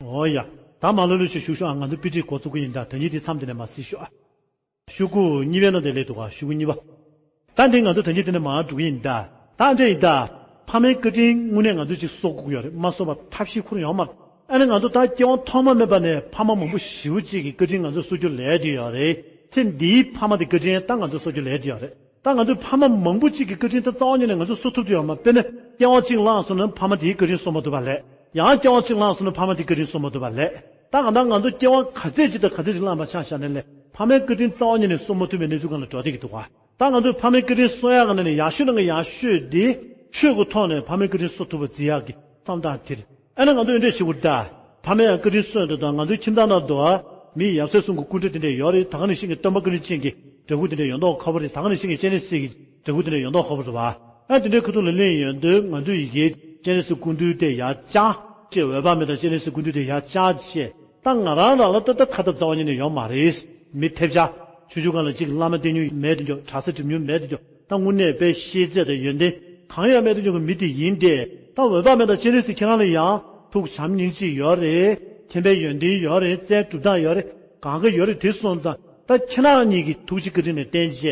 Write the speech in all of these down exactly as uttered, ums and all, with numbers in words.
འོ་ཡ། ད་མ་ལོ་ལོ་ཞིག་བཞུགས་ཤོག་ཨ། ང་ཚོ་དཔེ་ཁྲིད་འགོ་བཙུགས་ཀྱི་ཡིན་ད། ད་ཉིད་དེ་མཚམས་དེ་ནས་མར་གཟིགས་ཤོག་ཨ། ཤོག་གུ་གཉིས་པའི་ནང་དེ་སླེབས་འདུག་ག་ཤོག་གུ་གཉིས་པ། ད་འདི་ང་ཚོ་ད་ཉིད་དེ་ནས་མར་འགྲོ་གི་ཡིན་ད། ད་འདྲ་ཡིན་ད། ཕ་མའི་བཀའ་དྲིན་དངོས་གནས་ང་ཚོས་ཅིག་གསོ་དགོས་ཀྱི་ཡོད་རེད། མ་གསོ་བ་ཐབས་ཤེས་ཁུར་ཡོང་མ་རེད། ཨ་ནི་ང་ཚོ་ད་སྐྱེ་བ་ཐོག་མ་མེད་པ་ནས་ཕ་མ་མང་པོ་ཞེ་པོ་ཅིག་གི་བཀའ་དྲིན་ང་ཚོས་གསོ་རྒྱུ་ལས་བསྡད་ཡོད་རེད། ཚེ་འདིའི་ཕ་མ་དེ་བཀའ་དྲིན་ད་ང་ཚོས་གསོ་རྒྱུ་ལས་བསྡད་ཡོད་རེད། ད་ང་ཚོའི་ཕ་མ་མང་པོ་གཅིག་གི་བཀའ་དྲིན་ད་རྩ་བ་ཉིད་ནས་ང་ཚོས་གསོ་ཐུབ་ཀྱི་ཡོད་མ་རེད། དཔེར་ན་སྐྱེ་བ་གཅིག་བླངས་སོང་ན་ཕ་མ་དེའི་བཀའ་དྲིན་གསོ་མ་ཐུབ་པ་ལས། ཡང་སྐྱེ་བ་གཅིག་བླངས་སོང་ན་ཕ་མ་དེའི་བཀའ་དྲིན་གསོ་མ་ཐུབ་པ་ལས། ད་གང་ལྟར་ང་ཚོ་སྐྱེ་བ་ག་ཚད་ཅིག་དང་ག་ཚད་ཅིག་བླངས་པ་ཆ་བཞག་ན་ལས་ཕ་མའི་བཀའ་དྲིན་རྩ་བ་ཉིད་ནས་གསོ་མ་ཐུབ་པའི་གནས་ཚུལ་སྒང་ལ་འགྲོ་བསྡད་ཀྱི་འདུག་ག་ད་ང་ཚོས་ཕ་མའི་བཀའ་དྲིན་གསོ་ཡག་གི་ནང་ནས་ཡག་ཤོས་དང་ཡག་ཤོས་དེ་ཆོས་ཀྱི་ཐོག་ནས་ཕ་མའི་བཀའ་དྲིན་གསོ་ཐུབ་པ་བརྩི་ཡག་གི་བསམ་སྟངས་དེ་རེད། ཨ་ནི་ང་ཚོ་འདི་འདྲས་བྱེད་དགོས་རེད་ད། ཕ་མས་ཡང་བཀའ་དྲིན་གསོས་འདུག་དང་། ང་ཚོའི་ཁྱིམ་ཚང་ནང་དུ་མི་ཡབ་སྲས་གསུམ་གྱི་སྐུ་འདྲ་དེ་འདྲས་ཡོད་རེད། ད་ག་ནང་བཞིན་གྱི་སྟོན་པ་བཀའ་དྲིན་ཅན་གྱི་འདྲ་སྐུ་དེ་འདྲས་ཡོད་མདོག་ཁ་པོ་རེད། ད་ག་ནང་བཞིན་གྱི་སྤྱན་རས་གཟིགས་ཀྱི་འདྲ་སྐུ་དེ་འདྲས་ཡོད་མདོག་ཁ་པོ་རེད་བ། ཨ་དེ་འདྲའི་ཁ་ཐུག་ལ་གླེང་ཡོང་དུས་ང་ཚོ་ཡི་གེའི་སྤྱན་རས་གཟིགས་སྐུ་མདུན་དེ་ཡར་བཅར། ཅེས་འོད་དཔག་མེད་དང་སྤྱན་རས་གཟིགས་སྐུ་མདུན་དེ་ཡར་བཅར་བྱས། ད་ང་རང་རང་ལ་ད་ལྟ་ཁ་ཐབས་རྩ་བ་ཉིད་ནས་ཡོད་མ་རེད། མི་ཐེབས་ཆག་ཆུང་ཆུང་སྒང་ལ་གཅིག་བླ་མ་བསྟེན་མྱོང་མེད་དེ་འཇོག་གྲྭ་ས་འགྲིམ་མྱོང་མེད་དེ་འཇོག་ད་དངོས་གནས་དཔེ་ཤེས་ཚད་དང་ཡོན་ཏན་གང་ཡང་མེད་དེ་འཇོག་གི་མི་དེ་ཡིན་ཏེ། ད་འོད་དཔག་མེད་དང་སྤྱན་རས་གཟིགས་ཁྱེད་རང་ལ་ཡང་ཐུགས་བྱམས་སྙིང་རྗེ་ཡོད་རེད། མཁྱེན་པའི་ཡོན་ཏན་ཡོད་རེད། རྩལ་སྒྲུབ་སྟངས་ཡོད་རེད། གང་ག་ཡོད་རེད། དེ་སོང་ཙང་ད་ཁྱེད་རང་གཉིས་ཀྱི་ཐུགས་རྗེ་བཀའ་དྲིན་ལ་བརྟེན་བྱས་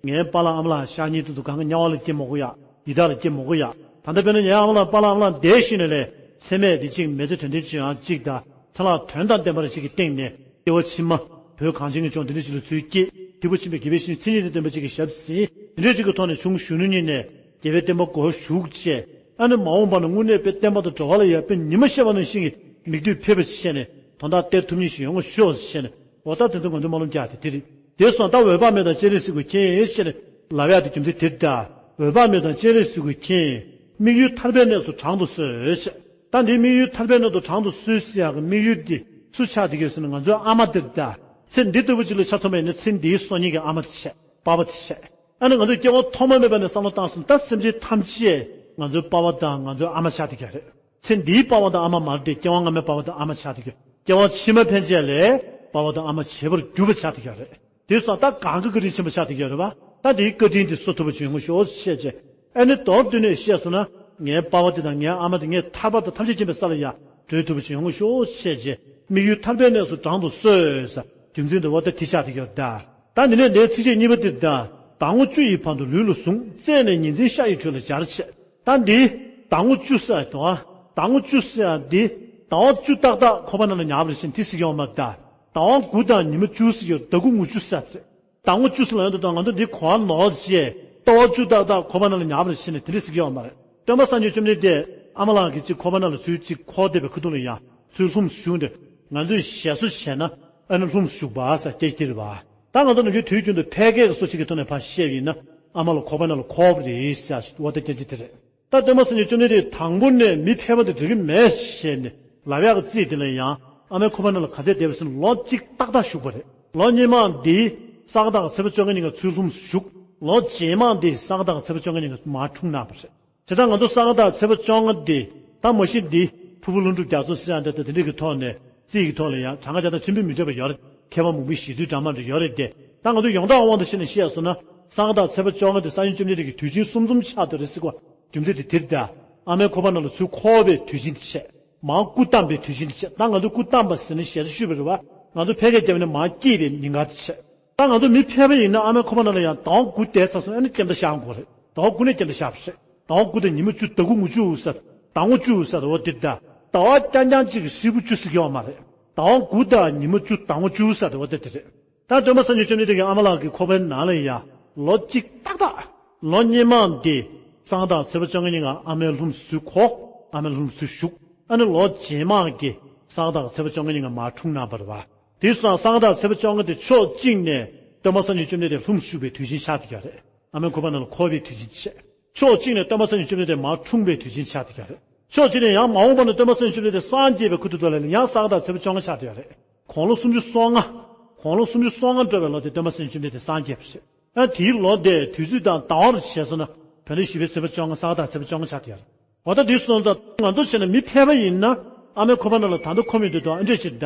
ངའི་པཱ་ལགས་ཨ་མ་ལགས་ཤག་གཉིས་དེ་ཚོ་གང་ག་དམྱལ་བ་ལ་སྐྱེ་མི་དགོས་ཡ། ཡི་དྭགས་ལ་སྐྱེ་མི་དགོས་ཡ། ད་ལྟ་དཔེར་ན་ངའི་ཨ་མ་ལགས་པཱ་ལགས་ཨ་མ་ལགས་འདས་ཤིང་ནས་ལས་ཚེ་སྨད་དེ་གཅིག་མི་ཚེ་དོན་ལྡན་བྱེད་ཡག་གཅིག་དང་། ཚེ་ལྷག་དོན་དང་ལྡན་པ་རེ་ཞིག་གི་སྟེང་ནས་སྐྱེ་བ་ཕྱི་མ་བོད་གངས་ཅན་གྱི་ལྗོངས་འདི་འདྲ་ཞིག་ལ་ཚུར་སྐྱེས། ཐེག་པ་ཆེན་པོའི་དགེ་བའི་བཤེས་གཉེན་མཚན་ཉིད་དང་ལྡན་པ་ཅིག་གི་ཞབས་ཟིན། དེ་འདྲ་ཅིག་གི་ཐོག་ནས་ཆུང་གཞོན་ནུ་ཉིད་ནས་རྒྱལ་བའི་བསྟན་པ་གོ་བཞུགས་བྱས། ཨ་ནི་མ་འོངས་པ་ན་དངོས་གནས་དཔེ་བསྟན་པ་དང་འགྲོ་བ་ལ་ཡ་དཔེ་ཉི་མ་ཤར་བ་ནང་བཞིན་གྱི་མིག་ལྟོས་ཕེབས་པ་བྱས་ནས་དོན་དག་སྟེར་ཐུབ་མཁན་ཞིག་ཡོང་ངོ་ཤོག་ཟེར་བྱས་ནས། འོ་ད་དེ་ཚོ་ང་ཚོའི་སྨོན་ལམ་རྒྱག་དེ་དེ་རེད། དེ་སོང་ད་འོད་དཔག་མེད་དང་སྤྱན་རས་གཟིགས་ཀྱིས་མཁྱེན་ཞེས་ལབ་ཡག་དེ་རྒྱུ་མཚན་དེ་རེད་ད། འོད་དཔག་མེད་དང་སྤྱན་རས་གཟིགས་ཀྱིས་མཁྱེན། དམིགས་ཡུལ་ཐར་པའི་གནས་སུ་དྲང་དུ་གསོལ་ཞེས། ད་འདིའི་དམིགས་ཡུལ་ཐར་པའི་གནས་སུ་དྲང་དུ་གསོལ་ཟེར་ཡག་གི་དམིགས་ཡུལ་འདི་སུ་ཆགས་བསྡད་ཀྱི་ཡོད་ཟེར་ན་ང་ཚོའི་ཨ་མ་དེ་རེད་ད། ཚེ་འདི་ལྟ་བུ་ཅིག་ལ་ཆ་མཚོན་པ་ཡིན་ན་ཚེ་འདིའི་སྲོག་ཉིད་ཀྱི་ཨ་མ་དེ་བྱས། པ་ཕ་དེ་བྱས། ཨ་ནི་ང་ཚོས་སྐྱེ་བ་ཐོག་མ་མེད་པ་ནས་བསམ་བློ་བཏང་སོང་ད་སེམས་ཅན་ཐམས་ཅད་ང་ཚོའི་པ་ཕ་དང་ང་ཚོའི་ཨ་མ་ཆགས་བསྡད་ཀྱི་ཡོད་རེད། ཚེ་འདིའི་པ་ཕ་དང་ཨ་མ་མ་རེད་དེ། སྐྱེ་བ་སྔ་མའི་པ་ཕ་དང་ཨ་མ་ཆགས་བསྡད་ཀྱི་ཡོད། སྐྱེ་བ་ཕྱི་མ་ཕན་ཆད་ལ་པ་ཕ་དང་ཨ་མ་བྱེད་པར་འགྱུར་བ་ཆགས་བསྡད་ཀྱི་ཡོད་རེད། དེ་སོང་ད་གང་གི་བཀའ་དྲིན་ཆེན་པོ་ཆགས་བསྡད་ཀྱི་ཡོད་རེད་བ། ད་དེའི་བཀའ་དྲིན་དེ་གསོ་ཐུབ་པ་ཅིག་ཡོང་ངོ་ཤོག་ཅེས་བྱས། ཨ་ནི་མདོར་བསྡུས་ནས་བཤད་སོང་ན་ངའི་པ་ཕ་དེ་དང་ངའི་ཨ་མ་དེ་ངས་ཐར་པ་དང་ཐམས་ཅད་མཁྱེན་པའི་ས་ལ་ཡ་བགྲོད་ཐུབ་པ་ཅིག་ཡོང་ངོ་ཤོག་ཅེས་བྱས། དམིགས་ཡུལ་ཐར་པའི་གནས་སུ་དྲང་དུ་གསོལ་ཟེར་རྒྱུ་མཚན་དེ་འོ་ད་དེ་ཆགས་བསྡད་ཀྱི་ཡོད་རེད་ད། ད་འདི་ནས་འདིའི་ཚིགས་བཅད་གཉིས་པ་དེ་ད། ཟླ་ངོ་བཅུ་ཡི་བར་དུ་ལུས་ལ་ཟུངས། བཙས་ནས་ཉིན་མཚན་ཤ་ཡི་དྲོད་ལ་སྦྱར་བྱས། ད་འདི་ཟླ་ངོ་བཅུ་ཟེར་དང་། ཟླ་ངོ་བཅུ་ཟེར་འདི་ཟླ་བ་བཅུ་ཏག་ཏག་ཁོག་པ་ནང་ལ་ཉར་བ་རེད་ཟེར་ནས་དེ་ཟེར་གྱི་ཡོད་མ་རེད་ད། ཟླ་བ་དགུ་དང་ཉི་མ་བཅུ་ཟེར་གྱི་ཡོད་རེད། ཟླ་དགུ་ངོ་བཅུ་ཟེར་རེད། ཟླ་ངོ་བཅུ་ཟེར་ལ་ཡོང་དུས་ད་ང་ཚོ་འདི་གོ་བ་ནོར་བྱས་ཟླ་བ་བཅུ་ཏག་ཏག་ཁོག་པ་ནང་ལ་ཉར་བ་རེད་ཟེར་ནས་དེ་འདྲ་ཟེར་གྱི་ཡོད་མ་རེད། སྟོན་པ་སངས་རྒྱས་བཅོམ་ལྡན་འདས་ཨ་མ་ལགས་ཀྱིས་གཅིག་ཁོག་པ་ནང་ལ་ཚུར་གཅིག་འཁོར་བསྡད་པའི་ཁ་ཐུག་ལ་ཡང་ཚུར་ལྷུམས་སུ་ཞུགས་ཏེ། ང་ཚོས་ཞེ་སོ་བྱས་ན་ཨ་ནི་ལྷུམས་སུ་ཞུགས་པ་ཟེར་སྐད་ཆ་དེ་རེད་བ། ད་ང་ཚོ་ནམ་རྒྱུན་དུས་རྒྱུན་དུ་ཕལ་སྐད་ཀྱི་སོ་ཆེ་གི་ཐོག་ནས་ཕར་བཤད་པ་ཡིན་ན་ཨ་མ་ལ་ཁོག་པ་ནང་ལ་འཁོར་བ་རེད་ཟེར་བ་ད་སྐད་ཆ་དེ་རེད། ད་སྟོན་པ་སངས་རྒྱས་བཅོམ་ལྡན་འདས་དང་པོ་ནས་མི་ཕལ་པ་དེ་འགྲིག་གི་མེད་ཞེས་ནས་ལབ་ཡག་གི་རྩིས་དེ་ལ་ཡང་ཨ་མའི་ཁོག་པ་ནང་ལ་ག་ཚད་བསྡད་པ་ཟེར་ན་ལོ་གཅིག་ཏག་ཏག་བཞུགས་པ་རེད། ལོ་སྔོན་མ་འདི་ས་ག་ཟླ་ཚེས་པ་བཅོ་ལྔ་ཉིན་ག་ཚུར་ལྷུམས་སུ་ཞུགས། ལོ་རྗེས་མ་འདི་ས་ག་ཟླ་ཚེས་པ་བཅོ་ལྔ་ཉིན་ག་མར་འཁྲུངས་གནང་བ་རེད། དེ་ལྟར་ང་ཚོ་ས་ག་ཟླ་ཚེས་པ་བཅོ་ལྔ་འདི་ད་མ་གཞི་འདི་ཕུར་བུ་ལྷུན་གྲུབ་རྒྱ་མཚོ་ཟེར་ཡག་འདྲ་དེ་འདྲ་གི་ཐོག་ནས་རྩིས་ཀྱི་ཐོག་ལ་ཡང་གྲངས་ཀ་བརྒྱ་དང་ཆེན་པོས་མི་འདྲ་བ་ཡོད་རེད། མཁས་པ་མང་པོའི་བཞེད་ཚུལ་འདྲ་མི་འདྲ་ཡོད་རེད་དེ། ད་ང་ཚོ་ཡོངས་གྲགས་དབང་དུ་བྱས་ནས་བཤད་སོང་ན་ས་ག་ཟླ་ཚེས་པ་བཅོ་ལྔ་འདི་ས་ཡོམ་བཅོམ་ལྡན་འདས་ཀྱི་དུས་ཆེན་གསུམ་འཛོམས་ཆགས་འདུག་རེད་ཟེར་བ་རྒྱུ་མཚན་དེ་དེ་རེད་ད། ཨ་མའི་ཁོག་པ་ནང་ལ་ཚུར་འཁོར་བའི་དུས་ཆེན་དེ་བྱས། མར་སྐུ་བལྟམས་པའི་དུས་ཆེན་དེ་བྱས། ད་ང་ཚོ་སྐུ་བལྟམས་པ་ཟེར་ནས་ཞལ་ཏ་ཞུས་པ་རེད་བ། ང་ཚོ་ཕལ་སྐད་རྒྱབ་ནས་མར་སྐྱེས་པའི་ཉིན་ག་དེ་བྱས། ད་ང་ཚོ་མི་ཕལ་པ་ཡིན་ན་ཨ་མའི་ཁོག་པ་ནང་ལ་ཡང་ཟླ་བ་དགུ་བསྡད་ཚར་སོང་ཨ་ནི་སྐྱེ་མཐའ་བཞག་དགོས་རེད། ཟླ་བ་དགུ་ནས་སྐྱེ་མཐའ་བཞག་པ་རེད། ཟླ་བ་དགུ་དང་ཉི་མ་བཅུ་ཟླ་དགུ་ངོ་བཅུ་ཟེར་ཟླ་ངོ་བཅུ་ཟེར་འོ་འདི་ད། ཟླ་བ་རྐྱང་རྐྱང་གཅིག་གི་ཧྲིལ་པོ་བཅུ་ཟེར་གྱི་ཡོད་མ་རེད། ཟླ་བ་དགུ་དང་ཉི་མ་བཅུ་ཟླ་ངོ་བཅུ་ཟེར་འོ་འདི་དེ་རེད། ད་སྟོན་པ་སངས་རྒྱས་བཅོམ་ལྡན་འདས་ཀྱི་ཨ་མ་ལགས་ཀྱི་ཁོག་པའི་ནང་ལ་ཡ་ལོ་གཅིག་ཏག་ཏག་ལོ་སྔོན་མ་འདི་ས་ག་ཟླ་ཚེས་པ་བཅོ་ལྔ་ཉིན་ག་ཨ་མའི་ལྷུམས་སུ་འཁོར། ཨ་མའི་ལྷུམས་སུ་ཞུགས། ཨ་ནི་ལོ་རྗེས་མ་གི་ས་ག་ཟླ་ཚེས་པ་བཅོ་ལྔ་ཉིན་ག་མར་འཁྲུངས་གནང་བ་རེད་བ། དེ་སོང་ས་ག་ཟླ་ཚེས་པ་བཅོ་ལྔ་དེ་ཕྱོགས་གཅིག་ནས་སྟོན་པ་སངས་རྒྱས་བཅོམ་ལྡན་འདས་ལྷུམས་སུ་ཞུགས་པའི་དུས་ཆེན་ཆགས་བསྡད་ཀྱི་ཡོད་རེད། ཨ་མའི་ཁོག་པ་ནང་ལ་འཁོར་བའི་དུས་ཆེན་བྱས། ཕྱོགས་གཅིག་ནས་སྟོན་པ་སངས་རྒྱས་བཅོམ་ལྡན་འདས་མར་འཁྲུངས་པའི་དུས་ཆེན་ཆགས་བསྡད་ཀྱི་ཡོད་རེད། ཕྱོགས་གཅིག་ནས་ཡང་མ་འོངས་པ་ན་སྟོན་པ་སངས་རྒྱས་བཅོམ་ལྡན་འདས་སངས་རྒྱས་པའི་ཁ་ཐུག་ཏུ་ལ་ཡང་ས་ག་ཟླ་ཚེས་པ་བཅོ་ལྔ་ཆགས་བསྡད་ཡོད་རེད། དགུང་ལོ་སུམ་ཅུ་སོ་ལྔ། དགུང་ལོ་སུམ་ཅུ་སོ་ལྔ་འགྲོ་བའི་ལོ་དེ་སྟོན་པ་སངས་རྒྱས་བཅོམ་ལྡན་འདས་སངས་རྒྱས་པ་རེད། ཨ་དེའི་ལོ་དེ་དུས་ཚོད་དང་ཟླ་བར་བྱས་སོང་ན་བོད་ཟླ་བཞི་པའི་ཚེས་པ་བཅོ་ལྔ་ས་ག་ཟླ་ཚེས་པ་བཅོ་ལྔ་ཆགས་བསྡད་ཡོད་རེད། འོ་ད་དེ་སོང་ཙང་ང་ཚོ་བྱས་ན་མི་ཕལ་པ་ཡིན་ན་ཨ་མའི་ཁོག་པ་ནང་ལ་ད་ལྟ་འཁོར་མི་འདུག་དང་ཨ་འདྲས་ཞིག་ད།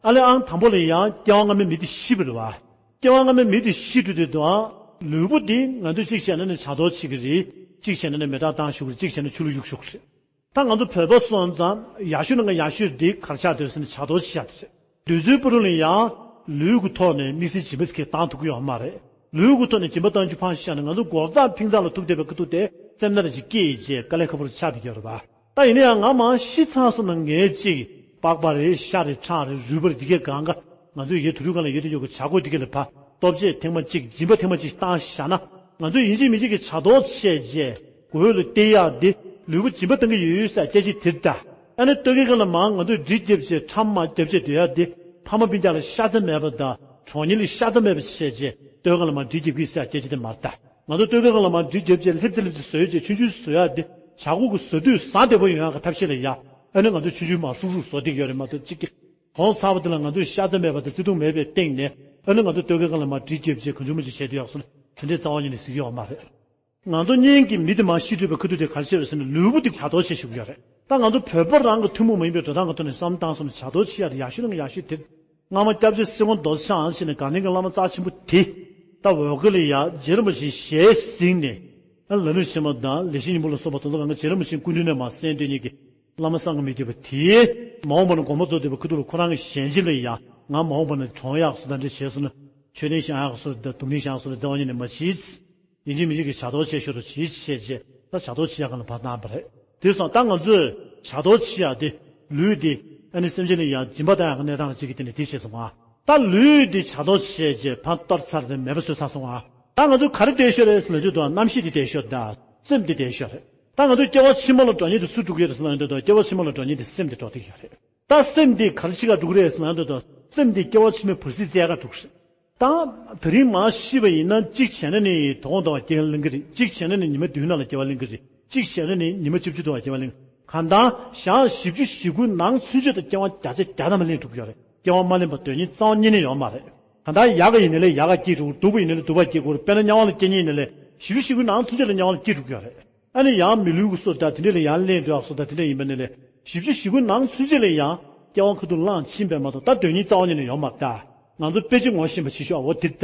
ཨ་ལས་ཨང་དང་པོ་ལ་ཡང་སྐྱེ་བ་སྔ་མའི་མི་དེ་ཤི་བ་རེད་བ། སྐྱེ་བ་སྔ་མའི་མི་དེ་ཤི་འགྲོ་དུས་དང་ལུས་པོ་དེ་ང་ཚོས་གཅིག་བྱས་ན་ནི་བྱ་དོར་བྱེད་ཀྱི་རེད། གཅིག་བྱས་ན་ནི་མེ་སྲེག་བཏང་ཞུགས་ཀྱི་རེད། གཅིག་བྱས་ན་ཆུ་ལ་གཡུག་ཞུགས་ཀྱི་རེད། ད་ང་ཚོ་བོད་པ་སོང་ཙང་ཡག་ཤོས་ནང་གི་ཡག་ཤོས་འདི་ག་རེ་ཆགས་འདུག་ཟེར་ན་བྱ་དོར་བྱེད་ཡག་དེ་རེད། འདོད་རྩོལ་ཕུ་རུ་ལ་ཡང་ལུས་ཀྱི་ཐོག་ནས་དམིགས་བསལ་སྦྱིན་པ་ཟེར་མཁན་བཏང་ཐུབ་ཀྱི་ཡོད་མ་རེད། ལུས་ཀྱི་ཐོག་ནས་སྦྱིན་པ་གཏང་རྒྱུ་ཕར་བཞག་ན་ང་ཚོ་སྒོག་རྩ་ཕིང་རྩ་ལ་ཐུག་བསྡད་པའི་ཁ་ཐུག་དེ་སེམས་ནང་ཅིག་སྐྱེས་བྱས་དཀའ་ལས་ཁག་པོ་ཆགས་བསྡད་ཀྱི་ཡོད་རེད་པ། ད་ཡིན་ན་ཡང་ང་མར་ཤི་ཚར་སོང་ན་ངས་ཅིག་པགས་པ་རེད། ཤ་རེད། ཁྲག་རེད། རུས་པ་རེད། འདི་གས་གང་ག་ང་ཚོས་ཡེ་དུ་རུ་གང་ལ་ཡོད་དུ་ཡོད་གི་བྱ་སྒོ་འདི་གས་ལ་ཕ་སྟོབས་ཆེ་ཐེངས་མ་གཅིག་སྦྱིན་པ་ཐེངས་མ་གཅིག་བཏང་བཞག་ན། ང་ཚོས་ཡིན་གཅིག་མིན་གཅིག་གི་བྱ་དོར་བྱས་རྗེས་གོས་ལ་སྟེར་ཡག་འདི་ལུས་པོ་སྦྱིན་པ་གཏང་གི་ཡོད་ཟེར་སྐད་ཆ་དེ་ལྟ། ཨ་ནི་སྟོད་ཀའི་སྒང་ལ་མར་ང་ཚོས་འབྲི་རྒྱབ་བྱས་ཁྲམ་མ་རྒྱབ་བྱས་སྡོད་ཡག་འདི་ཕ་མ་སྤུན་ཀྱག་ལ་ཤ་ཚ་མེད་པ་དང་གྲོགས་ཉེ་ལ་ཤ་ཚ་མེད་པ་བྱས་རྗེས་སྟོད་ཀ་ལ་མར་འབྲི་རྒྱབ་གི་ཟེར་སྐད་ཆ་དེ་མ་ལྟ། ང་ཚོ་སྟོད་ཀའི་སྒང་ལ་མར་འབྲི་རྒྱབ་བྱས་ལྷེབ་ཙེ་ལྷེབ་ཙེ་བཟོས་རྗེས་ཆུང་ཆུང་བཟོ་ཡག་འདི་བྱ་སྒོ་གི་བཟོ་དུས་བཟང་བདེ་པོ་ཡོང་ཡག་གི་ཐབས་ཤེས་ལ་ཡ། ཨ་ནི་ང་ཚོས་ཆུང་ཆུང་མར་ཧྲུག་ཧྲུག་བཟོ་བསྡད་ཀྱི་ཡོད་རེད་མ་གཏོགས་གཅིག་གི་གོང་ཚ་བ་དེ་ལ་ང་ཚོས་ཤ་ཚ་མེད་པ་དང་བརྩེ་དུང་མེད་པའི་སྟེང་ནས་ཨ་ནི་ང་ཚོ་སྟོད་ཀའི་སྒང་ལ་མར་འབྲི་རྒྱབ་བྱས་གང་བྱུང་མང་བྱུང་བྱས་སྡོད་ཡག་སོང་ན་དེ་འདྲའི་རྩ་བ་ཉིད་ནས་གཟིགས་ཡོད་མ་རེད། ང་ཚོ་གཉིས་ཀྱི་མི་དེ་མར་ཤི་འགྲོ་བའི་ཁ་ཐུག་དེ་ག་རེ་བྱས་པ་ཟེར་ན་ལུས་པོ་དེ་བྱ་དོར་བྱེད་ཤུགས་ཡོད་རེད། ད་ང་ཚོ་བོད་པ་རང་གི་ཐུན་མོང་མ་ཡིན་པའི་འགྲོ་སྟངས་ཀྱི་ཐོག་ནས་བསམ་བློ་བཏང་སོང་ན་བྱ་དོར་བྱེད་ཡག་དེ་ཡག་ཤོས་ནང་གི་ཡག་ཤོས་དེ། སྔ་མ་སྐྱབས་རྗེ་སྲིད་དབང་རྡོ་རྗེ་འཆང་ཟེར་ནས་དགའ་ལྡན་གྱི་བླ་མ་རྩ་ཆེན་པོ་དེ། ད་འོལ་ཁ་ལ་ཡ་རྗེ་རིན་པོ་ཆེའི་ཞལ་གཟིགས་ནས། ཨ་ལ་ནུ་ཆེན་མོ་དང་ལེགས་བཤད་སྙིང་པོ་ལ་སོགས་པ་དེ་ཚོ་གང་ག་རྗེ་རིན་པོ་ཆེའི་སྐུ་མདུན་ནས་མར་གསན་སྡོད་མཁན་གྱི་བླ་མ་བསམ་གྱིས་མི་ཁྱབ་པ་དེ། མ་འོངས་པ་ན་དགོངས་པ་རྫོགས་བསྡད་པའི་ཁ་ཐུག་ལ་ཁོ་རང་གི་ཞལ་མཇལ་ལ་ཡ་ང་མ་འོངས་པ་ན་གྲོངས་ཡག་སུ་དང་འདྲ་བྱས་སོང་ན་མཆོད་རྟེན་བཞེངས་ཡག་སུ་དང་གདུང་རྟེན་བཞེངས་ཡག་སུ་ལ་རྩ་བ་ཉིད་ནས་མ་བྱེད། ཡིན་གཅིག་མིན་གཅིག་གི་བྱ་དོར་བྱེད་ཤོག་རོགས་བྱེད་བྱས་རྗེས་ད་བྱ་དོར་བྱེད་ཡག་གང་ལ་བར་གནང་བ་རེད། དེ་སོང་ད་ང་ཚོས་བྱ་དོར་བྱེད་ཡག་དེ་ལུས་དེ་ཨ་ནི་སེམས་ཅན་ལ་ཡང་སྦྱིན་པ་བཏང་ཡག་གི་གནས་སྟངས་ལ་གཅིག་གི་སྟེང་ནས་དེ་བྱས་སོང་ང་། ད་ལུས་དེ་བྱ་དོར་བྱས་རྗེས་ཕར་གཏོར་ཚར་ཏེ་མེད་པ་བཟོས་ཚར་སོང་ང་། ད་ང་ཚོས་ག་རེ་བསྡད་ཤོག་རེད་ཟེར་ན་དུས་དང་རྣམ་ཤེས་དེ་བསྡད་ཤོག་ད་སེམས་དེ་བསྡད་ཤོག་རེད། ད་ང་ཚོས་སྐྱེ་བ་ཕྱི་མ་ལ་འགྲོ་མཁན་དེ་སུ་འགྲོ་གི་ཡོད་རེད་ཟེར་ན་དུས་དང་སྐྱེ་བ་ཕྱི་མ་ལ་འགྲོ་མཁན་དེ་སེམས་དེ་འགྲོ་བསྡད་ཀྱི་ཡོད་རེད། ད་སེམས་འདི་ག་རེ་བྱེད་ག་འགྲོ་གི་རེད་ཟེར་ན་འདོད་དོ། སེམས་འདི་སྐྱེ་བ་ཕྱི་མའི་བར་སྲིད་བཙལ་ག་འགྲོ་གི་རེད། ད་དེ་རིང་མར་ཤི་བ་ཡིན་ན་གཅིག་བྱས་ན་ནི་དོ་དགོང་དུ་བ་སྐྱེ་ལེན་གི་རེད། གཅིག་བྱས་ན་ནི་ཉི་མ་བདུན་ནང་ལ་སྐྱེ་བ་ལེན་གི་རེད། གཅིག་བྱས་ན་ནི་ཉི་མ་བཅུ་བཅུ་དུ་བ་སྐྱེ་བ་ལེན་གི་རེད། གང་ལྟར་ཞག་བཞི་བཅུ་ཞེ་དགུའི་ནང་ཚུན་ཆད་དུ་སྐྱེ་བ་བརྒྱ་ཆ་བརྒྱ་ཐམ་པ་ལེན་འགྲོ་གི་ཡོད་རེད། སྐྱེ་བ་མ་ལེན་པ་དོན་སྙིང་རྩ་བ་ཉིད་ནས་ཡོད་མ་རེད། གང་ལྟར་ཡག་ག་ཡིན་ན་ལས་ཡག་ག་སྐྱེ་འགྲོ་གི་རེད། སྡུག་པ་ཡིན་ན་ལས་སྡུག་པ་སྐྱེ་གི་རེད། དཔེར་ན་དམྱལ་བ་ལ་སྐྱེ་མཁན་ཡིན་ན་ལས་བཞི་བཅུ་ཞེ་དགུའི་ནང་ཚུན་ཆད་ལ་དམྱལ་བ་ལ་སྐྱེ་འགྲོ་གི་ཡོད་རེད། ཨ་ནི་ཡང་མི་ལུས་ཀྱི་སོ་དང་དེ་འདྲ་ལ་ཡང་ལེན་འགྲོ་ཡག་སོ་དང་དེ་འདྲ་ཡིན་པ་ནི་ལས་བཞི་བཅུ་ཞེ་དགུ་ནང་ཚུན་ཆད་ལ་ཡང་སྐྱེ་བ་ཁ་ཐུག་བླངས་ཕྱིན་པས་མ་གཏོགས་ད་དོན་སྙིང་རྩ་བ་ཉིད་ནས་ཡོད་མ་རེད་ད། ང་ཚོ་དཔེ་ཅིག་ངོ་ཤེས་པ་བྱེད་ཤོག་འོ་དེ་ད།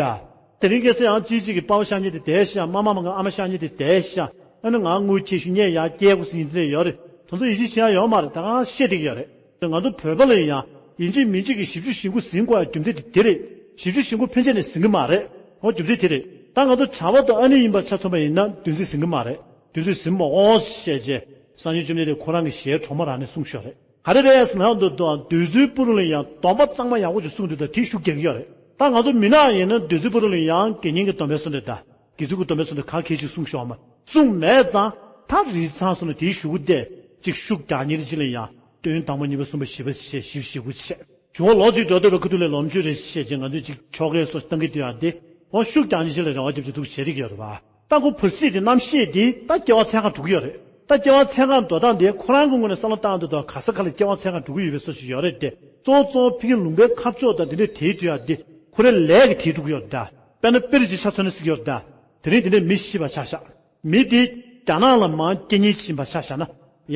དེ་རིང་ཁ་སང་ཡང་གཅིག་གཅིག་གི་པ་ཕ་ཤ་ཉེ་དེ་བསྡད་ཤག་མ་མ་མ་གི་ཨ་མ་ཤ་ཉེ་དེ་བསྡད་ཤག་ཨ་ནི་ང་དངུལ་ཁྱེར་ཤོག་ངས་ཡར་སྐྱེལ་དགོས་ཟེར་ཡིན་དེ་འདྲ་ཡོད་རེད། དེ་ཚོ་ཡིད་ཆེས་བྱེད་ཡག་ཡོད་མ་རེད། ད་གང་བཤད་བསྡད་ཀྱི་ཡོད་རེད། ང་ཚོ་བོད་པ་ལ་ཡང་ཡིན་གཅིག་མིན་གཅིག་གི་བཞི་བཅུ་ཞེ་དགུ་ཟིན་དགོས་ཡག་རྒྱུ་མཚན་དེ་དེ་རེད། བཞི་བཅུ་ཞེ་དགུ་ཕན་ཆད་ནས་ཟིན་གི་མ་རེད། འོ་རྒྱུ་མཚན་དེ་རེད། ད་ང་ཚོ་གྲྭ་པ་དང་ཨ་ནི་ཡིན་པ་ཆ་མཚོན་པ་ཡིན་ན་བདུན་ཚིགས་ཟིན་གི་མ་རེད། བདུན་ཚིགས་ཟིན་མ་འོང་བཤད་རྗེས་སངས་རྒྱས་བཅོམ་ལྡན་འདས་ཁོ་རང་གི་ཞལ་གྲོགས་མོ་རང་ནས་གསུངས་ཤོག་རེད། ག་རེ་རེད་ཟེར་ན་འདོད་དོ་འདོད་རྩོལ་ཕུ་རུ་ལ་ཡང་སྡོམ་པ་གཙང་མ་ཡག་པོ་ཅིག་གསུངས་འདུག་ད་དེ་ཤུགས་རྒྱག་གི་ཡོད་རེད། ད་ང་ཚོ་མི་ནག་ཡིན་ན་འདོད་རྩོལ་ཕུ་རུ་ལ་ཡང་དགེ་བསྙེན་གྱི་སྡོམ་པའི་སོ་འདྲ་ད། དགེ་ཚུལ་གྱི་སྡོམ་པའི་སོ་འདྲ་ག་གེ་ཅིག་གསུངས་ཤོག་མ་གསུངས་མེད་ཙང་། ད་རིལ་ཚང་སོ་ན་དེའི་གཞུག་གུ་བལྟས་ཅིག་ཤུགས་རྒྱག་ཉེར་གཅིག་ལ་ཡང་སྟོན་དང་པོ་གཉིས་པ་གསུམ་པ་བཞི་པ་ཞེས་བཞི་བཞི་དགུ་བྱས། བྱུང་བ་ལོ་གཅིག་འགྲོ་སྡོད་པའི་ཁ་ཐུག་ལས་ལོ་མཆོད་རེ་བྱས་རྗེས་ང་ཚོས་ཅིག་ཆོ་གའི་སོ་བཏང་གི་དུས་ཡང་དེ་འོ་ཤུགས་རྒྱག་ཉེར་གཅིག་ལ་རེ་བ་རྒྱབ་ཅིག་འདུག་བྱེད་རིགས་ཡོད་རེད་བ། ད་ཁོ་བར་སྲིད་དེ་རྣམ་ཤེས་དེ་ད་སྐྱེ་བ་ཚན་ཁ་འགྲོ་གི་ཡོད་རེད། ད་སྐྱེ་བ་ཚན་ཁ་འགྲོ་སྟངས་དེ་ཁོ་རང་གི་ངོས་ནས་བསམ་བློ་བཏང་དུས་ད་ག་ས་ག་ལ་སྐྱེ་བ་ཚན་ཁ་འགྲོ་གི་ཡོད་པའི་བཟོ་ཞིག་ཡོད་རེད་དེ། གཙོ་བོ་གཙོ་བོ་ཕ་གི་ལུང་པའི་ཁ་ཕྱོགས་དང་དེ་འདྲས་དེའི་དུས་ཡང་དེ་ཁོ་རའི་ལས་ཀྱི་དེའི་འགྲོ་གི་ཡོད་རེད་ད། དཔེར་ན་དཔེར་ཅིག་ཆ་མཚོན་ན་ཟེར་གི་ཡོད་རེད་ད། དེ་རིང་དེ་འདྲས་མི་ཤི་བ་ཆ་བཞག་མི་དེ་རྒྱ་ནག་ལ་མར་སྐྱེ་ཉེན་ཕྱིན་པ་ཆ་བཞག་ན།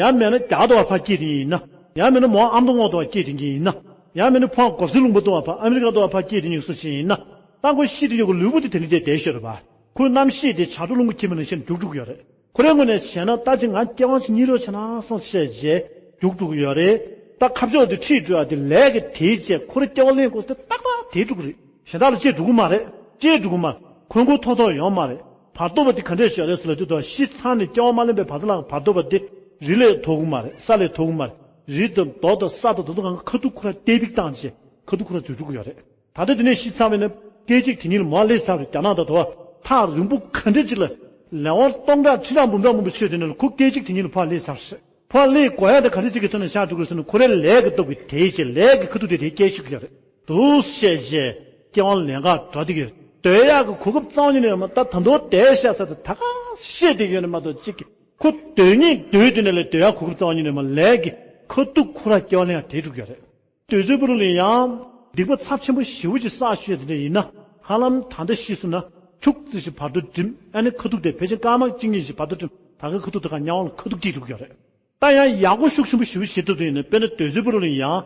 ཡང་མེད་ན་རྒྱ་གར་དུ་བ་ཕར་སྐྱེས་དེ་ཡིན་ན། ཡང་མེད་ན་མོ་ཨ་མདོ་ངོགས་དུ་བ་སྐྱེས་དེ་ཡིན་ན། ཡང་མེད་ན་ཕར་གོ་སི་ལུང་པ་དུ་བ་ཕར་ཨ་མི་རི་ཀ་དུ་བ་ཕར་སྐྱེས་དེ་ཡིན་སུ་ཞིག་ཡིན་ན། ད་ཁོ་ཤི་དེ་ཡོད་གི་ལུས་པོ་དེ་དེ་རིང་དེ་བསྡད་ཤོར་བ། ཁོའི་རྣམ་ཤེས་དེ་བྱ་སྒྲོ་རླུང་གིས་ཁྱེར་བ་ནང་བཞིན་རྒྱུག་འགྲོ་གི་ཡོད་རེད། ཁོ་རའི་ངོས་ནས་བྱས་ན་ད་ཅི་ང་སྐྱེ་དབང་ཅིག་རྙེད་རོགས་བྱས་ན་བསམ་བྱས་རྗེས་རྒྱུག་འགྲོ་གི་ཡོད་རེད། ད་ཁ་ཕྱོགས་དེ་ཁྲིད་འགྲོ་ཡ་དེ་ལས་ཀྱི་དེའི་རྗེས་ཁོ་ར་སྐྱེ་བ་ལེན་དགོས་ཏེ་ཏག་ཏག་དེ་འགྲོ་གི་རེད། གཞན་དག་ལ་ཅི་འགྲོ་གི་མ་རེད། ཅི་འགྲོ་གི་མ་རེད། ཁོན་ཁོན་ཐོག་ཐོག་ཡོང་མ་རེད། བར་དོ་བ་དེ་ག་འདྲས་ཤོད་རེད་ཟེར་ལ་དུས་དང་ཤི་ཚར་ནས་སྐྱེ་བ་མ་ལེན་པའི་བར་ཚ་ལག་བར་དོ་བ་དེ་རི་ལས་མཐོ་གི་མ་རེད། ས་ལས་མཐོ་གི་མ་རེད། རི་དང་རྡོ་དང་ས་དང་དེ་ཚོ་གང་ག་ཁ་ཐུག་ཁོ་ར་ཏེ་པིག་བཏང་བྱས་ཁ་ཐུག་ཁོ་ར་འཛུལ་འགྲོ་གི་ཡོད་རེད། ད་ལྟ་དེ་ནས་ཤི་ཚར་བས་ན་སྐད་ཅིག་དེ་ཉིད་ལ་མོ་སླེབས་ཚར་རེད། རྒྱ་ནག་དང་དུ་བ་ཐག་རིང་པོ་ག་འདྲས་ཅིག་ལ་ལས་དབང་སྟོང་ཕྲག་ཁྲི་ཕྲག་འབུམ་ཕྲག་མང་པོ་ཆོད་དེ་ནས་ལ་ཁོ་སྐད་ཅིག་དེ་ཉིད་ལ་ཕར་སླེབས་ཚར་རེད། ཕར་སླེབས་དགོས་ཡ་དེ་ག་འདྲས་ཅིག་གི་ཐོག་ནས་ཤར་འགྲོ་དགོས་ཟེར་ན་ཁོ་རའི་ལས་ཀྱི་སྟོབས་ཀྱིས་དེའི་ཆེད་ལས་ཀྱི་ཁ་ཐུག་དེ་དེའི་སྐད་ཤུགས་ཀྱི་རེད། འདུག་བཤད་རྗེས་སྐྱེ་དབང་ལེན་ག་འགྲོ་དེ་གི་སྡོད་ཡག་གི་གོ་སྐབས་རྩ་བ་ཉིད་ནས་ཡོད་མ་ད་ད་འདོ་བསྡད་ཤག་ས་དེ་ད་ག་བཤད་དེ་ཡོད་ནས་མ་གཏོགས་གཅིག་གི་ཁོ་སྡོད་སྙིང་སྡོད་དུས་ནས་ལས་སྡོད་ཡག་གོ་སྐབས་རྩ་བ་ཉིད་ནས་མ་ལས་ཀྱི་ཁ་ཐུག་ཁོ་ར་སྐྱེ་དབང་ལེན་ཡག་དེ་འགྲོ་གི་རེད། འདོད་རྩོལ་ཕུ་རུ་ལ་ཡང་སྡིག་པ་ཚབས་ཆེན་པོ་ཞེ་པོ་ཅིག་བསགས་ཤོས་དེ་འདྲ་ཡིན་ན་ཧ་ལམ་ད་ལྟ་ཤི་སོང་ན་ཁྱུག་ཙམ་ཞིག་བར་དོ་འགྲིམ་ཨ་ནི་ཁ་ཐུག་དེ་ཕལ་ཆེར་སྐར་མ་གཅིག་གཉིས་ཞིག་བར་དོ་འགྲིམ་ད་གའི་ཁ་ཐུག་དེ་ག་དམྱལ་བ་ལ་ཁ་ཐུག་སྐྱེས་འགྲོ་གི་ཡོད་རེད། ད་ཡང་ཡག་པོ་ཤུགས་ཆེན་པོ་ཞེ་པོ་བྱེད་ཐུབ་དུས་ཡིན་ན་དཔེར་ན་འདོད་རྩོལ་ཕུ་རུ་ལ་ཡང་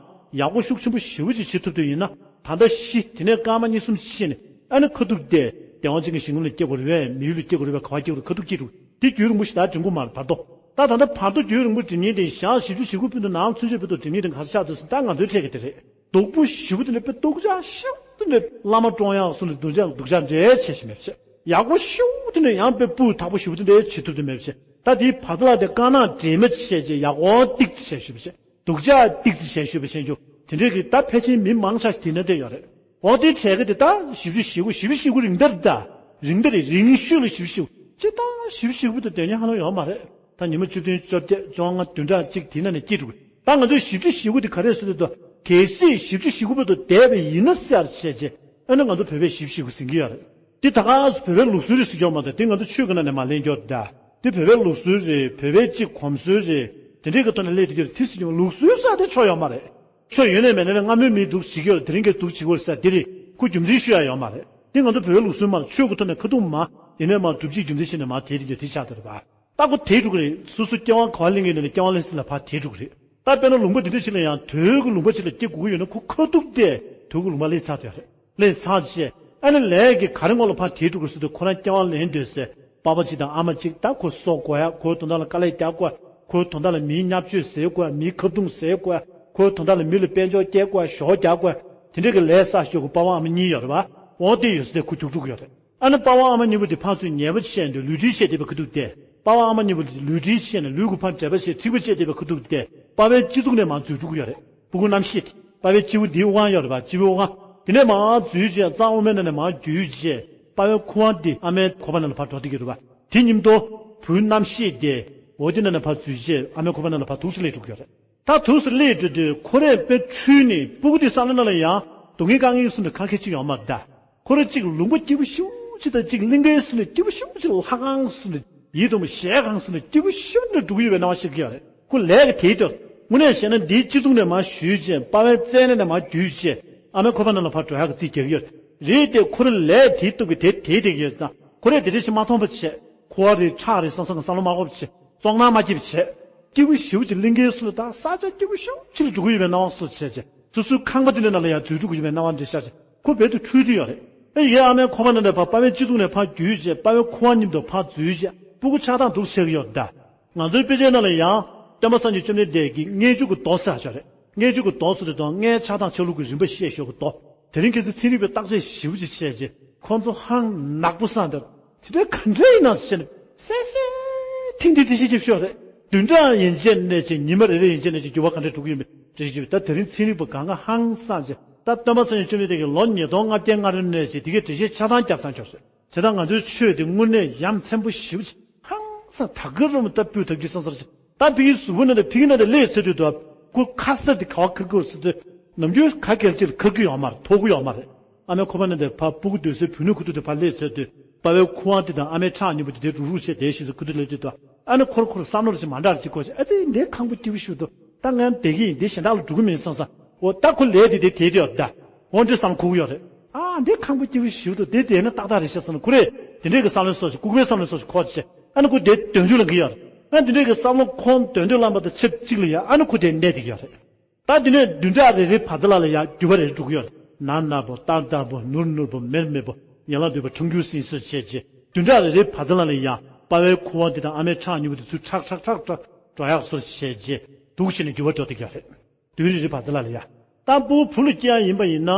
ཡག་པོ་ཤུགས་ཆེན་པོ་ཞེ་པོ་ཅིག་བྱེད་ཐུབ་དུས་ཡིན་ན་ད་ལྟ་ཤི་དེ་ནས་སྐར་མ་གཉིས་གསུམ་ཕྱིན་ནས་ཨ་ནི་ཁ་ཐུག་དེ་བདེ་དབང་ཅན་གྱི་ཞིང་ཁམས་ལ་སྐྱེ་དགོས་རེད་པས་མི་ཡུལ་ལ་སྐྱེ་དགོས་རེད་པས་ག་བ་སྐྱེ་དགོས་རེད་ཁ་ཐུག་སྐྱེས་འགྲོ་དེ་རྒྱུན་རིང་པོ་ཞིག་ད་འགྲིམ་དགོས་མ་རེད་བར་དོ། ད་ ད་ད་ལྟ་བར་དོ་རྒྱུན་རིང་པོ་འགྲིམ་མཁན་དེ་ཞག་བཞི་བཅུ་ཞེ་དགུ་བར་དུ་ནང་ཚུན་ཆད་བར་དུ་འགྲིམ་མཁན་དེ་ག་རེ་ཆགས་འདུག་ཟེར་ན། ད་ང་ཚོའི་འཕྲད་མཁན་དེ་རེད། སྡུག་པོ་ཞེ་པོ་དེ་ནི་དཔེ་སྡུག་ཅག་ཞེ་པོ་དེ་འདྲ། བླ་མ་བཀྲོངས་ཡག་སོགས་ལ་སྡུག་ཅག་སྡུག་ཅག་འདྲ་བྱེད་ཤེས་མེད་པ་བྱས། ཡག་པོ་ཞེ་པོ་དེ་ནི་ཡང་དཔེ་སྤུས་དག་པོ་ཞེ་པོ་དེ་འདྲ་བྱེད་ཐུབ་དེ་མེད་པ་བྱས། ད་དེའི་བར་ཐག་ལ་དེ་དཀར་ནག་འདྲེས་མ་བྱས་བྱས། ཡག་པོ་ཏིག་ཙི་བྱས་ཞུ་བ་བྱས། སྡུག་ཅག་ཏིག་ཙི་བྱས་ཞུ་བ་བྱས། འཇོག་དེ་འདྲས་ཀྱི་ད་ཕལ་ཆེར་མི་མང་ཆེ་ཞིག་དེ་ན་བསྡད་ཡོད་རེད། འོ་དེ་འཕྲད་མཁན་དེ་ད་བཞི་བཅུ་ཞེ་དགུ། བཞི་བཅུ་ཞེ་དགུ་རིང་ཐག་རེད་ད། རིང་ཐག་རེད། རིང་ཤོས་ལ་བཞི་བཅུ་ཞེ་དགུ་ཅི། ད་བཞི་བཅུ་ཞེ་དགུ་བར་དུ་སྡོད་མཁན་ཧ་ལམ་ཡོད་མ་རེད། ད་ཉི་མ་བཅུ་བདུན་བཅོ་བརྒྱད་བཅོ་ལྔ་བདུན་ཕྲག་གཅིག་དེ་ན་ནས་སྐྱེས་འགྲོ་གི། ད་ང་ཚོས་བཞི་བཅུ་ཞེ་དགུ་དེ་ག་རེ་ཟེར་དུས། གལ་སྲིད་བཞི་བཅུ་ཞེ་དགུ་བར་དུ་བསྡད་པ་ཡིན་ན་ཟེར་བྱས་རྗེས། ཨ་ནི་ང་ཚོ་བོད་པས་བཞི་བཅུ་ཞེ་དགུ་ཟིན་གྱི་ཡོད་རེད། འདི་ད་ག་བོད་པའི་ལུགས་སྲོལ་རེད་ཟེར་གྱི་ཡོད་མ་རེད། འདི་ང་ཚོ་ཆོས་ཀྱི་ནང་ནས་མར་ལེན་རྒྱུ་རེད་ད། འདི་བོད་པའི་ལུགས་སྲོལ་རེད། བོད་པའི་གཅིག་གོམས་སྲོལ་རེད། དེ་འདྲའི་གི་ཐོག་ནས་སླེབས་ཡོང་རྒྱུ་རེད། དེ་ཟེར་གྱི་མ། ལུགས་སྲོལ་ཟེར་དེ་ཆོ་ཡོད་མ་རེད། ཆོ་ཡོད་ནའི་མེད་ནའི་ལས་སྔ་མོའི་མིས་སྡུག་བྱེད་ཀྱི་ཡོད་རེད། དེ་རིང་གིས་སྡུག་བྱེད་ཀྱི་ཡོད་རེད་ཟེར་དེ་རེད། ཁོ་རྒྱུ་མཚན་ཞུ་ཡག་ཡོད་མ་རེད། དེ་ང་ཚོ་བོད་པའི་ལུགས་སྲོལ་མ་རེད། ཆོས་ཀྱི་ཐོག་ནས་ཁ་ཐུག་མ་ཡིན་ནའི་མ་སྒྲུབ་བྱེད་རྒྱུ་མཚན་བྱས་ནས་མར་དེད་རྒྱུ་དེ་ཆགས་བསྡད་རེད་པ། ད་ཁོ་དེད་འགྲོ་གི་རེད། སོ་སོའི་སྐྱེ་བ་ག་པར་ལེན་གྱི་ཡོད་ནའི་སྐྱེ་བ་ལེན་སྲིད་ལ་ཕར་དེད་འགྲོ་གི་རེད། ད་དཔེར་ན་ལུང་པ་འདི་འདྲ་ཞིག་ལ་ཡང་དོལ་གྱི་ལུང་པ་ཞིག་ལ་སྐྱེ་དགོས་ཀྱི་ཡོད་ན། ཁོ་ཁ་ཐུག་དེ་དོལ་གྱི་ལུང་པ་སླེབས་ཚར་བསྡད་ཡོད་རེད། སླེབས་ཚར་རྗེས་ཨ་ནི་ལས་ཀྱི་ག་རེ་སྔོན་ལ་ཕར་དེད་འགྲོ་གི་རེད་ཟེར་དུས། ཁོ་རང་སྐྱེ་བ་ལེན་འདོད་ཟེར། པ་ཕ་གཅིག་དང་ཨ་མ་གཅིག་ད་ཁོ་གསོ་དགོས་ཡ། ཁོའི་དོན་དག་ལ་དཀའ་ལས་རྒྱག་དགོས། ཁོའི་དོན་དག་ལ་མིའི་བརྙས་བཅོས་བཟོ་དགོས། མིའི་ཁ་རྡུང་བཟོ་དགོས། ཁོའི་དོན་དག་ལ་མི་ལ་དཔལ་འབྱོར་སྐྱེལ་དགོས། ཞོ་རྒྱག་དགོས། དེ་འདྲ་གི་ལས་བསགས་ཞོག་གི་པ་ཕ་ཨ་མ་གཉིས་ཡོད་རེད་པ། འོ་དེ་ཡོད་ས་དེ་ཁོ་རྒྱུགས་འགྲོ་གི་ཡོད་རེད། ཨ་ནི་པ་ཕ་ཨ་མ་གཉིས་པོ་དེ་ཕར་ཚུར་ཉེས་པ་བྱས་འདུག་ལུས་འབྲེལ་བྱས་བསྡད་པའི་ཁ་ཐུག་དེ། པ་ཕ་ཨ་མ་གཉིས་པོ་དེ་ལུས་འབྲེལ་བྱས་ནས་ལུས་ཀྱི་ཕར་འབྲེལ་བ་བྱས། འཁྲིག་པ་བྱས་བསྡད་པའི་ཁ་ཐུག་དེ། པ་ཕའི་སྤྱི་གཙུག་ནས་མར་འཛུལ་འགྲོ་གི་ཡོད་རེད། སྤུ་གུ་རྣམ་ཤེས་དེ། པ་ཕའི་སྤྱི་བོ་འདིའི་དབུ་རྐང་ཡོད་རེད་པ། སྤྱི་བོའི་དབུ་རྐང་དེ་ནས་མར་འཛུལ་བྱས། རྩ་དབུ་མའི་ནང་ནས་མར་བརྒྱུད་བྱས། པ་ཕའི་ཁུ་དབང་དེ་ཨ་མའི་ཁོག་པ་ནང་ལ་ཕར་འགྲོ་བསྡད་ཀྱི་རེད་པ། དེ་མཉམ་དུ་བུའི་རྣམ་ཤེས་དེ་འོ་དེ་ནང་ནས་ཕར་འཛུལ་བྱས། ཨ་མའི་ཁོག་པ་ནང་ལ་ཕར་འདུག་སེ་སླེབས་འགྲོ་གི་ཡོད་རེད། ད་འདུག་སེ་སླེབས་འགྲོ་དུས་ཁོ་རས་དཔེ་འཁྲུལ་ནས། སྤུ་གུ་དེ་བསམ་བློ་ནང་ལ་ཡང་སྡུག་བསྔལ་དཀའ་ངལ་སུ་འདྲ་གང་ག་ཅིག་ཡོད་མ་རེད་ད། ཁོ་རང་གཅིག་ལུང་པ་སྐྱིད་པོ་ཞེ་པོ་ཅིག་དང་། གཅིག་གླིང་གའི་སུ་འདྲ་སྐྱིད་པོ་ཞེ་པོ་ཅིག་ལ། ལྷ་ཁང་སུ་འདྲ། ཡིད་དུ་འོང་བའི་གཞལ་ཁང་སུ་འདྲ་སྐྱིད་པོ་ཞེ་པོ་འདྲ་འགྲོ་གི་ཡོད་པའི་སྣང་བ་ཤར་གྱི་ཡོད་རེད། ཁོ་ལས་ཀྱི་དེའི་དོན་དངོས་གནས་བཤད་ན་འདིའི་སྤྱི་གཙུག་ནས་མར་བཞུད་བྱས། པ་ཕའི་རྩ་ནས་ནས་མར་བརྒྱུད་བྱས། ཨ་མའི་ཁོག་པ་ནང་ལ་ཕར་འགྲོ་ཡག་གི་རྩིས་རྒྱག་གི་ཡོད་རེད། དེ་ཁོ་རང་ལས་དེའི་སྟོབས་ཀྱིས་དེ་དེད་བསྡད་ཀྱི་ཡོད་ཙང་། ཁོ་རས་དེ་འདྲ་ཞིག་མ་མཐོང་པ་བྱས། ཁུ་བ་རེད་ཁྲག་རེད་བསམ་བསམ་གྱི་བསམ་བློ་མ་འཁོར་བ་བྱས། བཙོག་ནག་མ་སྐྱེས་པ་བྱས། སྐྱིད་པོ་ཞེ་པོ་ཅིག་གླིང་གའི་སུ་ལ། ད་ས་ཆ་སྐྱིད་པོ་ཞེ་པོ་ཅིག་ལ་འགྲོ་གི་ཡོད་པའི་སྣང་བ་སོགས་བྱས་བྱས། སོ་སོའི་ཁང་པ་དེ་འདྲ་ནང་ལ་ཡང་འཛུལ་འགྲོ་གི་ཡོད་པའི་སྣང་བ་འདྲ་ཤར་བྱས། ཁོ་རྦད་དུ་འཁྲུལ་བསྡད་ཡོད་རེད། ཨེ་ཡ། ཨ་མའི་ཁོག་པ་ནང་ནས་ཕར་པ་ཕའི་སྤྱི་གཙུག་ནས་ཕར་བརྒྱུད་བྱས། པ་ཕའི་ཁུ་དབང་མཉམ་དུ་ཕར་འཛུལ་བྱས། སྤུ་གུ་ཆགས་སྡང་འདུག་སེ་བྱེད་ཀྱི་ཡོད་རེད་ད། ང་ཚོའི་དཔེ་ཆའི་ནང་ལ་ཡང་སྟོན་པ་སངས་རྒྱས་བཅོམ་ལྡན་འདས་ཀྱིས་མངལ་ཆུ་གི་མདོ་ཟེར་ཡག་ཅིག་ཡོད་རེད། མངལ་ཆུ་གི་མདོ་ཟེར་དུས་དང་། མངལ་ཆགས་སྡང་ཆ་ལུགས་ཀྱི་རིམ་པ་བཤད་ཞོར་གྱི་མདོ། དེ་རིང་ཁ་སང་ཚན་རིག་པས་བརྟག་དཔྱད་ཞེ་པོ་ཅིག་བྱས་རྗེས། ཁོ་ཚོ་ཧང་ནག་པོ་བསགས་འདུག་དེ་འདྲ་ག་འདྲ་ཡིན་ན་ཟེར་ནས་གསལ་གསལ་ཐིང་ཐིང་འགྲེལ་བཤད་རྒྱབ་ཤོག་རེད། བདུན་ཕྲག་ཡན་ཆད་ནས་བྱས། ཉི་མ་རེ་རེ་ཡན་ཆད་ནས་བྱས་འགྱུར་བ་ག་འདྲ་འགྲོ་གི་ཡོད་མེད་འགྲེལ་བཤད་རྒྱབ། ད་དེ་རིང་ཚན་རིག་པ་གང་ག་ཧང་སངས་བྱས། ད་སྟོན་པ་སངས་རྒྱས་བཅོམ་ལྡན་འདས་ཀྱིས་ལོ་ཉིས་སྟོང་ལྔ་བརྒྱ་ལྔ་བཅུ་ནས་བྱས་དེ་གའི་འགྲེལ་བཤད་ཆ་ཚང་རྒྱབ་ཚར་ཡོད་རེད། བྱས་ཙང་ང་ཚོའི་ཆོས་དེ་དངོས་གནས་ཡ་མཚན་པོ་ཞེ་པོ་ཅིག་ཧང་སང་། ད་ག་རུ་མ་ད་སྤུས་དག་རྒྱུ་བསམ་ས་རེད། ད་ཕ་གིའི་གཟུགས་པོ་ནང་དུ། ཕ་གི་ནང་དུ་སླེབས་ཚར་དུས་དང་། ཁོ་ཁ་ས་དེ་ག་པར་འཁར་གྱི་ཡོད་ཟེར་དུས། ནམ་རྒྱུན་ག་གལ་ཆེ་ལ་འཁར་གྱི་ཡོད་མ་རེད། ཐོགས་ཀྱི་ཡོད་མ་རེད། ཨ་མའི་ཁོག་པ་ནང་དུ་ཕར་སྤུ་གུ་སྡོད་སའི་བུ་སྣོད་ཁུ་ཐུག་དེ་ཕར་སླེབས་ཚར་དུས། པ་ཕའི་ཁུ་དབང་དེ་དང་ཨ་མའི་ཁྲག་གཉིས་པོ་དེ་དེ་རུག་རུག་བྱས་བསྡད་ཤག་ཟེར། ཁུ་ཐུག་སླེབས་དུས་དང་། ཨ་ནི་ཁོ་རང་ཁོ་རང་བསམ་བློ་རེ་ཞིག་མ་འདྲ་རེ་ཅིག་འཁོར་བྱས། ཨ་ཙི། འདི་ཁང་པ་སྐྱིད་པོ་ཞིག་འདུག་ད་ང་བསྡད་ཀྱི་ཡིན། འདི་གཞན་དག་ལ་འགྲོ་གི་མིན་བསམ་བསམ། འོ་ད་ཁོ་ལས་དེ་དེ་དེད་དེ་ཡོད་རེད་ད། འོ་འདྲའི་བསམ་བློ་འཁོར་གྱི་ཡོད་རེད། ཨ། འདི་ཁང་པ་སྐྱིད་པོ་ཞིག་འདུག་འདི་བསྡད་ན་ཏག་ཏག་རེད་ཤག་བསམ་ནས། ཁོ་རས་དེ་འདྲའི་གི་བསམ་བློ་སོགས་ཤིག་ལྐུགས་པའི་བསམ་བློ་སོགས་ཤིག་འཁོར་བྱས། ཨ་ནི་ཁོ་དེ་འདོན་འདོན་ལངས་ཀྱི་ཡོད་རེད། ཨ། འདི་འདྲའི་གི་བསམ་བློ་ཁོ་འདོན་འདོན་ལངས་པ་དང་ཆབས་ཅིག་ལ་ཡ། ཨ་ནི་ཁོ་དེ་གནས་བསྡད་ཀྱི་ཡོད་རེད། ད་དེ་ནས་བདུན་ཕྲག་རེ་རེའི་བར་མཚམས་ལ་ལ་ཡ་འགྱུར་བ་རེ་རེ་འགྲོ་གི་ཡོད་རེད། ནར་ནར་པོ། ལྟར་ལྟར་པོ། ནུར་ནུར་པོ། མེར་མེར་པོ། ཡན་ལག་འདུས་པ་ཁྲང་ཁྱུང་སིང་སོགས་བྱས་རྗེས། བདུན་ཕྲག་རེ་རེའི་བར་མཚམས་ལ་ལ་ཡ་པ་ཕའི་ཁུ་དབང་དེ་དང་ཨ་མའི་ཁྲག་གཉིས་པོ་དེ་ཚུར་ཁྲག་ཁྲག་ཁྲག་ཁྲག་འགྲོ་ཡག་སོགས་བྱས་རྗེས། འདུག་བྱས་ནས་འགྱུར་བ་འགྲོ་བསྡད་ཀྱི་ཡོད་རེད། བདུན་རེ་རེའི་བར་མཚམས་ལ་ལ་ཡ། ད་སྤུ་གུ་བུ་ལ་སྐྱེ་ཡག་ཡིན་པ་ཡིན་ན།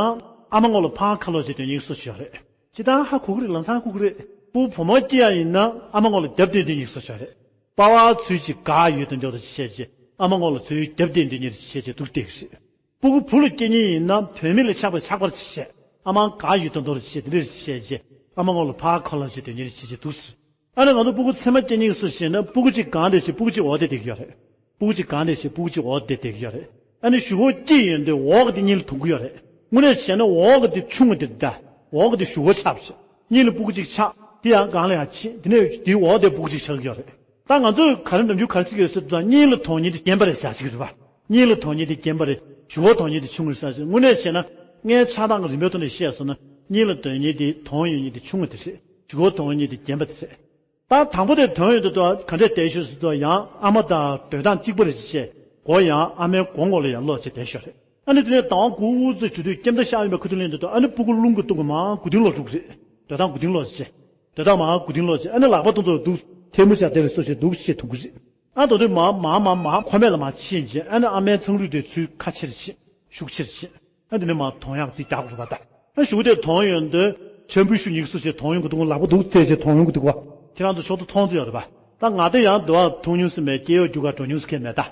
ཨ་མ་མགོ་ལ་ཕར་ཁ་ལོག་བྱས་སྡོད་མཁན་སོགས་ཤིག་ཡོད་རེད། ཅི་ལྟར་ཧ་གོ་གི་རེད། ལམ་སང་ཧ་གོ་གི་རེད། སྤུ་གུ་བུ་མོ་སྐྱེ་ཡག་ཡིན་ན་ཨ་མ་མགོ་ལ་རྒྱབ་བསྡད་སྡོད་མཁན་སོགས་ཤིག་ཡོད་རེད། པ་ཕ་ཚུར་ཅིག་ག་ཡོད་དོ་འདོད་དོ་བྱས་རྗེས། ཨ་མ་མགོ་ལ་ཚུར་རྒྱབ་བསྡད་སྡོད་མཁན་བྱས་རྗེས་འདུག་བསྡད་ཀྱི་རེད། སྤུ་གུ་བུ་ལ་སྐྱེ་མཁན་ཡིན་ན་བུད་མེད་ལ་ཆགས་པ་ཆགས་པར་བྱས། ཨ་མ་ག་ཡོད་དོ་འདོད་དོ་བྱས། དེ་འདྲ་བྱས་རྗེས་ཨ་མ་མགོ་ལ་ཕར་ཁ་ལོག་བྱས་སྡོད་མཁན་བྱས་རྗེས་འདུག་ཟེར། ཨ་ནི་ང་ཚོ་སྤུ་གུ་མཚེ་མ་སྐྱེ་མཁན་སུ་ཞེ་ན། སྤུ་གུ་གཅིག་གང་དེ་བྱས། སྤུ་གུ་གཅིག་འོག་དེ་བསྡད་ཀྱི་ཡོད་རེད། སྤུ་གུ་གཅིག་གང་དེ་བྱས། སྤུ་གུ་གཅིག་འོག་དེ་བསྡད་ཀྱི་ཡོད་རེད། ཨ་ནི་གཞུག་གུ་སྐྱེས་ཡོང་དུས་འོག་གི་དེ་སྙིང་ལ་ཐོན་གྱི་ཡོད་རེད། དངོས་གནས་བྱས་ན་འོག་གི་དེ་ཆུང་བ་དེ་རེད་ད། འོག་གི་དེ་གཞུག་གུ་ཆགས་པ་བྱས། སྙིང་ལ་སྤུ་གུ་གཅིག་ཆགས། དེ་ཡང་སྒང་ལ་ཡང་ཕྱིན། དེ་ནས་དེའི་འོག་དེ་སྤུ་གུ་གཅིག་ཆགས་ཀྱི་ཡོད་རེད། ད་ང་ཚོས་ག་རེ་ནམ་རྒྱུན་ག་རེ་ཟེར་གྱི་ཡོད་ཟེར་དུས། སྙིང་ལ་ཐོན་མཁན་དེ་རྒན་པ་རེད་ཟེར་ཡག་ཅིག་རེད་པ། སྙིང་ལ་ཐོན་མཁན་དེ་རྒན་པ་རེད། གཞུག་གུ་ཐོན་མཁན་དེ་ཆུང་ངུ་རེད་ཟེར་ཡག་ཅིག། དངོས་གནས་བྱས་ན་མངལ་ཆགས་སྟངས་ཀྱི་རིམ་པའི་ཐོག་ནས་བཤད་སོང་ན། སྙིང་ལ་ཐོན་མཁན་དེ་ཐོན་ཡོང་མཁན་དེ་ཆུང་ངུ་དེ་རེད། གཞུག་གུ་ཐོན་མཁན་དེ་རྒན་པ་དེ་རེད། ད་དང་པོ་དེ་ཐོན་ཡོང་དུས་ག་འདྲས་བསྡད་ཤག་ཟེར་དུས། ཡང་ཨ་མ་དང་སྡོད་སྟངས་གཅིག་པ་རེད་བྱས། མགོ་ཡང་ཨ་མའི་མགོ་ངོ་ལ་ཡར་ལོག་བྱས་བསྡད་ཤག་རེད། ཨ་ནི་དེ་ནས་ཟླ་བ་དགུ་ཙམ་བྱུང་དུས་སྐྱེ་མདའ་ཤར་ཡོང་པའི་ཁ་ཐུག་ལ་ཡིན་དུས། ཨ་ནི་སྤུ་གུ་རླུང་གིས་བཏང་གིས་མར་མགོ་རྟིང་སློག་འགྲོ་གི་རེད། སྡོད་སྟངས་མགོ་རྟིང་སློག་བྱས། སྡོད་སྟངས་མར་མགོ་རྟིང་སློག་བྱས། ཨ་ནི་ལག་པ་གཏོང་དུས་འདུག་ཐལ་མོ་སྦྱར་བསྡད་པ་སོགས་བྱས་འདུག་བྱས་ཐོན་གྱི་རེད། ཨ་ད་དུང་མ་མ་མ་མ་ཁོ་མེད་ལ་མ་ཕྱིན་རྗེས་ཨ་ནི་ཨ་མའི་ཚང་རུས་དེ་ཚུར་ཁ་ཕྱིར་ཕྱིན། ཤུགས་ཆེར་ཕྱིན། ཨ་དེ་ནས་མ་དོང་ཡག་རྩིས་རྒྱག་དགོས་པ་ད། ཨ་གཞུག་དེ་དོང་ཡོང་དུས་ཆམ་བུའི་ཤུགས་ཉིག་སུ་ཞེས་དོང་ཡོང་གི་འདུག་ལག་པ་འདུག་བལྟས་ཞེས་དོང་ཡོང་གི་འདུག་བ། ཁྱེད་རང་ཚོ་ཕྱོགས་སུ་མཐོང་ཚོད་ཡོད་རེད་པ། ད་ང་དེ་ཡང་དུ་བ་མཐོང་མྱོང་སུ་མེད་སྐྱེ་ཡོད་རྒྱུ་ག་འགྲོ་མྱོང་སུ་ཁས་མེད་ད།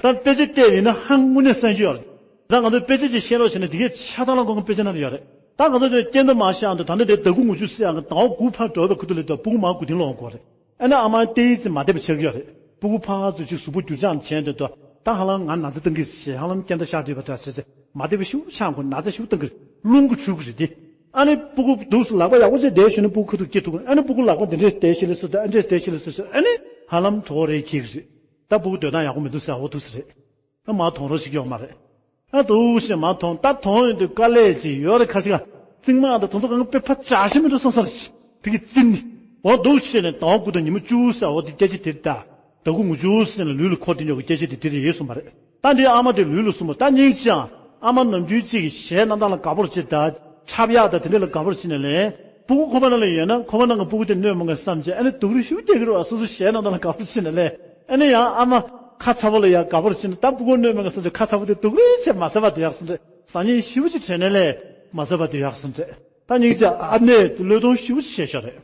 ད་དཔེ་ཆ་བལྟས་ཡིན་ན་ཧང་དངོས་གནས་གསན་རྒྱུ་ཡོད་རེད། ད་ང་ཚོས་དཔེ་ཆ་ཅིག་ཤེས་རོགས་བྱས་ན་དེ་གའི་ཆ་ཚང་ལ་ཁོང་གི་དཔེ་ཆ་ནང་ལ་ཡོད་རེད། ད་ང་ཚོ་ཚོས་སྐྱེ་འདབ་མ་ཤང་དུ་ད་ནི་དེ་ཟླ་དགུ་ངོ་བཅུ་སྲིད་ཡང་གི་ཟླ་བ་དགུ་ཕར་འགྲོ་བའི་ཁུ་ཐུ་ལ་དུ་སྤུ་གུ་མ་དགུ་དིང་ལོག་དགོས་རེད། ཨ་ནི་ཨ་མ་ཏེའི་ཙི་མ་བདེ་བ་ཆགས་ཀྱི་ཡོད་རེད། སྤུ་གུ་ཕར་ཚུར་ཅིག་གཟུགས་པོ་འགྱུར་བཅོས་བྱས་འདོད་དོ། ད་ཧ་ལམ་ང་ན་ཚ་བཏང་གི་ཞེས་ཧ་ལམ་སྐྱེ་འདབ་ཤར་དུས་པ་འདྲ་ཟེར་ཚེ་མ་བདེ་བ་ཞིག་ཆགས་དགོས། ན་ཚ་ཞིག་བཏང་གི་རླུང་གི་ཆུ་གི་རེད་དེ། ཨ་ནི་སྤུ་གུ་འདུག་སུ་ལག་པ་ཡག་པོ་བྱས་བསྡད་ཞུ་ནི་སྤུ་གུ་ཁ་ཐུག་སྐྱེ་ཐུག་ཨ་ནི་སྤུ་གུ་ལག་པ་འདི་འདྲས་བསྡད་ཤི་ལེ་སུ་ད་ཨ་འདྲས་བསྡད་ཤི་ལེ་སུ་ཨ་ནི་ཧ་ལམ་གྲོགས་རེ་ཁྱེག་རེད། ད་སྤུ་གུ་སྡོད་སྟངས་ཡག་པོ་མི་འདུག་ཟེར་འོ་འདུག་སེ་རེད། ཨ་མ་མཐོང་རོགས་ཤིག་ཡོད་མ་རེད། ཨ་འདུག་ཞེས་མ་མཐོང་ད་མཐོང་ཡོང་དུས་དཀའ་ལས་ཅིག་ཡོད་རེད་ཁ་ཤས་ཀ་རྩིག་མ་ཨ་ད་དོ་ཚོ་གང་ག་དཔེ་ཕ་བྱ་ཤི་མི་འགྲོ་བསམ་ས་རེད། ཕི་གི་རྩིག་ནི་འོ་འདུག་ཞེས་ནས་དང་དགུ་དང་ཉི་མ་བཅུ་ཟེར་འོ་དེ་སྐད་ཆ་དེ་རེད་ད། ཟླ་དགུ་ངོ་བཅུ་ཟེར་ནས་ལུས་ལ་འཁོར་དེ་ཉོ་གི་སྐད་ཆ་དེ་དེ་རེད་ཡོད་གསུངས་པ་རེད། ད་འདི་ཨ་མ་དེ་ལུས་ལ་གསུངས་པ་ད་སྙིང་རྗེ་ཨ་མ་ནམ་རྒྱུན་གཅིག་གི་གཞས་གནང་སྟངས་ལ་དགའ་པོར་བྱེད་ད། འཁྲབ་ཡག་དང་དེ་འདྲ་ལ་དགའ་པོར་བྱེད་ནས་ལས། སྤུ་གུ་ཁོ་པ་ནང་ལ་ཡོད་ན་ཁོ་པ་ནང་གི་སྤུ་གུ་དེ་གནོད་མ་དགོས་བསམ་བྱས་ཨ་ནི་སྡུག་རུས་ཞེ་པོ་སྐྱེ་གི་རེད་བ། སོ་སོ་གཞས་གནང་སྟངས་ལ་དགའ་པོར་བྱེད་ནས་ལས། ཨ་ནི་ཡང་ཨ་མ་ཁ་ཚ་པོ་ལ་ཡང་དགའ་པོར་བྱེད་ནས་ད་སྤུ་གུ་གནོད་མ་དགོས་བསམ་བྱས་ཁ་ཚ་པོ་དེ་སྡུག་རུས་བྱས་མ་ཟ་བ་དེ་ཡག་སོང་རེད། ཟ་ཉེན་ཞེ་པོ་ཅིག་དྲན་ནས་ལས་མ་ཟ་བ་དེ་ཡག་སོང་རེད། ད་སྙིང་རྗེ་ཨ་མས་བློས་གཏོང་ཞེ་པོ་ཅིག་བྱས་ཤག་རེད།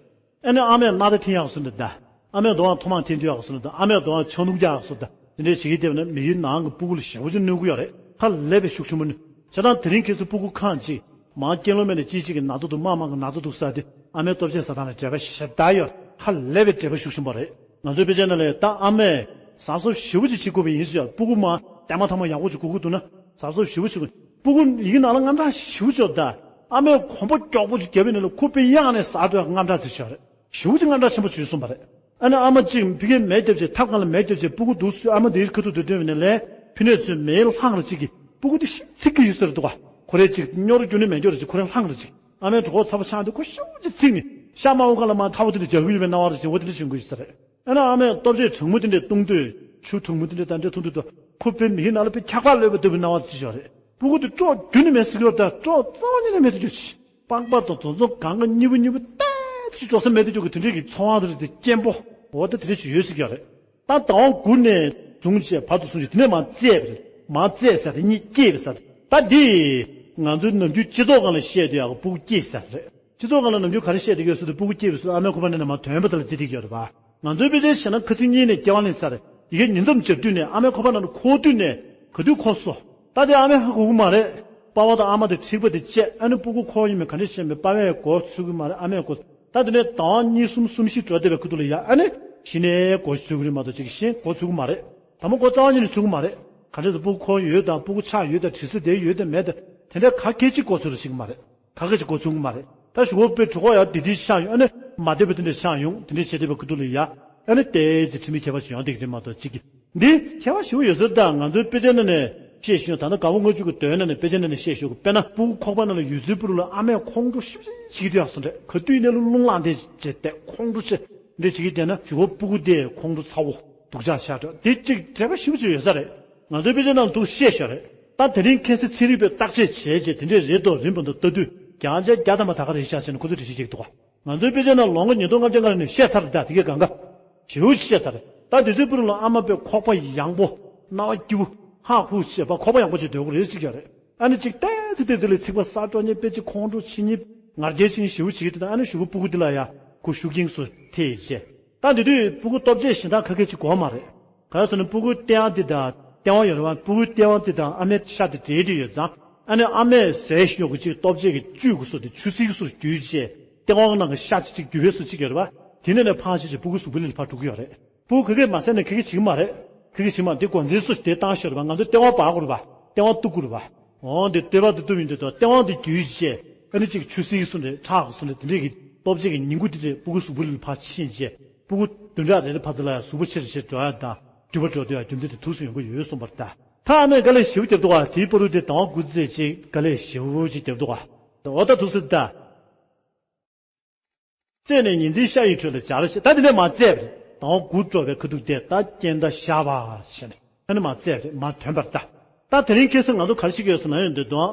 ཨ་ནི་ཨ་མས་སྣ་ཐ་འཐེན་ཡག་སོང་འདི་ད། ཨ་མས་རྡོ་བ་ཐོག་མར་འཐེན་དུས་ཡག་སོང་འདི་ད། ཨ་མས་རྡོ་བ་ཆང་འཐུང་རྒྱག་ཡག་སོང་ད། དེ་འདྲའི་བྱེད་ཀྱི་བསྡད་པ་ན་མི་ཡུལ་ནང་གི་སྤུ་གུ་ལ་ཞེ་པོ་ཅིག་གནོད་ཀྱི་ཡོད་རེད། ཧ་ལས་པའི་ཤུགས་ཆེན་པོ་ནི། བྱས་ཙང་དེ་རིང་ཁ་སང་སྤུ་གུ་ཁག་ཅིག་མར་སྐྱེས་ལོ་མེད་ནས་ཅིག་ཅིག་གི་ན་ཚ་འདུག་དམར་དམར་གི་ན་ཚ་འདུག་ཟེར་དེ་ཨ་མའི་ལྟོ་ཆས་ཟ་སྟངས་ལ་འབྲེལ་བ་ཞེ་དྲག་ཡོད། ཧ་ལས་པའི་འབྲེལ་བ་ཤུགས་ཆེན་པོ་རེད། ང་ཚོའི་དཔེ་ཆ་ནང་ལ་ད་ཨ་མས་གཟབ་གཟབ་ཞེ་པོ་ཅིག་བྱེད་དགོས་པ་ཡིན་ཟེར། སྤུ་གུ་མར་ལྟད་མོ་ཐ་མ་ཡག་པོ་ཅིག་དགོས་ཀྱི་འདུག་ན་གཟབ་གཟབ་ཞེ་པོ་ཅིག་དགོས། སྤུ་གུ་ཡིན་ནང་ལ་དངངས་སྐྲག་ཞེ་པོ་ཅིག་ད། ཨ་མས་གོམ་པ་མགྱོགས་པོ་ཅིག་བརྒྱབ་པའི་ནང་ལ་ཁོ་དཔེ་གཡང་ནས་ཟ་འགྲོ་ཡག་དངངས་སྐྲག་ཟེར་ཤག་རེད། ཞེ་པོ་ཅིག་དངངས་སྐྲག་ཆེན་པོ་བྱུང་སོང་བ་རེད། ཨ་ནི་ཨ་མ་གཅིག་ཕ་གིར་མེ་བརྒྱབ་བྱས་ཐབ་ཁང་ལ་མེ་བརྒྱབ་བྱས་སྤུ་གུ་འདུག་སེ་ཨ་མ་དེའི་ཁ་ཐུག་ཏུ་བཏོན་པའི་ནང་ལ་ཕི་ནས་ཚུར་མེའི་ལྷང་རེ་གཅིག་གིས་སྤུ་གུ་དེ་ཤི་ཚིག་གི་ཡོད་ས་རེད་འདུག་ག་ཁོ་རེ་གཅིག་སྨྱོ་རུ་རྒྱུ་ནི་མེ་སྐྱོར་རེ་གཅིག་ཁོ་རེ་ལྷང་རེ་གཅིག་ཨ་མའི་གྲོད་ཁོག་ཚ་པོ་ཆགས་དུས་ཁོ་ཤུགས་ཀྱིས་ཚིག་ནས་ཤ་དམར་པོ་ཁ་ལ་མར་ཐལ་བ་དེ་འདྲ་རྒྱག་གི་ཡོད་པའི་སྣང་བ་རེ་གཅིག་འོ་དེ་འདྲ་བྱུང་གི་ཡོད་ས་རེད། ཨ་ནི་ཨ་མས་ལྟོ་ཆས་གྲང་མོ་དེ་འདྲས་བཏུང་དུས་ཆུ་གྲང་མོ་དེ་འདྲས་དང་འདྲས་འཐུང་དུས་དང་ཁོ་དཔེ་མིག་ནང་ལ་དཔེ་འཁྱག་པ་ལོས་པ་ལྟ་བུའི་སྣང་བ་ཅིག་ཤར་རེད། སྤུ་གུ་དེ་སྲོག་རྒྱུན་ནས་མེད་ཟེར་གྱི་ཡོད་རེད་ད། སྲོག་རྩ་བ་ཉིད་ནས་མེད་དུ་གྱུར་ཅིག་པགས་པ་དང་དོ་ཚོང་གང་ག་གཉིས་པོ་གཉིས་པོ་ཏོག་ཙམ་འགྲོ་ས་མེད་དུ་གྱུར་གི་དེ་འདྲས་ཀྱི་ཚོར་བ་དེ་རེད་དེ་སྐྱེན་པོ་འོ་ད་དེ་འདྲས་ཅིག་ཡོད་ཟེར་གྱི་ཡོད་རེད། ད་ཟླ་བ་དགུ་ནས་བཟུང་བྱས་བར་དུ་སོང་ཅིག་དེ་ནས་མར་བཙས་པ་རེད། མར་བཙས་ཟེར་དེ་གཉིད་སྐྱེས་པ་ཟེར་ད་འདི་ང་ཚོའི་ནམ་རྒྱུན་སྤྱི་ཚོགས་སྒང་ལ་བཤད་དུས་ཡག་གི་སྤུ་གུ་སྐྱེས་ཟེར་རེད། སྤྱི་ཚོགས་སྒང་ལ་ནམ་རྒྱུན་ག་རེ་བཤད་བསྡད་ཀྱི་ཡོད་ཟེར་དུས་སྤུ་གུ་སྐྱེས་པའི་ཚུལ་ཨ་མའི་ཁོག་པ་ནང་ནས་མར་ཐོན་པ་དེ་ལ་བརྩི་བསྡད་ཀྱི་ཡོད་རེད་པ། ང་ཚོའི་དཔེ་ཆའི་ཞེ་ན་ཁ་སང་གཉིས་ནས་སྐྱེ་བ་ལེན་ས་རེད། ཡི་གེ་ཉིས་མཚམས་སྦྱར་དུས་ནས་ཨ་མའི་ཁོག་པ་ནང་ནས་འཁོར་དུས་ནས་ག་དུས་འཁོར་སོང་། ད་དེ་ཨ་མས་ཧ་གོ་གི་མ་རེད། པ་ཕ་དང་ཨ་མ་དེ་འཁྲིག་པ་དེ་བཅད་ཨ་ནི་སྤུ་གུ་འཁོར་ཡིན་མིན་ག་འདྲ་ཤེས་མེད། པ་ཕས་མགོ་ཚོས་གི་མ་རེད། ཨ་མས་མགོ། ད་དེ་ནས་ཟླ་བ་གཉིས་གསུམ་གསུམ་བཞི་འགྲོ་བསྡད་པའི་ཁ་ཐུག་ལ་ཡ་ཨ་ནི་གཞི་ནས་མགོ་ཚོས་གི་རེད་མ་གཏོགས་ཅིག་གཞན་མགོ་ཚོས་གི་མ་རེད། དང་པོ་མགོ་རྩ་བ་ཉིད་ནས་ཚོས་གི་མ་རེད། ག་འདྲ་ཟེར་སྤུ་གུ་འཁོར་ཡོད་དང་སྤུ་གུ་ཆགས་ཡོད་དང་དྲི་ཟ་བསྡད་ཡོད་དང་མེད་དང་དེ་འདྲ་ག་གེ་ཅིག་མགོ་ཚོས་རོགས་བྱེད་གི་མ་རེད། ག་གེ་ཅིག་མགོ་ཚོས་གི་མ་རེད། ད་གཞུག་གུ་དཔེ་གྲོད་ཁོག་ཡར་དེ་དེ་ཆགས་ཡོང་ཨ་ནི་མ་བདེ་བ་དེ་འདྲ་ཆགས་ཡོང་དེ་འདྲ་བྱས་བསྡད་པའི་ཁ་ཐུག་ལ་ཡ་ཨ་ནི་ཏོག་ཙམ་དྲི་མའི་ཁྱད་པར་ཞིག་ཡོང་བསྡད་ཀྱི་རེད་མ་གཏོགས་ཅིག་གི་འདི་ཁྱད་པར་ཞེ་པོ་ཡོད་ས་རེད། ད་ང་ཚོའི་དཔེ་ཆའི་ནང་ནས་བཤད་ཤེས་ཡོང་། ད་ལྟ་དགའ་བོ་ལྔ་བཅུ་གི་དོན་ནང་ནས་དཔེ་ཆའི་ནང་ནས་བཤད་ཤེས་ཡོང་གི་དཔེར་ན་སྤུ་གུ་ཁོག་པ་ནང་ལ་ཡོད་ཚད་སྤུ་རུ་ལ་ཨ་མས་ཁོང་ཁྲོ་ཞེ་པོ་ཅིག་བྱེད་ཀྱི་འདུག་ཡག་སོང་རེད། ག་དུས་ཡིན་ནའི་རླུང་ལངས་བསྡད་བྱས་ཏེ་ཁོང་ཁྲོ་ཆེ་འདྲ་བྱེད་ཀྱི་བསྡད་ན་གཞུག་གུ་སྤུ་གུ་དེ་ཁོང་ཁྲོ་ཚ་བོ་སྡུག་ཅག་ཤར་འགྲོ་དེ་གཅིག་འབྲེལ་བ་ཞེ་པོ་ཅིག་ཡོད་ས་རེད། ང་ཚོའི་དཔེ་ཆ་ནང་འདུག་བཤད་ཤག་རེད། ད་དེ་རིང་ཁ་སང་ཚན་རིག་པས་བརྟག་དཔྱད་བྱས་རྗེས་དེ་འདྲས་རེད་དོ་རིན་པོ་འདུག་ལྟ་དུས་རྒྱང་ཆ་བརྒྱ་ཐམ་པ་ད་ག་རེད་ཤག་ཟེར་ནས་ཁོ་ཚོས་འགྲེལ་བཤད་བྱེད་ཀྱི་འདུག་ག་ང་ཚོའི་དཔེ་ཆ་ནང་ལོ་ངོ་ཉིས་སྟོང་ལྔ་བརྒྱ་ལྔ་ནས་བཤད་ཚར་རེད། ད་དེ་གའི་གང་ག་ཞེ་པོ་ཅིག་བཤད་ཚར་རེད། ད་དེ་ཚོའི་སྤུ་རུ་ལ་ཨ་མ་དཔེ་ཁོག་པ་ཡངས་པོ་རྣ་བ་སྐྱིད་པོ་ཧ་ཧུ་བྱེད་པ་ཁོག་པ་ཡངས་པོ་ཅིག་སྡོད་དགོས་རེད་ཟེར་གྱི་ཡོད་རེད། ཨ་ནི་ཅིག་ཏོག་ཙམ་ཏོག་ཙམ་ལ་ཚིག་པ་ཟ་འགྲོ་མཁན་དཔེ་ཅིག་ཁོང་ཁྲོ་ཆེ་མཁན་ང་རྒྱལ་ཆེ་མཁན་ཞེ་པོ་ཅིག་ཡོད་དུས་ད་ཨ་ནི་གཞུག་གུ་སྤུ་གུ་འདི་ལ་ཡ་ཁོ་ཤུགས་རྐྱེན་སོགས་ཐེབས་རྗེས་ད་དེ་དུས་སྤུ་གུ་ལྟོ་ཆས་གཞན་དག་ག་གེ་ཅིག་དགོས་མ་རེད། ག་རེ་ཟེར་ན་སྤུ་གུའི་ལྟེ་བ་འདི་དང་ལྟེ་བ་ཡོད་རེད་བ། སྤུ་གུའི་ལྟེ་བ་འདི་དང་ཨ་མའི་ཤ་དེ་འབྲེལ་དེ་ཡོད་ཙང་ཨ་ནི་ཨ་མས་ཟས་ཤོག་གུ་གཅིག་ལྟོ་ཆས་ཀྱི་བཅུད་ཀྱི་སོ་དེ་ཆུ་སེར་གྱི་སོ་བརྒྱུས་བྱས་ལྟེ་བ་ནང་གི་ཤ་གཅིག་གཅིག་རྒྱུ་བའི་སོ་གཅིག་ཡོད་རེད་བ། དེ་ནས་ནས་ཕར་ཕྱིན་བྱས་སྤུ་གུ་གཟུགས་པོའི་ལ་ཕར་འགྲོ་གི་ཡོད་རེད། སྤུ་གུ་ག་གེ་མ་ཟས་ན་ག་གེ་བྱེད་ཀྱི་མ་རེད། ག་གེ་བྱེད་མ་དེ་གོ་འཛིན་སོ་དེ་བཏང་ཤོག་རེད་བ། ང་ཚོ་ལྟེ་བ་འབག་དགོས་རེད་བ། ལྟེ་བ་གཏུབ་དགོས་རེད་བ། འོ་དེ་ལྟེ་བ་དེ་གཏུབ་ཡིན་དུས་ད་ལྟེ་བ་དེ་བརྒྱུས་བྱས་ཨ་ནི་གཅིག་ཆུ་སེར་གྱི་སོ་འདྲ་ཁྲག་གི་སོ་འདྲ་དེ་འདྲས་ཀྱི་ལྟོ་ཆས་ཀྱི་ཉིང་ཁུ་དེ་འདྲས་སྤུ་གུ་གཟུགས་པོའི་ལ་ཕར་ཕྱིན་བྱས་སྤུ་གུ་བདུན་ཕྲག་རེ་རེ་ཕར་ཚུར་ལ་ཡང་གཟུགས་པོ་ཆེ་རུ་ཆེ་རུ་འགྲོ་ཡ་དང་འགྲུལ་པ་འགྲོ་དུས་ཡང་རྒྱུ་མཚན་དེ་ཐུགས་སུ་ཡོང་གི་ཡོད་གསུངས་པ་རེད་ད། ད་ཨ་མས་དཀའ་ལས་ཞེ་པོ་བརྒྱབ་འདུག་ག་དེའི་བར་དུ་དེ་ཟླ་བ་དགུ་ཙམ་ཅིག་དཀའ་ལས་ཞེ་པོ་ཅིག་བརྒྱབ་འདུག་ག་འོ་ད་ཐུགས་སུ་ད། བཙས་ནས་ཉིན་མཚན་ཤ་ཡི་ཁྲོད་ལ་སྦྱར་ཞེས་ད་དེ་ནས་མར་བཙས་པ་རེད། ཟླ་བ་དགུ་འགྲོ་བའི་ཁ་ཐུག་དེ་ད་རྐྱེན་ད་ཤ་བ་ཞེས་ནས་ཨ་ནི་མར་བཙས་པ་རེད། མར་ཐོན་པར་ལྟ། ད་དེ་རིང་ཁ་སང་ང་ཚོ་ག་རེ་ཤེས་ཀྱི་ཡོད་ཟེར་ན་ཡོད་འདོད་དོ།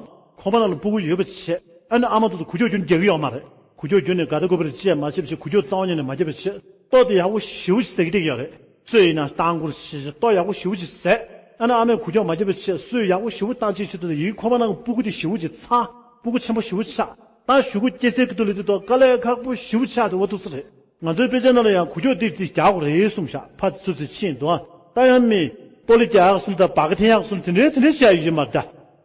ཁོག་པ་ནང་ལ་སྤུ་གུ་ཡོད་པ་བྱས་ཨ་ནི་ཨ་མ་དེ་ཚོ་འགུལ་སྐྱོད་རྒྱུ་ནི་རྒྱག་གི་ཡོད་མ་རེད། འགུལ་སྐྱོད་རྒྱུ་ནི་དགའ་ད་དགོས་པ་རེད་བྱས་མ་བྱས་པ་བྱས་འགུལ་སྐྱོད་རྩ་བ་ཉིད་ནས་མ་བརྒྱབ་པ་བྱས། ལྟོ་དེ་ཡག་པོ་ཞེ་པོ་ཅིག་ཟ་གི་བསྡད་ཀྱི་ཡོད་རེད། སོས་ཡིན་ན་རྟ་མགོར་བྱས་བྱས་ལྟོ་ཡག་པོ་ཞེ་པོ་ཅིག་ཟས། ཨ་ནི་ཨ་མས་འགུལ་སྐྱོད་མ་བརྒྱབ་པའི་ཆེད་སོས་ཡག་པོ་ཞེ་པོ་བཏང་ཅིག་བྱེད་དུས་ཡིན་ཁོ་པ་ནང་གི་སྤུ་གུ་དེ་ཞེ་པོ་ཅིག་ཚ། སྤུ་གུ་ཆེན་པོ་ཞེ་པོ་ཆགས། ད་གཞུག་གུ་སྐྱེ་སའི་སྐབས་དུས་ལ་དེ་ཐོག་དཀའ་ལས་ཁག་པོ་ཞེ་པོ་ཆགས་དེ་འོ་འདུག་ས་རེད། ང་ཚོའི་དཔེ་ཆ་ནང་ལ་ཡང་འགུལ་སྐྱོད་དེ་དེ་རྒྱག་དགོས་རེད་གསུངས་ཤག་ཕར་ཚུར་ཚུར་ཕྱིན་འདུག་ད་ཡང་མི་སྤོ་ལོ་རྒྱག་གསུངས་དང་སྦ་ག་འཐེན་ཡག་གསུངས་དེ་འདྲའི་དེ་འདྲའི་བྱས་ཡོད་ཀྱི་མ་རེད་ད།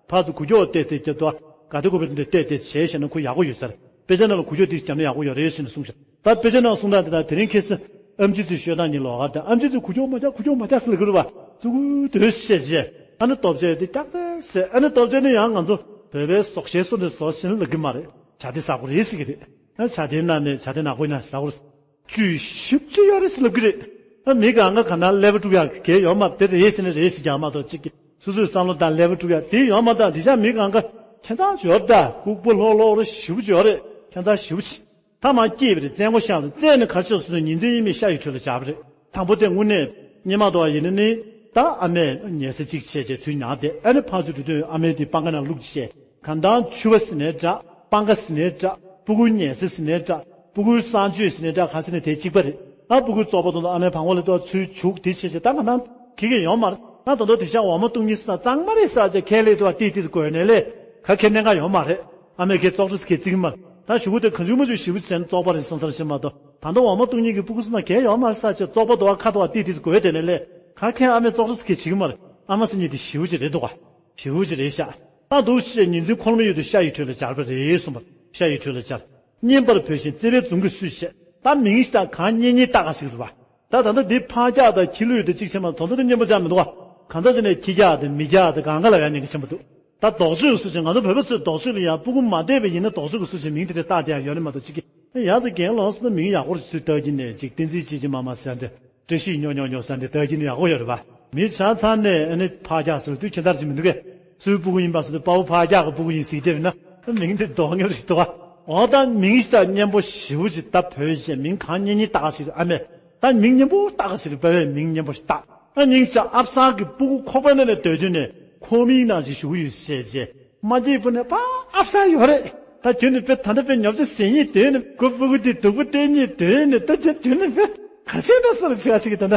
ཕར་ཚུར་འགུལ་སྐྱོད་བལྟས་ཏེ་རྒྱབ་འདུག་ག་དེ་དགོས་པའི་དེ་འདྲ་བལྟས་ཏེ་བྱས་བྱས་ན་ཁོ་ཡག་པོ་ཡོད་ས་རེད། དཔེ་ཆ་ནང་ལ་འགུལ་སྐྱོད་དེ་བརྒྱབ་ན་ཡག་པོ་ཡོད་རེད་ཟེར་ནས་གསུངས་ཤག་ད་དཔེ་ཆ་ནང་གསུངས་སྟངས་དེ་དང་དེ་རིང་ཁ་སང་ཨེམ་ཆི་ཚོས་ཤོད་སྟངས་གཉིས་ལོགས་ཀ་དང་ཨེམ་ཆི་ཚོས་འགུལ་སྐྱོད་མ་རྒྱག་འགུལ་སྐྱོད་མ་རྒྱག་ཟེར་ལབ་ཀྱི་རེད་པ། ཙུ་གུ་དོད་བཤད་རྗེས་ཨ་ནི་ལྟོ་ཆས་དེ་རྒྱག་ཚེ་ཟེར། ཨ་ནི་ལྟོ་ཆས་ནི་ཡང་ང་ཚོ་བོད་པའི་ཟོག་ཤའི་བཟོ་འདྲ་བཟོ་བཞིན་ལབ་ཀྱི་མ་རེད། ཇ་དེ་ཟ་དགོས་རེད་ཟེར་གྱི་རེད། ཨ་ཇ་དེ་ནང་ནས་ཇ་དེ་ནག་པོ་ཡིན་ན་ཟ་དགོས་རེད། བཅུད་ཞིབ་ཅིག་ཡོད་རེད་ཟེར་ལབ་ཀྱི་རེད། ཨ་མི་གང་ག་གང་ན་ཀླད་པ་དཀྲུག་ཡག་གལ་ཡོད་མ་རེད། དེ་རེད་ཟེར་ནས་རེད་ཟེར་རྒྱག་མ་གཏོགས་གཅིག་གིས་སོ་སོའི་བསམ་བློ་དང་ཀླད་པ་དཀྲུག་ཡག་དེ་ཡོད་མ་རེད། དེ་ཤག་མི་གང་ག་ཁྱད་མཚར་ཅིག་ཡོད་རེད་ད། ལྐུགས་པ་ལྷོག་ལྷོག་རེད། ཞེ་པོ་ཅིག་ཡོད་རེད། ཁྱད་མཚར་ཞེ་པོ་ཅིག་མཐའ་མ་སྐྱེས་པ་རེད། བཙན་པོ་ཤ་རེད། བཙས་ནས་ག་རེ་བྱས་སོང་ན་ཉིན་མཚན་གཉིས་མེད་ཤ་ཡི་ཁྲོད་ལ་འབྱར་བ་རེད། དང་པོ་དེ་དངོས་གནས་སྔོན་མ་དུ་བ་ཡིན་ན་ནི་ད་ཨ་མས་ཉལ་ས་གཅིག་བྱས་བྱས་ཚུར་མྱངས་ཏེ་ཨ་ནི་ཕར་ཚུར་འགྲོ་དུས་ཨ་མས་དེ་སྤང་ཁ་ནང་བླུགས་བྱས་གང་ལྟར་ཕྱུ་པ་ཟེར་ནའི་འདྲ། སྤང་ཁ་ཟེར་ནའི་འདྲ། སྤུ་གུའི་ཉལ་ས་ཟེར་ནའི་འདྲ། སྤུ་གུའི་གསང་སྤྱོད་ཟེར་ནའི་འདྲ། ག་ཟེར་ནའི་དེ་གཅིག་པ་རེད། ཨ་སྤུ་གུའི་བཙོག་པ་དང་ཨ་མའི་བང་བ་ལ་ལྟོས་ཚུར་བྱུག་དེ་བྱས་བྱས་ད་གང་ལྟར་གི་གི་ཡོང་མ་རེད། ང་ད་དུང་དེ་ཤག་འོ་མ་བཏུང་ཉིན་ས་གཙང་མ་རེད་ས་བྱས་ཁས་ལེན་དུ་བ་ཏིག་ཏིག་དགོས་ནས་ལས་ག་ཁས་ལེན་ག་ཡོང་མ་རེད། ཨ་མས་ཁས་བཙོག་ཁྲ་ཁས་བརྩི་གི་མ་རེད། ད་གཞུག་གུ་དེ་གང་བྱུང་མ་བྱུང་ཞེ་པོ་བྱས་ནས་བཙོག་པ་རེད་བསམ་ས་རེད་ཤེས་མ་གཏོགས་ད་དུང་འོ་མ་བཏུང་ཉིན་གི་སྤུ་གུ་སུ་ན་གས་ཡོང་མ་རེད་ས་བྱས་བཙོག་པ་དུ་བ་ཁ་དུ་བ་ཏིག་ཏིག་དགོས་དེ་ནས་ལས་ག་ཁས་ཨ་མས་བཙོག་ཁྲ་ཁས་བྱེད་གི་མ་རེད། ཨ་མ་ཟེར་ཉིན་དེ་ཞེ་པོ་ཅིག་རེད་འདུག་ག་ཞེ་པོ་ཅིག་རེད་ཤག་ད་འདུག་བྱས་ཉིན་མཚན་འཁོར་ལོ་མ་ཡོད་དུས་ཤ་ཡི་ཁྲོད་ལ་འབྱར་བ་རེད་གསུངས་པ། ཤ་ཡི་ཁྲོད་ལ་འབྱར། བསྙེན་པར་བོས་ཤིང་བརྩེ་བས་བརྫུན་གྱིས་བསུས་བྱས། ད་མིང་ཞིག་དང་གང་རྙེད་རྙེད་བཏགས་ཀ་ཞིག་རེད་པ། ད་ད་ལྟ་འདི་ཕར་རྒྱག་དང་ཁྱི་ལུད་དེ་གཅིག་བྱས་མ་དོན་དག་དེ་སྙན་པོ་ཅང་མི་འདུག་ག་གང་ཟག་དེ་ནས་ཁྱི་རྒྱག་དང་མི་རྒྱག་དང་གང་ག་ལ་ཡང་ཉན་གི་ཆེན་པོ་འདུག་ད་ལྡོག་ཕྱོགས་སུ་ཅིག་ང་ཚོ་བོད་པ་ཚོས་ལྡོག་ཕྱོགས་ལ་ཡང་སྤུ་གུ་མ་བསྡད་པ་ཡིན་ན་ལྡོག་ཕྱོགས་ཀྱི་སུ་ཅིག་མིང་དེ་འདྲ་བཏགས་བསྡད་ཡ་ཡོད་ནི་མ་གཏོགས་ཅིག་གི་ཡང་ཚ་རྒན་ལོག་སོང་ན་མིང་ཡག་པོ་རེ་ཚུར་བཏགས་ཀྱི་ནས་ཅིག་བསྟན་འཛིན་ཅི་ཅི་མ་མ་ཟེར་འདྲ། བཀྲ་ཤིས་སྨྱོ་སྨྱོ་སྨྱོ་ཟེར་འདྲ་བཏགས་ཀྱི་ནི་ཡག་པོ་ཡོད་རེད་པ། མི་ཆ་ཚང་ནས་ཨ་ནི་ཕར་རྒྱག་ཟེར་དུས་ཁྱད་མཚར་ཅིག་མི་འདུག་གས། སུའི་སྤུ་གུ་ཡིན་པ་ཟེར་དུས་དཔའ་བོ་ཕར་རྒྱག་གི་སྤུ་གུ་ཡིན་ཟེར་བསྡད་པ་ན་མིང་དེ་ལྡོག་ངེས་རེད་འདུག་ག་འོ་ད་མིང་ཞིག་ད་སྙན་པོ་ཞེ་པོ་ཅིག་ད་བོད་གཞས་མིང་གང་རྙེད་རྙེད་བཏགས་ཞིག་རེད། ཨ་མས་ད་མིང་སྙན་པོ་བཏགས་ཞིག་རེད། དཔའ་བོས་མིང་སྙན་པོ་ཞིག་བཏགས། ཨ་སྙིང་རྗེ་ཨ་བསང་གི་སྤུ་གུ་ཁོག་པ་ནང་ནས་སྡོད་དུས་ནས་ཁོ་མིང་ནང་བཞིན་བཞུགས་ཡོད་ཟེར་བྱས། མ་སྐྱེས་བུ་ནས་ཕ་ཨ་བསང་ཡོད་རེད། ད་ཁྱོད་ནི་དཔེ་ད་ལྟ་དཔེ་ཉོབ་ཆ་ཟེར་ཉིད་དོན་ནི་ཁོ་སྤུ་གུ་དེ་སྡུག་པོ་སྟེར་ཉིད་དོན་ནི་ད་ཁྱོད་དོན་ནི་དཔེ་ག་ཚད་ན་ས་རུ་ཆེ་བ་ཞིག་གི་ད་ལྟ་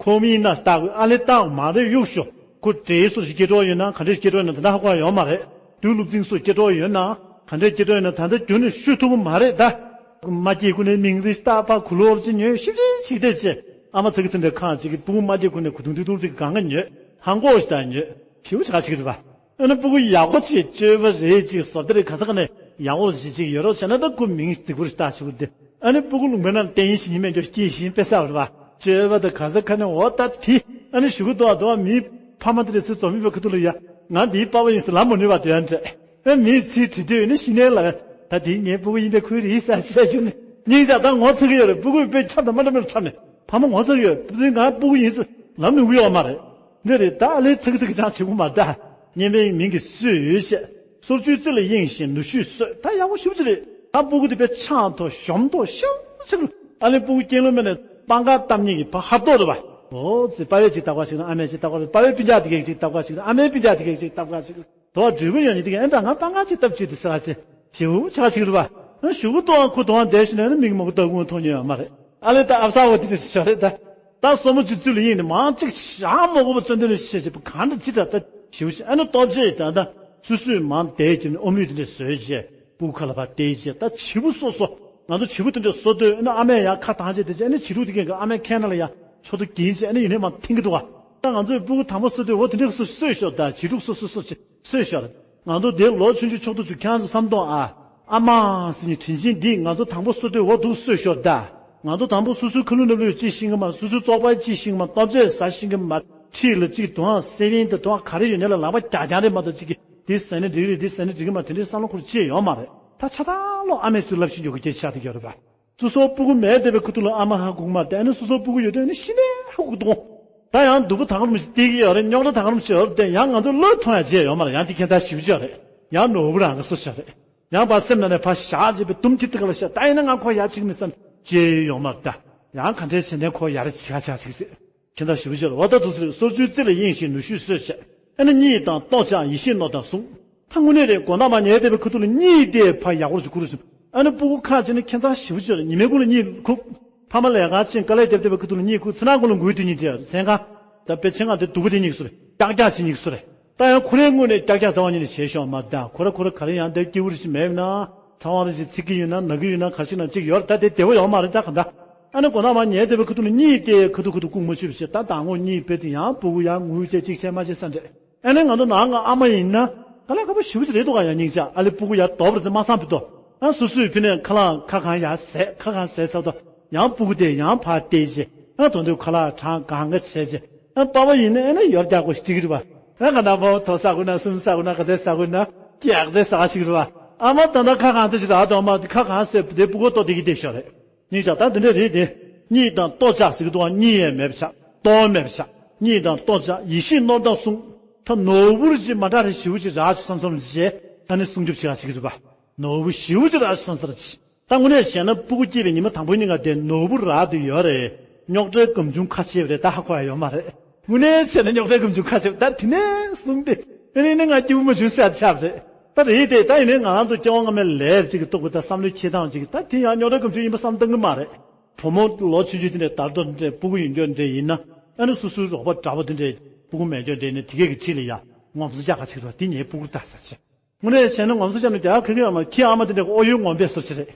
ཁོ་མིན་ན་ལྟ་དགོས། ཨ་ལེ་ལྟ་མ་རེད་གཡུག་ཤོག་ཁོ་འདྲེ་སོ་ཞིག་སྐྱེ་གྲོགས་ཡོད་ན་ག་འདྲས་སྐྱེ་གྲོགས་ཡོད་ན་ད་ལྟ་ཧ་གོ་ཡ་ཡོད་མ་རེད། དུག་ལུག་རྫིང་སོ་སྐྱེ་གྲོགས་ཡོད་ན་ག་འདྲས་སྐྱེ་གྲོགས་ཡོད་ན་ད་ལྟ་རྒྱུན་ནས་ཤོད་ཐུབ་ཀྱི་མ་རེད་ད། མ་སྐྱེས་ཀུན་ནས་མིང་རིས་ལྟ་པ་གུ་ལོར་ཅི་ཉོས་ཤིབ་ཤིབ་ཞིག་བལྟས་ཅེ། ཨ་མ་ཚ་གི་ཚིག་འདྲ་ཁང་ཅིག་གི་སྤུ་གུ་མ་སྐྱེས་ཀུན་ནས་གུ་དུང་དུ་དུང་ཅིག་གང་ག་ཉོས་ཧང་གོ་ཞིག་ད་ཉོས་ཞིབ་ཆ་ཅིག་རེད་པ། ཨ་ནི་སྤུ་གུ་ཡག་པོ་ཅིག་སྤྱོད་པ་རེད་ཅིག་བཟོ་ལྟ་རེད་ག་ས་ག་ནས་ཡག་པོ་ཞིག་ཅིག་ཡོད་རོགས་བྱས་ན་ད་ཁོ་མིང་རྫིག་པོ་རེ་བཏགས་ཞུ་གི་རེད། ཨ་ནི་སྤུ་གུ་ལུང་པའི་ནང་བསྟན་ཡིན་ཞིག་ཡིན་མེད་འགྱོ་སྐྱེས་ཤིང་དཔེ་བསགས་རེད་པ། སྤྱོད་པ་དང་ག་ས་ག་ནས་འོ་ད་དེ་ཨ་ནི་ཞུ་གི་འདུག་ཨ་འདུག་ཨ་མིའི་ཕ་མ་དེ་རེད་ཚུལ་འཛོམས་མེད་པའི་ཁ་ཐུག་ལ་ཡ་ང་འདིའི་པ་ཕ་ཡིན་ཟེར་ལབ་མ་ནུས་པ་དེ་ཡང་འདྲ། ཨ་མིའི་ཚིག་དྲི་དུས་ནི་ཤི་ནའི་ལ་ད་དེ་ངའི་སྤུ་གུ་ཡིན་པའི་ཁུལ་རེད་ས་བཤད་རྒྱུ་ནི་སྙིང་རྗེ་ད་ངོ་ཚ་གི་ཡོད་རེད། སྤུ་གུ་དཔེ་ཁྱབ་དང་མ་འདྲ་མེད་པར་ཁྱབ་ནས་ཕ་མ་ངོ་ཚ་གི་ཡོད་དེ་ང་སྤུ་གུ་ཡིན་ཟེར་ལབ་ནུས་ཀྱི་ཡོད་མ་རེད། འདི་རེད་ད་ཨ་ལེ་ཚིག་ཚིག་ཅང་བྱེད་དགོས་མ་རེད་ད། སྙན་པའི་མིང་གིས་བསུས་ཡོད་ཅེས། སོར་ཆུའི་རྩེ་ལ་གཡེངས་ཤིང་ནུ་ཞོས་གསོས། ད་ཡག་པོ་ཞེ་པོ་ཅིག་རེད། ད་སྤུ་གུ་དེ་དཔེ་ཆང་ཐོག་གཞོམ་ཐོག་ཤུགས་ཆེ་གི། ཨ་ལེ་སྤུ་གུ་སྐྱེས་ལོ་མེད་ནས་སྤང་ཁ་བཏབ་ཉིན་གྱི་ཕ་ཧར་ཐོག་རེད་པ། འོ་ཙི་པ་ཕས་ཅིག་བཏབ་ག་ཞིག་ན་ཨ་མས་ཅིག་བཏབ་ག་རེད། པ་ཕའི་སྤུན་ཀྱག་དེ་གས་ཅིག་བཏབ་ག་ཞིག་ན་ཨ་མའི་སྤུན་ཀྱག་དེ་གས་ཅིག་བཏབ་ག་ཞིག་རེད། དོ་བ་འགྲུལ་པ་ཡོང་ཉིན་དེ་གས་ཨེ་འདྲ་ང་སྤང་ཁ་ཅིག་བཏབ་བཅུག་དེ་ཟེར་བ་ཅི་ཞེའུ་ཆ་ཞིག་རེད་པ། ཨ་ཞུ་གུ་ཏོ་ཨ་ཁུ་དོ་ཨ་འདས་ཤི་ན་ནི་མིག་མོ་གུ་ལྟ་གུང་མཐོང་ཉན་ཡོད་མ་རེད། ཨ་ལེ་ད་ཨ་བསང་བ་དེ་དེ་ཞིག་རེད་ད། ད་སོ་མོ་ཅིག་ཚུལ་ལ་ཡིན་ནི་མང་ཅིག་ཞག་མོ་གོ་བ་བཙོན་དོན་ལ་ཤེས་བྱེད་པ་གང་འདྲ་ཅི་ད་ད་ཞེའུ་ཞིག་ཨ་ནི་ལྟོ་ཆས་ད་ད་སུ་སུས་མང་བསྡད་ཀྱི་ནི་ཨོ་མོས་དེ་འདྲ་བཟོས་བྱས། སྤུ་གུ་ཁ་ལ་ཕར་བལྟས་རྗེས་ད་བྱིའུ་གསོ་གསོ། ང་ཚོ་བྱིའུ་དེ་འདྲ་གསོ་དུས་ཨ་ནི་ཨ་མས་ཡང་ཁ་བཏང་རྗེས་དེ་རྗེས་ཨ་ནི་བྱིའུ་དེ་གས་ཨ་མའི་ཁའི་ནང་ལ་ཡང་ཕྱོགས་བསྡུ་གྱིན་རྗེས་ཨ་ནི་ཡུན་ནས་མར་འཐེན་གྱི་འདུག་ག་ད་ང་ཚོས་སྤུ་གུ་དང་པོ་གསོ་དུས་འོ་དེ་འདྲ་གསོ་གསོས་ཤོག་ད་བྱིའུ་ཕྲུག་གསོ་གསོ་གསོ་བྱེད་གསོས་ཤོག་ང་ཚོ་དེ་ལོ་ཆུང་ཆུང་ཕྱོགས་བསྡུ་བྱེད་ཁྱེད་རང་ཚོ་བསམ་གཏོང་ཨ། ཨ་མ་ཟེར་ནས་དྲིན་ཆེན་འདིས་ང་ཚོ་དང་པོ་གསོ་དུས་འོ་འདུག་གསོས་ཤོག་ད། ང་ཚོ་དང་པོ་སོ་སོའི་ཁ་ལུ་ནབ་ལུ་ཅི་ཤེས་ཀྱི་མ་སོ་སོའི་བཙོག་པ་ཅི་ཤེས་ཀྱི་མ་ལྟོ་ཆས་ཟ་ཤེས་ཀྱི་མ་འཁྲིས་ལ་ཅིག་དུང་སེ་བན་དང་དུང་ག་རེ་ཡོད་ནས་ལ་ལག་པ་རྒྱག་རྒྱག་རེད་མ་གཏོགས་ཅིག་གི་འདི་ཟ་ནི་འགྲིག་རེད་འདི་ཟ་ནི་འགྲིག་གི་མ་དེ་འདྲའི་བསམ་བློ་འཁོར་ཅི་ཡོད་མ་རེད། ད་ཆ་ཚང་ལོ་ཨ་མས་ཚུར་ལབ་ཤེས་ཡོད་གི་སྐད་ཆ་དེ་ཡོད་རེད་པ། སོ་སོ་སྤུ་གུ་མེད་བསྡད་པའི་ཁུ་ཐུག་ལ་ཨ་མ་ཧ་གོ་གི་མ་རེད། ཨ་ནི་སོ་སོ་སྤུ་གུ་ཡོད་དུས་ཨ་ནི་ཤི་ནས་ཧ་གོ་གི་འདུག་ད་ཡང་སྡུག་པོ་དང་རུམ་ཞིག་སྟེར་གི་ཡོད་རེད། རྙོག་དྲ་དང་རུམ་ཞིག་ཡོད་རེད་དེ་ཡང་ང་ཚོ་བློས་ཐོངས་ཡ་བྱས་ཡོད་མ་རེད། ཡང་དེ་ཁྱད་མཚར་ཞེ་པོ་ཅིག་ཡོད་རེད། ཡང་ནོར་བུ་རང་གི་སོ་ཞིག་རེད། ཡང་བར་སེམས་ནང་ནས་ཕར་བཞག་བྱས་པའི་དུམ་ཐིག་ཐིག་ལ་བཤད་ད་ཡིན་ན་ང་ཁོ་ཡ་ཆིག་མི་བསམ་བྱས་ཡོད་མ་རེད་ད། ཡང་ག་འདྲའི་བྱས་ནས་ཁོ་ཡ་རེ་བྱེད་ཁ་ཆག་ཅིག་རེད། ཁྱེད་ཚོ་ཞིབ་ཤོད་འོ་ད་དུ་ཟེར་སོར་ཆུའི་རྩེ་ལ་གཡེངས་ཤིང་ནུ་ཞོས་གསོས་བྱས། ཨ་ནི་གཉིད་དང་ལྟོ་ཆག་ཡིད་ཤེས་རྣོ་དང་ཟུངས། ད་དངོས་གནས་རེད། དགོང་དག་མ་ཉལ་བསྡད་པའི་ཁ་ཐུག་ལ་གཉིད་དེ་ཕར་ཡག་པོ་ཞིག་ཁུག་རེད་ཟེར། ཨ་ནི་སྤུ་གུ་ཁ་ཕྱེ་ནས་ཁྱེད་ཚོ་ཞིབ་ཤོད་ཉི་མའི་གུང་ལ་གཉིད་ཁུག་ཕ་མ་ལས་ཀ་ཕྱིན་དཀའ་ལས་རྒྱབ་བསྡད་པའི་ཁུ་ཐུག་ལ་གཉིད་ཁུག་ཚེ་ནང་ཁོ་ལ་འགུལ་དུས་གཉིད་དེ་མཚན་གང་། ད་དཔེ་ཆེན་གང་དེ་སྡུག་པོ་དེ་གཉིད་སུ་རེད། ཀྱག་ཀྱག་བྱེད་གཉིད་སུ་རེད། ད་ཡང་ཁོ་རའི་དངོས་གནས་ཀྱག་ཀྱག་རྩ་བ་ཉིད་ནས་བྱེད་ཤོག་མ་ད་ཁོ་ར་ཁོ་ར་ག་རེ་ཡང་དེ་སྐྱིད་པོ་རེ་ཞིག་མེད་ན། ཚ་བ་རེ་ཞིག་ཚིག་གི་ཡོད་ན་ན་གི་ཡོད་ན་ག་ཞིག་ན་གཅིག་ཡོད་རེད། ད་དེ་བདེ་བོ་ཡོད་མ་རེད། ད་ག་འདྲ། ཨ་ནི་མགོ་ནག་མ་ཉལ་བསྡད་པའི་ཁུ་ཐུག་ནས་གཉིད་དེ་ཁུ་ཐུག་ཁུ་ཐུག་ཁུག་མ་ཆུད་པ་ཞིག་ད་དང་ངོ་གཉིད་དཔེ་དེ་ཡང་སྤུ་གུ་ཡང་ངུ་བྱས་གཅིག་བྱས་མ་བྱས་ས་འདྲ། ཨ་ནི་ང་ཚོ་ནང་ང་ཨ་མ་ཡིན་ན། ག་ལ་ཁ་པོ་ཞེ་པོ་ཅིག་རེད་འདུག་ག་ཡང་སྙིང་རྗེ་ཨ་ལེ་སྤུ་གུ་ཡར་དོར་བ་རེད་ཟེར་མ་བསམ་པའི་དོ། ཨ་སོ་སོའི་ཕི་ནས་ཁ་ལག་ཁ་གང་ཡར་ཟས་ཁ་གང་ཟས་ཚར་དོ། ཡང་སྤུ་གུ་དེ་ཡང་ཕར་བལྟས་རྗེས་ཨ་དོན་དུ་ཁ་ལག་གྲང་གང་ག་བྱས་རྗེས་ཨ་པ་ཕ་ཡིན་ན་ཨ་ནི་ཡོར་རྒྱག་དགོས་ཤིག་ཅིག་རེད་པ། ཨ་ག་ན་པ་ཕ་དོ་ཟ་དགོས་ན་སུམ་ཟ་དགོས་ན་ག་ཚད་ཟ་དགོས་ན་ཀྱག་ཚད་ཟ་ཞིག་རེད་པ། ཨ་མ་ད་ལྟ་ཁ་གང་ཚད་ཅིག་ར་དོ་མ་ཁ་གང་ཟས་དེ་སྤུ་གུ་ལྟོ་དེ་གི་བལྟས་ཤོག་རེད། གཉིད་ཀྱང་ད་འདི་འདྲ་རེད་དེ། གཉིད་དང་ལྟོ་ཆགས་ཟེར་གི་འདུག་ག་གཉིད་ཡས་མེད་པ་ཆགས་ལྟོ་མེད་པ་ཆགས་གཉིད་དང་ལྟོ་ཆགས་ཡེ་ཤེས་རྣོ་མདངས་གསུང་། ད་ནོར་བུར་ཅིག་མ་འདྲ་རེ་ཞེ་པོ་ཅིག་རག་བྱུང་བསམ་བསམ་བྱས་ཨ་ནི་སྲུང་སྐྱོབ་བྱེད་ག་ཞིག་གི་རེད་པ། ནོར་བུ་ཞེ་པོ་ཅིག་རག་བྱུང་བསམ་བསམ་བྱས། ད་དངོས་གནས་བྱས་ན་སྤུ་གུ་སྐྱེས་པའི་ཉི་མ་དང་པོའི་གཉིས་ཀ་དེ་ནོར་བུ་རག་དུ་ཡོད་རེད། རྙོག་དྲའི་སྒམ་ཆུང་ཁ་ཕྱེ་བ་རེད་ད་ཧ་གོ་ཡ་ཡོད་མ་རེད། དངོས་གནས་བྱས་ན་རྙོག་དྲའི་སྒམ་ཆུང་ཁ་ཕྱེ་བ་ད་དེ་ནས་བཟུང་སྟེ་ཨ་ནི་ནི་ང་སྐྱིད་པོ་མ་བྱུང་ཟེར་ཡ་ཆགས་པ་རེད། ད་རེད་དེ་ད་ཡིན་ནའི་ང་རང་ཚོ་སྐྱེ་བ་སྔ་མའི་ལས་ཅིག་གི་རྟོགས་པ་དང་བསམ་བློའི་འཁྱེར་སྟངས་ཅིག་ད་དེ་ཡང་རྙོག་དྲ་སྒམ་ཆུང་ཡིན་པ་བསམ་བཏང་གི་མ་རེད། བུ་མོ་ལོ་ཆུང་ཆུང་དེ་འདྲའི་དར་མདོ་འདྲའི་སྤུ་གུ་ཡོད་མཁན་འདྲ་ཡིན་ན་ཨ་ནི་སོ་སོའི་རོགས་པ་འདྲ་པོ་དེ་འདྲའི་སྤུ་གུ་མེད་མཁན་འདྲ་ཡིན་ན་དེ་གས་ཀྱི་འཁྲིས་ལ་ཡ་ངོམ་སོ་རྒྱག་ག་ཅིག་རོགས་དེ་ངའི་སྤུ་གུར་ལྟ་ས་ཆེ། དངོས་གནས་བྱས་ན་ངོམ་སོ་རྒྱག་ནས་རྒྱག་ཁ་ཁ་ཡོད་མ་ཁྱི་ཨ་མ་དེ་འདྲ་གི་ཨོ་ཡོད་ངོམ་པའི་སོ་ཆེ་རེད།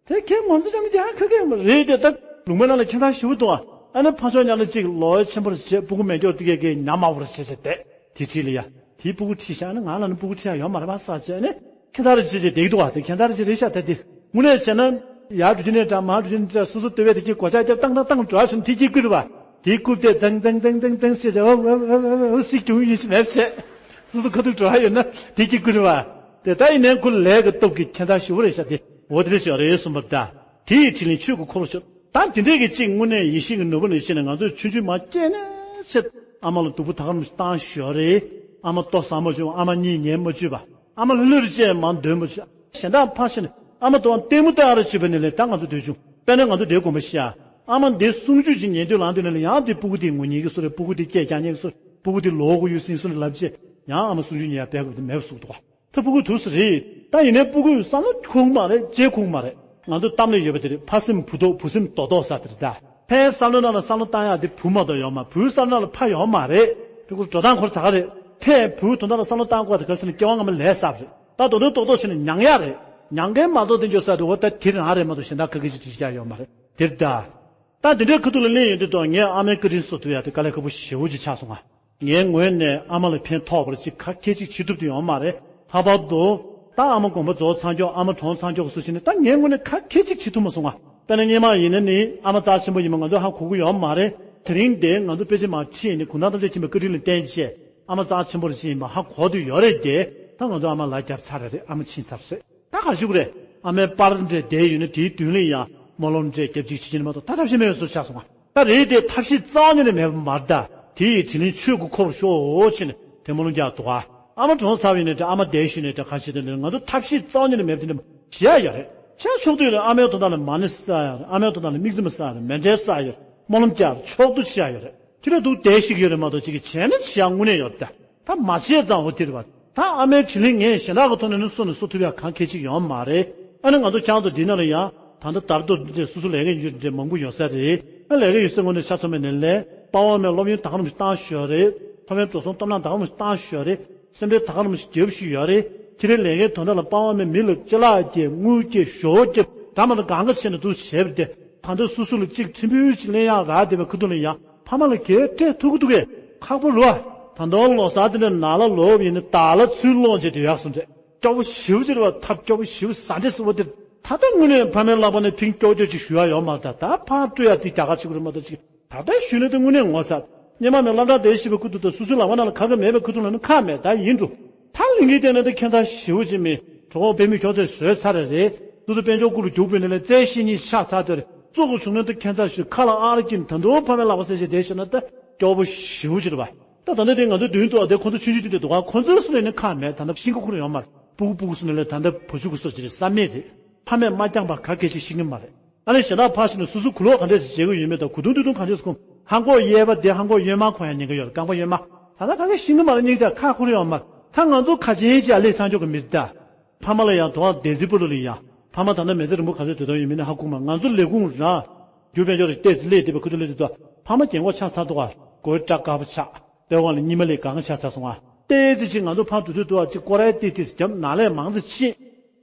དེ་ཁྱེད་ངོམ་སོ་ཅང་ཅང་ཁ་ཁ་ཡོད་མ་རེད་དེ་ད་ལུང་པའི་ནང་ལ་ཁྱེད་ཚང་ཞུ་འདུག་ཨ་ནི་ཕ་ཆོག་ཉག་ལ་གཅིག་ལོ་ཆེན་པོར་བྱེད་སྤུ་གུ་མེད་སྐྱོར་དེ་གས་གས་ཉམས་དམའ་བོར་བྱེད་བྱེད་དེ་དེ་ཁྲིད་ལ་ཡ་དེའི་སྤུ་གུ་ཁྲིད་ཤག་ཨ་ནི་ང་ལ་ནི་སྤུ་གུ་ཁྲིད་ཡ་ཡོད་མ་རེད་པ་ས་བྱེད་ཨ་ནི་ཁྱེད་ཚང་རེ་བྱེད་བྱེད་བསྡད་ཀྱི་འདུག་ཨ་དེ་ཁྱེད་ཚང་རེ་བྱེད་རེད་ཤག་ད་དེ་དངོས་གནས་བྱས་ན་ཡར་འགྲོ་དུས་ནས་འདྲ་མར་འགྲོ་དུས་ནས་འདྲ་སོ་སོ་ལྟོས་པས་དེ་གས་གོ་ཆ་རྒྱབ་ཏང་ཏང་ཏང་འགྲོ་ཨ་ཆུ་ནི་དེ་གས་བསྐུར་བ་དེ་བསྐུར་ཏེ་ཛང་ཛང་ཛང་ཛང་ཛང་ཞེས་བྱ་ཨོ་ཨོ་ཨོ་ཨོ་ཨོ་སྲིད་སྐྱོང་ཡིན་ཞིག་མེད་བྱས། སོ་སོ་ཁ་ཐུག་འགྲོ་ཧ་ཡོད་ན་དེ་གཅིག་ཀུན་རེད་བ། དེ་ལྟ་ཡིན་ནའི་ཁོ་ལས་ཀྱི་སྟོབས་ཀྱིས་ཁྱེད་ཚང་ཞུ་བ་རེད་ཤག་དེ་འོ་དེ་རེད་ཤག་རེད་གསུངས་པ་ད། དེ་ཡི་དྲིན་ལན་ཆོས་ཀྱི་འཁོར་ལོ་ཤོར། ད་དེ་འདྲས་ཀྱི་གཅིག་དངོས་གནས་ཡེ་ཤེས་ཀྱི་ནོར་བུ་ནས་ཤེས་ནས་ང་ཚོས་ཆུང་ཆུང་མ་སྐྱེས་ནས་ཆེད་ཨ་མ་ལ་སྡུག་པོ་ད་ག་རང་བཏང་ཞོར་རེད། ཨ་མ་ལྟོ་ཟ་མ་བཅུག་ཨ་མ་གཉིད་ཉལ་མ་བཅུག་པ། ཨ་མ་ལྷོད་ལྷོད་རེ་བྱས་མ་འདོན་མ་བཅུག་གཞན་དག་ཕར་ཕྱིན་ནས་ཨ་མ་དང་ལྟད་མོ་ལྟ་ཨ་ར་བྱེད་པ་ནས་ལས་ད་ང་ཚོ་སྡོད་བྱུང་དཔེར་ན་ང་ཚོ་དེའི་དགོངས་པ་བཞེས་ཨ། ཨ་མ་འདི་གསུང་ཆོས་ཅིག་ཉན་དུས་ལངས་དུས་ནས་ལ་ཡང་དེ་སྤུ་གུ་དེ་ངུ་ཉལ་གི་སུ་རེད་སྤུ་གུ་དེ་སྐད་རྒྱག་ཉལ་གི་སུ་རེད་སྤུ་གུ་དེ་ལོག་གི་ཡོད་སྲིད་སུ་རེད་ལབ་རྗེས་ཡང་ཨ་མ་གསུང་ཆོས་ཉན་ཡ་སྤེལ་དགོས་དེ་མེད་པ་བཟོ་གི་འདུག་ག་ད་སྤུ་གུ་དུས་སུ་རེད་ད་ཡིན་ནའི་སྤུ་གུས་བསམ་བློ་ཁུག་མ་རེད་ཅེས་ཁུག་མ་རེད། ང་ཚོ་གཏམ་ལ་ཡོད་པ་དེ་རེད་ཕ་སེམས་བུ་རྡོག་བུ་སེམས་རྡོག་རྡོག་ཟེར་དེ་རེད་ད། ཕའི་བསམ་བློ་ནང་ལ་བསམ་བློ་བཏང་ཡག་དེ་བུ་མ་གཏོགས་ཡོད་མ་བུའི་བསམ་བློ་ནང་ལ་ཕ་ཡོད་མ་རེད། ཕྲུ་གུར་འགྲོ་སྟངས་ཁོར་ད་ག་རེད། ཕས་བུའི་དོན་དག་ལ་བསམ་བློ་བཏང་དགོས་དེ་ག་ཟེར་ན་སྐྱེ་བ་སྔ་མ་ལས་བསགས་རེད། ད་རྡོག་རྡོག་རྡོག་རྡོག་བྱས་ནས་མྱང་ཡག་རེད། མྱང་མཁན་མ་གཏོགས་དེ་འཇོག་ས་དེ་འོ་ད་དེ་རང་རེད་མ་གཏོགས་གཞན་དག་ག་གི་ཅིག་བྲིས་ཀྱག་ཡོད་མ་རེད་དེ་རེད་ད། ད་དེ་འདྲའི་ཁ་ཐུག་ལ་གླེང་ཡོང་དུས་ད་ངས་ཨ་མའི་བཀའ་དྲིན་གསོ་ཐུབ་ཡག་དེ་དཀའ་ལས་ཁག་པོ་ཞེ་པོ་ཅིག་ཆགས་སོང་ང་། ངའི་ངོས་ནས་ཨ་མ་ལ་ཕན་ཐོགས་པར་ཅིག་ག་གེ་ཅིག་བྱེད་ཐུབ་དུ་ཡོང་མ་རེད། ལྷག་པར་དུ། ད་ཨ་མ་དགོངས་པ་རྫོགས་ཚར་མགྱོགས་ཨ་མ་གྲོངས་ཚར་མགྱོགས་སུ་ཕྱིན་ནས་ད་ངའི་ངོས་ནས་ག་གེ་ཅིག་བྱེད་ཐུབ་མ་སོང་ང་། དཔེར་ན་སྔོན་མ་ཡིན་ན་ནི་ཨ་མ་རྩ་ཆེན་པོ་ཡིན་པ་ང་ཚོ་ཧ་གོ་གི་ཡོད་མ་རེད། དེ་རིང་དེ་ང་ཚོ་དཔེ་ཆ་མར་ཁྲིད་ནས་གུང་ཐང་ཐམས་ཅད་མཁྱེན་པའི་བཀའ་དྲིན་ལ་བརྟེན་བྱས་ཨ་མ་རྩ་ཆེན་པོ་རེ་ཞིག་ཡིན་པ་ཧ་གོ་དུ་ཡོད་རེད་དེ་ད་ང་ཚོ་ཨ་མ་ལ་རྒྱབ་ཚར་རེད་ཨ་མ་ཕྱིན་ཚར་ཟེར། ད་ག་ཞུ་གི་རེད། ཨ་མའི་པར་འདྲ་བསྡད་ཡོད་ན་དེའི་མདུན་ལ་ཡང་སྨོན་ལམ་འདྲ་རྒྱབ་ཅིག་བྱེད་ཀྱི་ནི་མ་གཏོགས་ད་ཐབས་ཤེས་མེད་བཟོ་ཆགས་སོང་ང་། ད་རེད་དེ་ཐབས་ཤེས་རྩ་བ་ཉིད་ནས་མེད་པ་མ་རེད་ད། དེ་ཡི་དྲིན་ལན་ཆོས་ཀྱི་འཁོར་ཤོག་ཕྱིན་ནས་དེ་སྨོན་ལམ་རྒྱག་འདུག་ག་ཨ་མ་གྲོངས་ཚར་བ་ཡིན་ནའི་འདྲ་ཨ་མ་བསྡད་ཤུལ་ནས་འདྲ་ག་ཞིག་དེ་འདྲ་ང་ཚོ་ཐབས་ཤེས་རྩ་བ་ཉིད་ནས་མེད་པ་དེ་འདྲ་བྱེད་ཡ་ཡོད་རེད། ཆ་ཕྱོགས་དུས་ལ་ཨ་མའི་དོན་དག་ལ་མ་ཎི་བསགས་ཡ་རེད་ཨ་མའི་དོན་དག་ལ་དམིགས་བརྩེ་མ་བསགས་ཡ་རེད་མཎྜལ་བསགས་ཡ་རེད་སྨོན་ལམ་རྒྱག་ཕྱོགས་བསྡུ་བྱེད་ཡ་ཡོད་རེད། དེ་ལས་འདུག་བསྡད་ཤིག་ཡོད་རེད་མ་གཏོགས་ཅིག་གིས་བྱས་ན་བྱེད་ཡ་དངོས་གནས་ཡོད་རེད་ད། ད་མ་བྱས་ཙང་འོ་དེ་རེད་བ། ད་ཨ་མའི་དྲིན་ལན་ངས་གཞན་དག་གི་ཐོག་ནས་ནི་གསོ་ནས་གསོ་ཐུབ་ཡ་གང་གལ་ཆེ་ཡོད་མ་རེད། ཨ་ནི་ང་ཚོ་ཆང་དུ་འདི་ན་ལ་ཡང་ད་ལྟ་དར་དུ་འདི་འདྲའི་སོ་སོ་ལས་ཀ་ཡོད་འདྲ་མང་པོ་ཡོད་ས་རེད། ཨ་ལས་ཀ་ཡོད་ས་ངོ་ནས་ཆ་ཚང་མའི་ནས་ལས་པ་ཝང་མའི་སློབ་ཡོན་ད་ག་རང་ཞིག་བཏང་ཞོར་རེད། ཐོབ་ཡོན་འགྲོ་སོང་སྟོབས་ན་ད་ག་རང་ཞིག་བཏང་ཞོར་རེད། སེམས་ཁྲལ་ད་ག་རང་ཞིག་རྒྱབ་ཞུས་ཡོད་རེད། ཁྱེད་རའི་ལས་ཀའི་དོན་དག་ལ་པ་ཝང་མའི་མི་ལ་ཅ་ལག་རྒྱབ་དངུལ་རྒྱབ་ཞོ་རྒྱབ་འདྲ་མ་འདྲ་གང་ག་བྱས་ནས་འདུག་བྱས་པ་དེ་ད་ལྟ་སོ་སོ་ལ་གཅིག་ཁྲིམས་དཔོན་ཞིག་ལེན་ཡག་རག་བསྡད་པའི་ཁུ་ཐུག་ལ་ཡང་ཕ་མ་ལ་གས་སྤྲད་ཐུབ་ཀྱི་འདུག་གས། ཁག་པོ་རེད་བ། ད་དུང་ལོ་གསར་དེ་འདྲ་ནང་ལ་ལོག་ཡིན་ན་བདག་ལ་ཚུར་སློང་བྱེད་དུ་ཡག་སོང་རེད། སྐྱོ་པོ་ཞེ་པོ་ཅིག་རེད་བ། ཐབས་སྐྱོ་པོ་ཞེ་པོ་ཟ་འདྲེ་ཟེར་བ་དེ་ད་ལྟ་དངོས་གནས་ཕ་མའི་ལག་པ་ནས་ཕིང་སྐྱོ་སྐྱོ་ཅིག་ཞུ་ཡག་ཡོད་མ་རེད། ད་ད་ཕར་སྤྲོད་ཡག་དེ་རྒྱ་གར་ཆེ་གུ་རེད་མ་གཏོགས་ཅིག་ད་ལྟ་ཞུས་ན་དེ་དངོས་གནས་ངོ་ཚ། སྔོན་མ་ནས་སློབ་གྲྭ་བསྡད་བཞིན་པའི་ཁུ་ཐུག་ད་སོ་སོའི་ལག་པ་ནང་ལ་ག་གེ་མེད་པའི་ཁུ་ཐུག་ལ་ནི་ཁག་མེད་ད་ཡིན་འགྲོ། ད་ལིང་གི་སྟེང་ནས་ད་ཁྱད་མཚར་ཞེ་པོ་ཅིག་མེད། གྲོགས་པོ་དཔེ་མི་ཁྱོད་ཚོས་བཟོས་ཚར་རེད་རེད། སོ་སོ་དཔལ་འབྱོར་སྐུ་ལ་རྒྱུག་པའི་ནི་ལས་རྩལ་ཤེས་གཉིས་ཆགས་ཚར་དེ་རེད། བཙོག་གི་བྱུང་ན་ད་ཁྱད་མཚར་ཞིག་ཁ་ལ་ཨ་ར་ཀིན་ད་དུང་ཕ་མའི་ལག་པ་ཟེར་བྱས་བསྡད་ཤེ་ན་ད་སྐྱོ་པོ་ཞེ་པོ་ཅིག་རེད་བ། ད་ད་ལྟ་དེ་ང་ཚོ་མདུན་དུ་ཨ་དེ་ཁོ་ཚོ་ཆུང་ཆུང་དེ་འདྲ་འདུག་ག་ཁོ་ཚོའི་སུ་ལས་ནི་ཁག་མེད། ད་ལྟ་ཤིང་ཀུ་ཁུར་ཡོད་མ་རེད། སྤུ་གུ་སྤུ་གུ་སུ་ནས་ལས་ད་ལྟ་བུ་ཆུང་གི་སོ་ཅི་རེད་བསམ་མེད་རེད། ཕ་མས་མ་བསྐྱངས་པ་ག་གེ་ཅིག་ཤེས་ཀྱི་མ་རེད། ཨ་ནི་གཞན་དག་ཕར་ཕྱིན་ནས་སོ་སོ་གུ་ལོག་ག་འདྲས་ཞིག་བྱེད་ཀྱི་ཡོད་མེད་དང་གུ་དུང་དུ་དུང་ག་འདྲས་སུ་ཁུམ་ཧང་གོག་གཡས་པ་དེ་ཧང་གོག་གཡོན་མ་ཁོང་ཡང་ཉན་གྱི་ཡོད་རེད། རྐང་པ་གཡོན་མ། ད་ལྟ་ག་གེ་ཤེས་ཀྱི་མ་རེད། སྙིང་རྗེ་ཁག་ཁུར་ཡོད་མ་རེད། ད་ང་ཚོ་ག་ཅན་ཅིག་ཨ་ལས་ཚང་ཆོག་གི་མི་རེད་ད། ཕ་མ་ལ་ཡང་དོ་བདེ་ཚིལ་པོ་ལོ་ལ་ཡང་ཕ་མ་ད་ལྟ་མི་ཚེ་རིང་པོ་ག་ཚོད་སྡོད་དོན་ཡོད་མེད་ནི་ཧ་གོ་མ། ང་ཚོ་ལས་ཁུངས་རང་ རྒྱུ་དཔལ་འབྱོར་རེ་བལྟས་ཚེ་སླེབས་བསྡད་པའི་ཁུ་ཐུ་སླེབས་དུས་དུ་ཕ་མ་རྒན་གོག་ཆགས་ཚར་འདུག་ག་སྒོའི་སྐྲ་དཀར་པོ་ཆགས། དཔེ་བ་ལ་གཉིད་མ་སླེབས་གང་ག་ཆགས་ཚར་སོང་ང་། བལྟས་ཚེ་ཅིག་ང་ཚོ་ཕར་འགྲོ་དུས་དུ་ཅིག་སྐོར་ར་ཏིག་ཏིག་རྒྱབ་ནག་ལས་མང་ཙམ་ཕྱིན།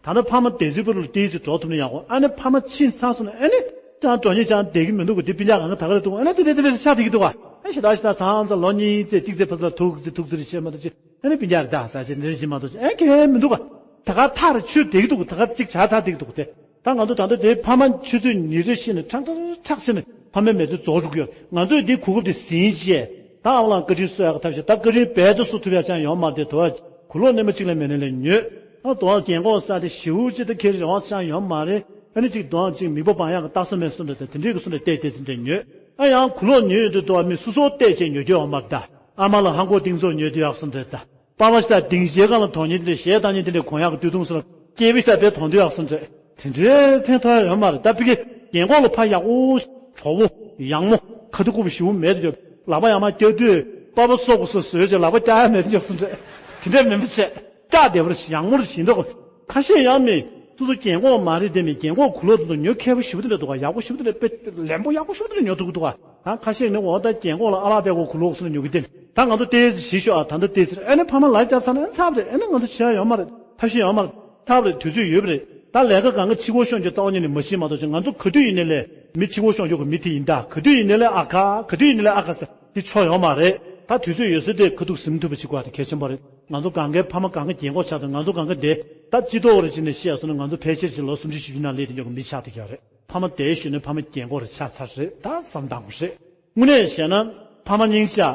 ད་ལྟ་ཕ་མ་བསྡད་ཚོད་པུ་རུ་ཏིག་ཙམ་འགྲོ་ཐུབ་ན་ཡག་གོ་ཨ་ནི་ཕ་མ་ཕྱིན་ཚར་སོང་ན་ཨ་ནི་ཅང་འགྲོ་ཉེ་ཅང་བསྡད་ཀྱི་མི་འདུག་ག་དེ་སྤུན་ཀྱག་གང་ག་ད་ག་རེ་འདུག་ཨ་ནི་དེ་དེ་དེ་དེ་ཆགས་བསྡད་ཀྱི་འདུག་ག་ཨ་ཞེ་ད་ཞེ་ད་ཚང་ཚང་ལོ་གཉིས་ཚེ་གཅིག་ཚེ་ཕ་ཚ་ཐུག་ཚེ་ཐུག་ཚེ་རེ་བྱེད་མ་གཏོགས་ཅི། ཨ་ནི་སྤུན་ཀྱག་རེ་ད་ཟ་བྱེད་འདི་རེ་བྱེད་མ་གཏོགས་ཅི་ཨ་གལ་མི་འདུག་ག་ད་ག་ཐག་རེ་ཆོད་བསྡད་ཀྱི་འདུག་ག་ད་ག་གཅིག་ཆགས་ཚར་བསྡད་ཀྱི་འདུག་ག་དེ། ད་ང་ཚོ་ད་ལྟ་དེའི་ཕ་མ་ཆུ་ཚོད་ཉི་ཤུ་ཕྱིན་ནས་ཁྲག་ཁྲག་ཁྲག་ཕྱིན་ནས་ཕ་མའི་མེ་ཚོད་རྫོགས་འགྲོ་གི་ཡོད། ང་ཚོས་འདིའི་གོ་སྐབས་དེ་ཟིན་བྱས་ད་ཨ་བ་ལང་བཀའ་དྲིན་གསོ་ཡག་གི་ཐབས་ཤེས་ད་བཀའ་དྲིན་རྦད་དེ་གསོ་ཐུབ་ཡག་ཅང་ཡོད་མ་རེད་དེ་དོ་བ་གུ་ལོག་གནས་མ་གཅིག་ལ་མེད་ནས་ལས་ཉོས། ཨ་དོ་བ་རྒན་གོག་ས་དེ་ཞེའུ་ཅི་ད་ཁྱེད་རེ་བ་ཅང་ཡོད་མ་རེད། ཨ་ནི་གཅིག་དོ་བ་གཅིག་མིག་པ་བང་ཡག་གི་ལྟ་ས་མེད་སུ་འདྲ་དེ་དེ་འདྲས་ཀྱི་སུ་འདྲ་བལྟས་བལྟས་ཟིན་འདྲ་ཉོས། ཨ་ཡང་གུ་ལོག་ཉོས་ཡོད་དུས་དོ་བ་མི་སུ་སོ་བལྟས་བྱས་ཉོ་རྒྱུ་ཡོད་མ་རེད་ད། ཨ་མ་ལ་ཧང་གོ་གཏིང་ཚོགས་ཉོས་དུས་ཡག་སུ་འདྲ་ད། པ་ཕ་ཞིག་དང་སྡིངས་ཆའི་སྒང་ལ་དོང་ཉིན་དེ་འདྲ་གཞས་བཏང་ཉིན་དེ་འདྲ་གོན་ཡག་གི་སྟོད་ཐུང་སོགས་ལ་སྐྱེས་པའི་ཞིག་དང་དཔེ་དོང་དུ་ཡག་སོང་འདྲ། དེ་འདྲའི་ཕན་ཐོགས་ཡོད་མ་རེད་ད་ཕ་གི། རྒན་གོག་ལ་ཕ་ཡག་པོ། གྲོགས་པོ། ཡག་མོ། ཁ་ཐུག་ཁུག་པོ་ཞིག་མེད་དུ་ལག་པ་ཡག་མ་བཀྱག་དུས་པ་ཕ་སོག་པོ་སོགས་བཟོས་བྱས་ལག་པ་བཀྱག་ཡག་མེད་དུ་ཡག་སོང་འདྲ། དེ་འདྲ་མིན་པ་བྱས་བཀྱག་བསྡད་པར་ཡག་མོ་རུ་བྱིན་འདུག་ཁ་ཤས་ཡང་མི། སོ་སོ་རྒན་གོག་མ་རེད་དེ་མི་རྒན་གོག་གུ་ལོག་དེ་ཚོ་ཉོ་མཁས་པོ་ཞིག་པོ་དེ་འདྲ་འདུག་ག་ཡག་པོ་ཞིག་པོ་དེ་འདྲ་དཔེ་ལན་པོ་ཡག་པོ་ཞིག་པོ་དེ་འདྲ་ཉོ་ཐུབ་ཀྱི་འདུག་ག་ད་ཁ་ཤས་ནི་འོ་ད་རྒན་གོག་ལ་ཨ་ལགས་པས་གོ་གུ་ལོག་སོང་ན་ཉོ་གི་དེ་ད་ང་ཚོ་ཏོག་ཙམ་ཞིག་ཤོག་ཨ་ད་ལྟ་ཏོག་ཙམ་རེད་ཨ་ནི་ཕ་མ་ལག་རྒྱབ་ཚར་ན་ཨ་ནི་ཚར་བ་རེད་ཨ་ནི་ང་ཚོ་བྱེད་ཡག་ཡོད་མ་རེད་ཐབས་ཤེས་ཡོད་མ་རེད་ཚར་བ་རེད་དུས་ཚོད་ཡོད་པ་རེད་ད་ལས་ཀ་གང་ག་ཕྱི་སྒོ་ཤོང་རྒྱུ་རྩ་བ་ཉིད་ནས་མ་ཤེས་མ་གཏོགས་ཅིག་ང་ཚོ་ག་དུས་ཡིན་ནའི་ལས་མི་ཕྱི་སྒོ་ཤོང་རྒྱུ་གི་མི་དེ་ཡིན་ད་ག་དུས་ཡིན་ནའི་ལས་ཨ་ཁ་ག་དུས་ཡིན་ནའི་ལས་ཨ་ཁ་ཟེར་དེ་ཆོ་ཡོད་མ་རེད་ད་དུས་ཚོད་ཡོད་ཚད་དེ་ཁ་ཐུག་ཟིན་ཐུབ་པ་ཅིག་དགོས་ཨ་དེ་གལ་ཆེན་པོ་རེད་ང་ཚོ་གང་གའི་ཕ་མ་གང་ག་རྒན་གོག་ཆགས་དང་ང་ཚོ་གང་ག་དེ་ད་སྤྱི་ཚོགས་རེ་བྱས་ནས་བཤད་སོང་ན་ང་ཚོ་ཕལ་ཆེར་ཅིག་ལོ་སུམ་ཅུ་བཞི་བཅུ་ནང་སླེབས་དེ་འཇོག་གི་མི་ཆགས་དེ་ག་རེད། ཕ་མ་དེའི་གཞོན་ནུ་ཕ་མ་རྒན་གོག་རེ་ཆགས་ཚར་རེད་ད་བསམ་བཏང་དགོས་རེད། དངོས་གནས་བཤད་ན་ཕ་མ་སྙིང་རྗེ།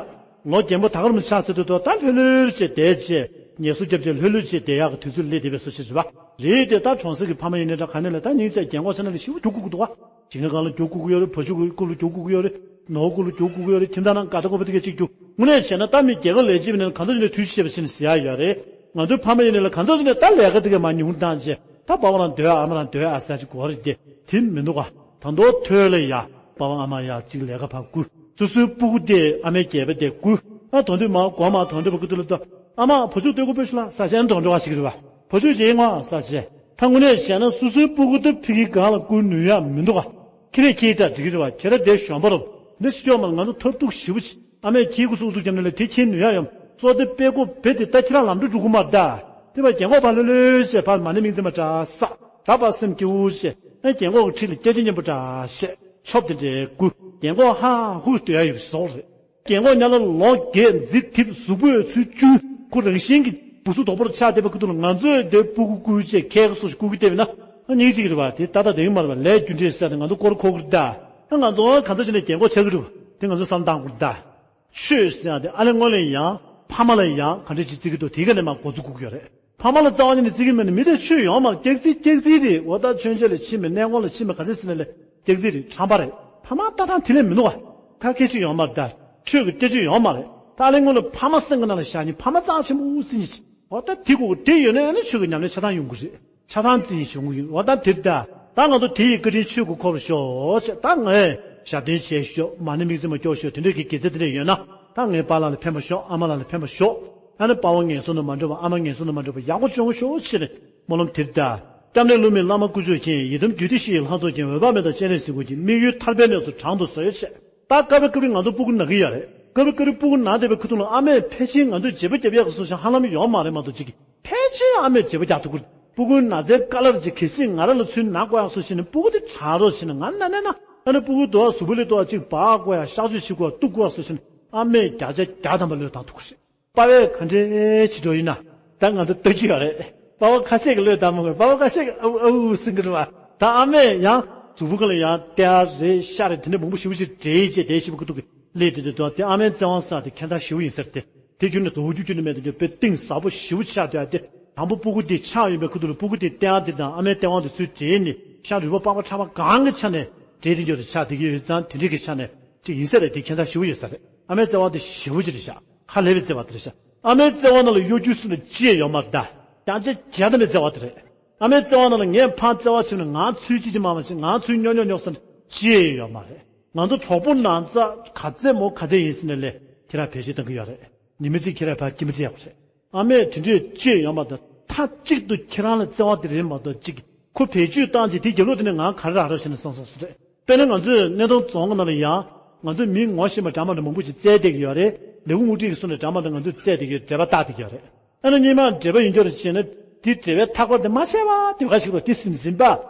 ལོ་རྒན་པོ་ད་ག་རུ་མི་ཆགས་ཚར་དུས་ད་ལྷོད་ལྷོད་བྱས་བསྡད་བྱས་ངལ་གསོ་རྒྱབ་བྱས་ལྷོད་ལྷོད་བྱས་བསྡད་ཡག་གི་དུས་ཚོད་སླེབས་བསྡད་པའི་བཟོ་ཞིག་རེད་པ། རེད་དེ་ད་གྲོང་གསེབ་ཀྱི་ཕ་མ་ཡིན་ནའི་འདྲ་ག་ནས་ལ་ད་སྙིང་རྗེ་རྒན་གོག་ཆགས་ན་ལས་ཞེ་པོ་རྒྱུག་དགོས་ཀྱི་འདུག་བ། ཇི་སྔ་གང་ལ་རྒྱུག་དགོས་ཀྱི་ཡོད་རེད་བུ་ཆུང་གི་སྐུ་ལ་རྒྱུག་དགོས་ཀྱི་ཡོད་རེད། ནོར་སྐུ་ལ་རྒྱུག་དགོས་ཀྱི་ཡོད་རེད་ཁྱིམ་ཚང་ནང་དགའ་ད་དགོས་པ་དེ་གས་གཅིག་རྒྱུག་དངོས་གནས་བྱས་ན་ད་མི་རྒྱལ་ཁབ་ལས་བྱེད་པ་ཡིན་ན་གང་ཚོད་ཅིག་ནས་དུས་ཆད་པ་ཕྱིན་ཟེར་ཡག་ཡོད་རེད། ང་ཚོའི་ཕ་མ་ཡིན་ནའི་ལ་གང་ཚོད་ཅིག་ནས་ད་ལས་ཀ་དེ་གས་མ་ཉུང་བཏང་བྱས། ད་པ་ཕ་རང་སྡོད་ཨ་མ་རང་སྡོད་ཨ་ཟེར་ཅིག་གོ་རེད་དེ། དེ་མི་འདུག་ག་ད་མདོ་ཐོས་ལ་ཡ། པ་ཕ་ཨ་མ་ཡ་གཅིག་ལས་ཀ་ཕར་བསྐུལ། སོ་སོའི་སྤུ་གུ་དེ་ཨ་མའི་སྐྱེས་པ་དེ་བསྐུལ། ཨ་དོན་དུ་མ་གོ་མ་དོན་དུ་བ་ཀུ་ཏུ་ལ་ད། ཨ་མ་བུ་ཆུང་སྟོད་གོ་སྤོས་ཤུ་ལ་ས་ཆེན་དོན་འགྲོ་བ་ཞིག་རེད་བ། བུ་ཆུང་རྗེས་ངོ་ས་ཆེ། ད་དངོས་གནས་བྱས་ན་སོ་སོའི་སྤུ་གུ་དེ་ཕི་གི་གང་ལ་བསྐུལ་ནུས་ཡ་མི་འདུག་ག་ཁྱི་རེ་ཁྱི་ད་འགྲིག་གི་རེད་བ་ཁྱེད་ར་དེ་གཞོན་པ་རུ། འདི་ཤི་ཀྱོག་མ་ང་ཚོ་ཐབས་སྡུག་ཞེ་པོ་ཆེ། ཨ་མས་ཁྱིའི་སྐུ་གཟུགས་ཐུག་བརྒྱབ་ནས་ལ་དེ་ཁྱིའི་ནུས་ཡག་ཡོད། སོ་དེ་དཔེ་ཀོ་བེ་དེ་ལྟ་ཁྱི་རང་ལམ་འགྲོ་འགྲོ་གི་མ་རེད་ད། དེ་བ་རྒན་གོག་ཕ་ལྷོད་ལྷོད་བྱས་ཕར་མ་ཎི་མིག་འཛིན་པ་འདྲ་ས། ད་བ་སེམས་སྐྱིད་པོ་བྱས། ཨ་རྒན་གོག་གི་འཁྲིས་ལ་སྐྱ་ཅི་སྙན་པོ་འདྲ་བཤད། ཆོབ་དེ་འདྲའི་སྐུ། རྒན་གོག་ཧ་ཧུ་སྡོད་ཡ་ཡོད་པའི་བཟོ་རེད། རྒན་གོག་ཉ་ལ་ལོ་རྒས་མཛེ་ཐིབས་གཟུགས་པོས་ཚུལ་བཅུ། ཁོ་རང་བཞིན་གྱི་བུ་སུ་དོག་པོར་ཆགས་བསྡད་པ་ཁུ་ཐུག་ལ་ང་ཚོས་དེ་སྤུ་གུ་སྐུ་བྱས་ཁལ་ག་སོགས་ཤིག་སྐུ་གི་བལྟས་པ་ན། ཨ་སྙིང་རྗེ་གི་རེད་བ་དེ་ཏག་ཏག་དེ་གི་མ་རེད་བ་ལས་རྒྱུ་འབྲས་ཟེར་ཏེ་ང་ཚོ་སྐོར་ཁོག་གི་རེད་ད། ཨ་ང་ཚོ་གང་ཚ་བྱས་ནས་རྒན་གོག་ཆགས་ཀྱི་རེད་བ་དེ་ང་ཚོ་བསམ་བཏང་དགོས་རེད་ད། ཆོས་ཟེར་ཡག་དེ་ཨ་ལེ་སྔོན་ལ་ཡང་ཕ་མ་ལ་ཡང་ག་འདྲ་ཅིག་བརྩི་གི་འདུག་དེ་ག་ནས་མར་འགོ་འཛུགས་དགོས་ཀྱི་ཡོད་རེད། ཕ་མ་ལ་རྩ་བ་ཉིད་ནས་བརྩི་གི་མེད་ན་མི་དེ་ཆོས་ཡོང་མ་རེད་སྐྱག་རྫི་སྐྱག་རྫི་རེད་འོ་ད་མཆོད་མཇལ་ལ་ཕྱིན་མེད་གནས་སྐོར་ལ་ཕྱིན་མེད་ག་ཚད་ཟེར་ན་ལས་སྐྱག་རྫི་རེད་ཁྲམ་པ་རེད། ཕ་མ་ལྟ་སྟངས་དེ་ལས་མི་འདུག་བ། ཁ་སྐད་ཆ་ཡོང་མ་རེད་ད། ཆོས་ཀྱི་སྐད་ཆ་ཡོང་མ་རེད། ད་ཨ་ལེ་སྔོན་ལ་ཕ་མ་སེམས་ཀྱི་ནང་ལ་བཞག་ཉིན་ཕ་མ་རྩ་ཆེན་པོ་བརྩི་ཉིན་ཅི། འོ་ད་དེ་དགོས་དེ་ཡོད་ན་ཨ་ནི་ཆོས་ཀྱི་ཉམས་ལེན་ཆ་ཚང་ཡོང་གི་རེད། ཆ་ཚང་རྩི་ཡིན་བྱུང་གི་ཡོད་འོ་ད་དེ་ད། ད་ང་ཚོ་དེ་ཡི་བཀའ་དྲིན་ཆོས་ཀྱི་འཁོར་ལ་ཤོག་ཅེས་ད་ངས་ཞབས་བརྟན་བྱས་ཤོག་མ་ཎི་དམིགས་བརྩེ་མ་སྐྱོར་ཤོག་དེ་འདྲས་ཀྱི་དགེ་རྩ་དེ་འདྲས་ཡོད་ན་ད་ངའི་པཱ་ལགས་ལ་ཕན་པ་ཤོག་ཨ་མ་ལགས་ལ་ཕན་པ་ཤོག་ཨ་ནི་པཱ་ཕ་ངན་སོང་དུ་མ་འགྲོ་བ་ཨ་མ་ངན་སོང་དུ་མ་འགྲོ་བ་ཡག་པོ་བྱུང་ཤོག་ཅེས་ནས་སྨོན་ལམ་དེ་ད། སྐྱབས་གནས་ལྷུ་མེད་བླ་མ་དཀོན་མཆོག་མཁྱེན། ཡི་དམ་རྒྱུད་སྡེ་བཞི་ཡི་ལྷ་ཚོགས་མཁྱེན། འོད་དཔག་མེད་དང་སྤྱན་རས་གཟིགས་མགོན་མཁྱེན། དམིགས་ཡུལ་ཐར་པའི་གནས་སུ་དྲང་དུ་གསོལ་ཞེས། ད་སྐབས་རེ་སྐབས་རེ་ང་ཚོ་སྤུ་གུ་ན་གི་ཡོད་རེད། སྐབས་རེ་སྐབས་རེ་སྤུ་གུ་ན་བསྡད་པའི་ཁུ་ཐུག་ལ་ཨ་མས་ཕལ་ཆེར་ང་ཚོས་བརྗེ་པོ་རྒྱབ་ཡག་གི་བཟོ་ཞིག་ཧ་ལམ་ཡོད་མ་རེད་མ་གཏོགས་ཅིག་གིས་ཕལ་ཆེར་ཨ་མས་བརྗེ་པོ་རྒྱག་ཐུབ་ཀྱི་རེད། སྤུ་གུའི་ན་ཚའི་དཀའ་ལས་ཅིག་གལ་སྲིད་ང་རང་ལ་ཚུར་ན་དགོས་ཡག་བཟོ་ཞིག་ནི་སྤུ་གུ་དེ་དྲག་རོགས་བྱས་ནས་ང་ན་ན་ན་ཨ་ནི་སྤུ་གུ་དུ་བ་གཟུགས་པོ་ལས་དུ་བ་ཅིག་འབག་དགོས་ཡག་གཤག་བཅོས་བྱེད་དགོས་ཡག་གཏུབ་དགོས་ཡག་བཟོ་ཞིག་ནི་ཨ་མས་བརྒྱ་ཆ་བརྒྱ་ཐམ་པ་བློས་བཏང་ཐུབ་ཀྱི་རེད། པ་ཕས་ག་འདྲས་བྱེད་འགྲོ་ཡིན་ན། ད་ང་ཚོ་ལྟ་རྒྱུ་ཡོད་རེད། པ་ཕ་ཁ་ཤས་ཀྱིས་བློས་བཏང་མ་དགོས་པ་ཕ་ཁ་ཤས་ཀྱིས་ཨུ་ཨུ་ཟེར་གི་རེད་བ། ད་ཨ་མས་ཡང་གཟུགས་པོ་ག་ལ་ཡང་ལྟེ་བ་རེད་ཤ་རེད་དེ་འདྲ་མང་པོ་ཞེ་པོ་ཅིག་འདྲེས་བྱས་དེ་ཞེ་པོ་ཀི་ཏུ་གི་ལས་དེ་དེ་དོ་དེ་ཨ་མའི་བརྩེ་དབང་ཟེར་དེ་ཁྱད་མཚར་ཞེ་པོ་ཡིན་ཟེར་ཏེ། དེ་ཁྱོན་ནས་དོ་རྒྱུ་ཁྱོན་ནས་མེད་དེ་འདྲ་དཔེ་གཏིང་ཟབ་པོ་ཞེ་པོ་ཆགས་བསྡད་དེ་དང་པོ་སྤུ་གུ་དེ་ཆགས་ཡོད་པའི་ཁུ་ཏུ་ལ་སྤུ་གུ་དེ་ལྟེ་བ་དེ་དང་ཨ་མའི་ལྟེ་བ་དེ་ཚུར་འདྲེས་ནས་ཤ་རུས་པ་པགས་པ་ཕྲ་མ་གང་གི་ཆ་ནས་འདྲེས་དེ་འདྲ་དེ་ཆགས་བསྡད་ཀྱི་ཡོད་ཙང་དེ་འདྲ་གི་ཆ་ནས་ཅིག་ཡིན་ས་རེད་དེ་ཁྱད་མཚར་ཞེ་པོ་ཡོད་ས་རེད། ཨ་མའི་བརྩེ་བ་དེ་ཞེ་པོ་ཅིག་རེད་ཤག་ཧ་ལས་པའི་བརྩེ་བ་དེ་རེད་ཤག་ཨ་མའི་བརྩེ་བ་ནང་ལ་གཡོ་སྒྱུ་ཟེར་ནས་ཅི་ཡང་ཡོད་མ་རེད་ད། རྒྱང་ཆ་བརྒྱ་ཐམ་པའི་བརྩེ་བ་དེ་རེད། ཨ་མའི་བརྩེ་བ་ནང་ལ་ངས་ཕར་བརྩེ་བ་བྱས་ན་ང་ཚུར་ཅི་ཅི་མ་མ་བྱེད་ང་ཚུར་སྨྱོ་སྨྱོ་སྨྱོ་ཟེར་ནས་ཅི་ཡང་ཡོད་མ་རེད། ང་ཚོ་གྲོགས་པོ་ན་ཚ་ག་ཚད་མོ་ག་ཚད་ཡིན་ཟེར་ནས་ལས་ཁྱེད་རང་བེད་སྤྱོད་གཏོང་གི་ཡོད་རེད། ཉི་མ་གཅིག་ཁྱེད་རང་ཕར་སྐྱིད་མ་ཅི་ཡག་པོ་རེད། ཨ་མས་དེ་འདྲས་ཅི་ཡང་ཡོད་མ་རེད། མཐའ་གཅིག་ཏུ་ཁྱེད་རང་ལ་བརྩེ་བ་དེ་རེད་མ་གཏོགས་ཅིག་ཁོ་བེད་སྤྱོད་བཏང་རྗེས་དེ་རྒྱབ་ལོགས་དེ་ནས་ང་ག་རེ་རག་རོགས་བྱས་ནས་བསམ་བསམ་སུ་རེད། དཔེར་ན་ང་ཚོས་སྣེ་གདོང་རྫོང་གི་ནང་ལ་ཡང་ང་ཚོས་མི་ངོ་ཤེས་པ་འདྲ་མི་འདྲ་མང་པོ་ཞིག་བཙལ་བསྡད་ཀྱི་ཡོད་རེད། ལས་ཁུངས་དབུ་ཁྲིད་ཀྱིས་གསུངས་ནས་འདྲ་མི་འདྲ་ང་ཚོས་བཙལ་བསྡད་ཀྱི་ཡོད། འབྲེལ་བ་བཏགས་བསྡད་ཀྱི་ཡོད་རེད། ཨ་ནི་སྔོན་མ་འབྲེལ་བ་ཡིན་རྒྱུ་རེད་བྱས་ན། དེ་འབྲེལ་བའི་ཐག་པ་དེ་མ་ཆད་པ་དེ་ག་ཞིག་རོ། དེ་ཟིམ་ཟིམ་པ།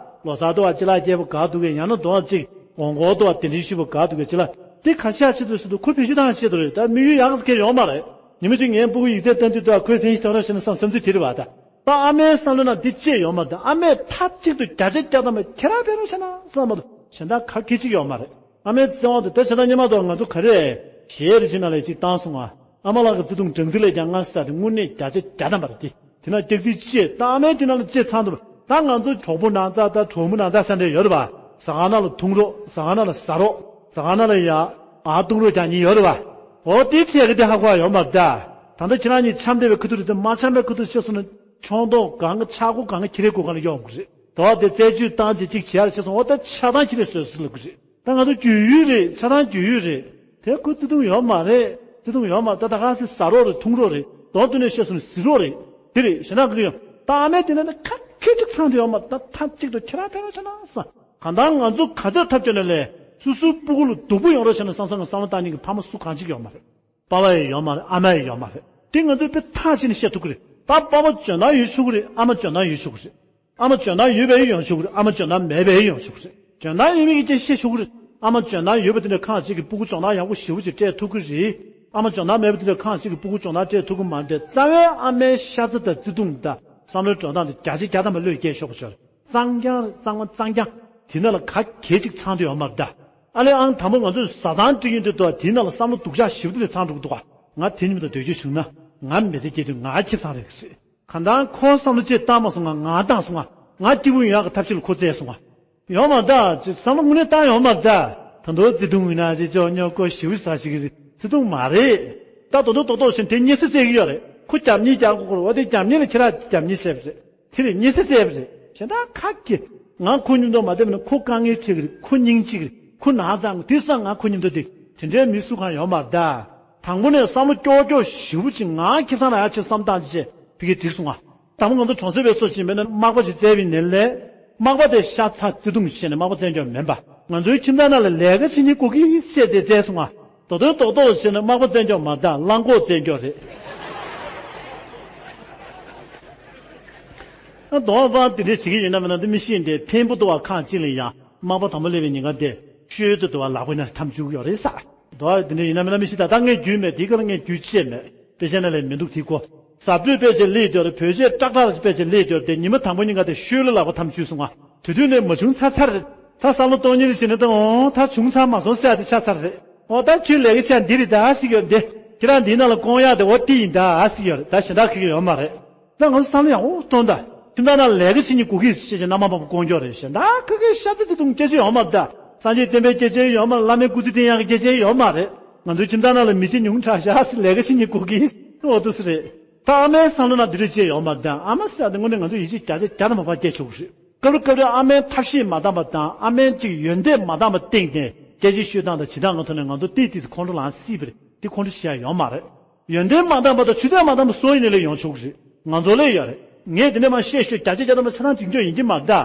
ལོ་གསར་དུ་བ་ཅི་ལ་སྐྱེས་པོ་ག་འདུག་གས། ཡང་ན་དོ་བ་ཅིག་འོང་གོ་དུ་བ་དེ་འདྲའི་ཞུ་བ་ག་འདུག་གས། ཅི་ལ་དེ་ག་ཆ་ཆེ་དུ་སུ་དུ་ཁོ་བེད་སྤྱོད་བཏང་ཆེད་དུ་རེད། ད་དམིགས་ཡུལ་ཡག་ས་གས་ཡོད་མ་རེད། ཉི་མ་གཅིག་ངའི་སྤུ་གུ་ཡིག་ཚད་བཏང་དུས་དུ་བ་ཁོས་ཕན་ཞིག་ཐོག་ར་ཤེ་ན་བསམ་བསམ་ཚུལ་དེ་རེད་བ། ད་ད་ཨ་མའི་བསམ་བློ་ན་འདི་ཅེས་ཡོད་མ་རེད། ད་ཨ་མས་མཐའ་གཅིག་ཏུ་བརྒྱ་ཆ་བརྒྱ་ཐམ་པ་ཁྱེད་རང་ཕན་རོགས་བྱས་ན་བསམ་མ་གཏོགས་གཞན་དག་ག་གེ་གཅིག་ཡོད་མ་རེད། ཨ་མའི་བརྩེ་བ་དེ་ད་ཆ་ད་སྔོན་མ་དུ་ང་ཚོ་ག་རེ་ཞལ་རེ་ཅིག་ནང་ལ་ཅིག་བཏང་སོང་ང་། ཨ་མ་ལགས་ཀྱི་བརྩེ་དུང་སྦྲང་རྩི་ལས་ཀྱང་མངར་ཟེར་དེ་དངོས་གནས་བརྒྱ་ཆ་བརྒྱ་ཐམ་པ་རེད། དེ་དེ་ན་སྐྱག་རྫུན་ཅེས་ད་ཨ་མའི་དེ་ནང་ལ་ཅེས་ཚང་འདུག་ད་ང་ཚོ་གྲོགས་པོ་ནང་ཚ་ད་གྲོགས་མོ་ནང་ཚ་ཟེར་འདྲ་ཡོད་རེད་བ། ཟ་ཁང་ནང་ལ་འཐུང་རོགས། ཟ་ཁང་ནང་ལ་ཟ་རོགས། ཟ་ཁང་ནང་ལ་ཡ་ཨ་འཐུང་རོགས་རྒྱག་མཁན་ཡོད་རེད་བ། འོ་དེ་འཕྲད་གི་དེ་ཧ་གོ་ཡོད་མ་རེད་ད། ད་ལྟ་ཁྱེད་རང་གཉིས་འཆམ་བསྡད་པའི་ཁུ་ཐུག་རེད་དེ། མ་འཆམ་པའི་ཁུ་ཐུག་ཤེས་སོང་ན་ཆང་ཐོག་གང་གི་ཆག་སྒོ་གང་གི་ཁྱི་རེ་སྒོ་གང་ལ་གཡོག་དགོས་རེད། དོ་དེ་རྩད་གཅོད་བཏང་བྱས་གཅིག་བྱས་རེ་ཤེས་སོང་། འོ་ད་ཆགས་སྡང་ཁྱི་རེ་བཟོས་སྲིད་ལ་དགོས་རེད། ད་ང་ཚོ་རྒྱུས་ཡོད་རེད། ཆགས་སྡང་རྒྱུས་ཡོད་རེད། དེ་ཁོ་བརྩེ་དུང་ཡོད་མ་རེད། བརྩེ་དུང་ཡོད་མ་རེད། ད་ད་ག་སེ་ཟ་རོགས་རེད། འཐུང་རོགས་རེད། མདོར་བསྡུས་ནས་བཤད་སོང་ན་ཟི་རོགས་རེད། དེ་རེད། གཞན་དག་གི་ཡང་ད་ཨ་མའི་དེ་ནས་ནི་ཁ་ཁེ་ཅིག་ཚང་དུ་ཡོད་མ་རེད། ད་མཐའ་གཅིག་ཏུ་ཁྱེད་རང་ཕན་རོགས་བྱས་ན་བསམ། གང་ལྟར་ང་ཚོ་ག་ཚོད་ཐབས་སྐྱོ་ནས་ལས་སུ་སུའི་སྤུ་གུ་ལ་སྡུག་པོ་ཡོང་རོགས་བྱས་ན་བསམ་བསམ་གི་བསམ་བློ་བཏང་མཁན་གྱི་ཕ་མ་སུ་གང་ཅིག་ཡོད་མ་རེད། པ་ཕ་ཡང་ཡོད་མ་རེད། ཨ་མ་ཡང་ཡོད་མ་རེད། དེ་ང་ཚོས་དཔེ་ཐག་བཅད་ནས་བཤད་ཐུབ་ཀྱི་རེད། ད་པ་ཕ་འཇོན་ཐང་ཡོད་ཆོག་གི་རེད། ཨ་མ་འཇོན་ཐང་ཡོད་ཆོག་གི་རེད། ཨ་མ་འཇོན་ཐང་ཡོད་པའི་ཡོང་ཆོག་གི་རེད། ཨ་མ་འཇོན་ཐང་མེད་པའི་ཡོང་ཆོག་གི་རེད། འཇོན་ཐང་ཡོད་མེད་ཀྱི་སྐད་བཤད་ཆོག་གི་རེད། ཨ་མ་འཇོན་ཐང་ཡོད་པ་དེ་འདྲ་ཁག་ཅིག་གིས་སྤུ་གུ་སྦྱོང་བརྡར་ཡག་པོ་ཞེ་པོ་ཅིག་སྤྲད་ཐུབ་ཀྱི་རེད། ཨ་མ་འཇོན་ཐང་མེད་པ་དེ་འདྲ་ཁག་ཅིག་གིས་སྤུ་གུ་སྦྱོང་བརྡར་སྤྲད་ཐུབ་ཀྱི་མ་རེད་དེ། རྩ་བའི་ཨ་མའི་ཤ་ཚ་དང་བརྩེ་དུང་དང་བསམ་བློའི་འགྲོ་སྟངས་དེ་བརྒྱ་ཆ་བརྒྱ་ཐམ་པ་བློས་འགེལ་ཤོག་པ་ཤོར། གཙང་རྐྱང་རེད། གཙང་མ་གཙང་རྐྱང་། དེ་ནང་ལ་ག་གེ་ཅིག་ཚང་དུ་ཡོད་མ་རེད་ད། ཨ་ལས་ཨང་དང་པོ་ང་ཚོས་བཟའ་ཚང་སྒྲིག་ཡོང་དུས་དུ་དེའི་ནང་ལ་བསམ་བློ་སྡུག་ཅག་ཞེ་པོ་དེ་ཚང་འགྲོ་གི་འདུག་ག་ང་དེ་ཉིད་དུ་སྡོད་རྒྱུ་བྱུང་ན་ང་མི་ཚེ་སྐྱེལ་དུས་ང་ཁེ་བཟང་རེད་ཟེར། གང་ལྟར་ཁོ་བསམ་བློ་ཅིག་བཏང་མ་སོང་ང་། ང་བཏང་སོང་ང་། ང་སྐྱིད་པོ་ཡོང་ཡག་གི་ཐབས་ཤེས་ལ་ཁོ་བཙལ་སོང་ང་། ཡོད་མ་རེད་ད། ཅིག་བསམ་བློ་དངོས་གནས་བཏང་ཡོད་མ་རེད་ད། ད་དུང་བརྩེ་དུང་ཡིན་ན་ཅིག་ཅོ་ཉོ་ཀོ་ཞེ་པོ་ཟ་ཞིག་གི་བརྩེ་དུང་མ་རེད། ད་དོ་དོ་ཏོག་ཏོག་བཞིན་དེ་ཉེ་སྲིང་བཙལ་གི་ཡོད་རེད། ཁོ་རྒྱབ་གཉེར་རྒྱག་དགོས་ཀྱི་རེད། འོ་དེ་རྒྱབ་གཉེར་ལ་ཁྱེད་རང་རྒྱབ་གཉེར་བྱས་པ་རེད། དེ་ལས་ཉེ་སྲིང་བཙལ་བ་རེད། གཞན་དག་ག་གེ། ང་ཁོ་མཉམ་དུ་མ་བསྡད་པ་ན་ཁོ་དཀའ་ངལ་འཕྲད་ཀྱི་རེད། ཁོ་སྙིང་རྗེ་གི་རེད། ཁོ་ནག་ཚང་གི། དེ་སང་ང་ཁོ་མཉམ་དུ་བསྡད། དེ་འདྲའི་མི་སུ་གང་ཡོད་མ་རེད་ད། དང་པོ་ནས་བསམ་བློ་ཀྱོག་ཀྱོག་ཞེ་པོ་ཅིག་ང་ཁེ་བཟང་རག་ཡག་ཆེད་བསམ་བཏང་བྱས་ཕ་གིར་འགྲིག་སོང་ང་། དང་པོ་ང་ཚོ་གྲོང་གསེབ་པའི་སོ་ཞིག་མེད་ན་མག་པ་ཅིག་བཙལ་བའི་ནས་ལས། མག་པ་དེ་ཤ་ཚ་བརྩེ་དུང་བྱས་ནས་མག་པ་བཙལ་རྒྱུ་མིན་པ། ང་ཚོའི་ཁྱིམ་ཚང་ནང་ལ་ལས་ཀ་བྱེད་མཁན་དགོས་ཀྱི་བཤད་ཚེ་བཙལ་སོང་ང་། མདོ་དོན་རྡོག་རྡོག་བྱས་ན་མག་པ་བཙལ་རྒྱུ་མ་རེད་ད། གླང་གོག་བཙལ་རྒྱུ་རེད། ཨ་དོ་བ་དེ་འདྲས་བྱེད་ཀྱི་ཡོད་ན་མེད་ན་དེ་མི་ཤེས་འདི་འཕན་པོ་དུ་བ་ཁང་གཅིག་ལ་ཡང་མག་པ་དང་པོ་སླེབས་པའི་ཉིན་ཀ་དེ་ཤོད་དུ་དུ་བ་ལག་པའི་ནང་འཐམ་བཅུག་ཡོད་རེད་ས། དོ་བ་དེ་འདྲས་ཡིན་ན་མེད་ན་མི་ཤེས། ད་ལྟ་ངས་རྒྱུས་མེད་དེ་ག་ལ་ངས་རྒྱུས་བཅད་མེད། དཔེ་ཆ་ནང་ལས་མི་འདུག་དེ་གོ། ཟབ་སྤྲོས་དཔེ་ཆ་སླེབས་དུས་བོད་ཆས་ཀྲག་ཀྲག་དཔེ་ཆ་སླེབས་དུས་དེ་ཉི་མ་དང་པོ་ཉིན་ཀ་དེ་ཤོད་ལ་ལག་པ་འཐམ་བཅུག་སོང་ང་། དེ་དུས་ནས་མ་བྱུང་ཚར་ཚར་རེད། ད་བསམ་བློ་གཏོང་ཉིན་ལ་བྱས་ན་ད་འོང་ད་བྱུང་ཚར་མ་སོང་ཟེར་ཡ་དེ་ཆགས་ཚར་རེད། འོ་ད་ཁྱོད་ལས་ཀ་བྱས་འདི་རེད་ད་ཟེར་གྱི་ཡོད་འདི། ཁྱེད་རང་འདིའི་ནང་ལ་བསྐོང་ཡག་དེ་འོ་དེ་ཡིན་ད་ཟེར་གྱི་ཡོད་རེད། ད་གཞན་དག་ཁེ་གི་ཡོད་མ་རེད། ད་ང་ཚོ་བསམ་བློ་ཡག་པོ་གཏོང་ད། ཁྱིམ་ཚང་ནང་ལས་ཀ་བྱེད་མཁན་དགོས་ཀྱི་ཟེར་བྱས་ནས་མནའ་མ་མ་པོ་བསྐོང་རྒྱུ་རེད། གཞན་དག་ཁ་ཁའི་ཤ་ཚ་བརྩེ་དུང་སྐད་ཆ་ཡོད་མ་རེད་ད། སངས་རྒྱས་བསྟན་པའི་སྐད་ཆ་ཡོད་མ་རེད། བླ་མའི་སྐུ་ཚེ་བརྟན་ཡག་གི་སྐད་ཆ་ཡོད་མ་རེད། ང་ཚོའི་ཁྱིམ་ཚང་ནང་ལ་མི་ཚེ་ཉུང་དྲགས་ཤག་ཟེར། ལས་ཀ་བྱེད་མཁན་དགོས་ཀྱི་འོ་དུ་སི་རེད། ད་ཨ་མའི་བསམ་བློ་ནང་འདི་འདྲ་ཅིག་ཡོད་མ་རེད་ད། ཨ་མ་ཟེར་ཡག་དེ་དངོས་གནས་ང་ཚོ་ཡིད་ཆེས་བརྒྱ་ཆ་བརྒྱ་དང་མ་པ་སྐྱེ་ཆོག་གི་རེད། སྐབས་རེ་སྐབས་རེ་ཨ་མའི་ཐབས་ཤེས་མ་འདང་པ་དང་ཨ་མའི་ཅིག་ཡོན་ཏན་མ་འདང་པ་སྟེང་ནས་སྐད་ཆ་ཤོད་སྟངས་དང་བྱེད་སྟངས་ཀྱི་ཐོག་ནས་ང་ཚོ་ཏིག་ཏིག་ཙམ་ཁོང་ཁྲོ་ལངས་སྲིད་པ་རེད། དེ་ཁོང་ཁྲོ་བྱེད་ཡག་ཡོད་མ་རེད། ཡོན་ཏན་མ་འདང་པ་དང་ཆུ་ཚད་མ་འདང་པ་སུ་ཡིན་ནའི་ལས་ཡོང་ཆོག་གི་རེད། ང་ཚོ་ལས་ཡོད་རེད། ངས་དེ་ནས་མར་བཤད་ཤོད་བརྒྱ་ཆ་བརྒྱ་ཐམ་པ་ཆ་ཚང་འགྲིག་རྒྱུ་ཡིན་གྱི་མ་རེད་ད།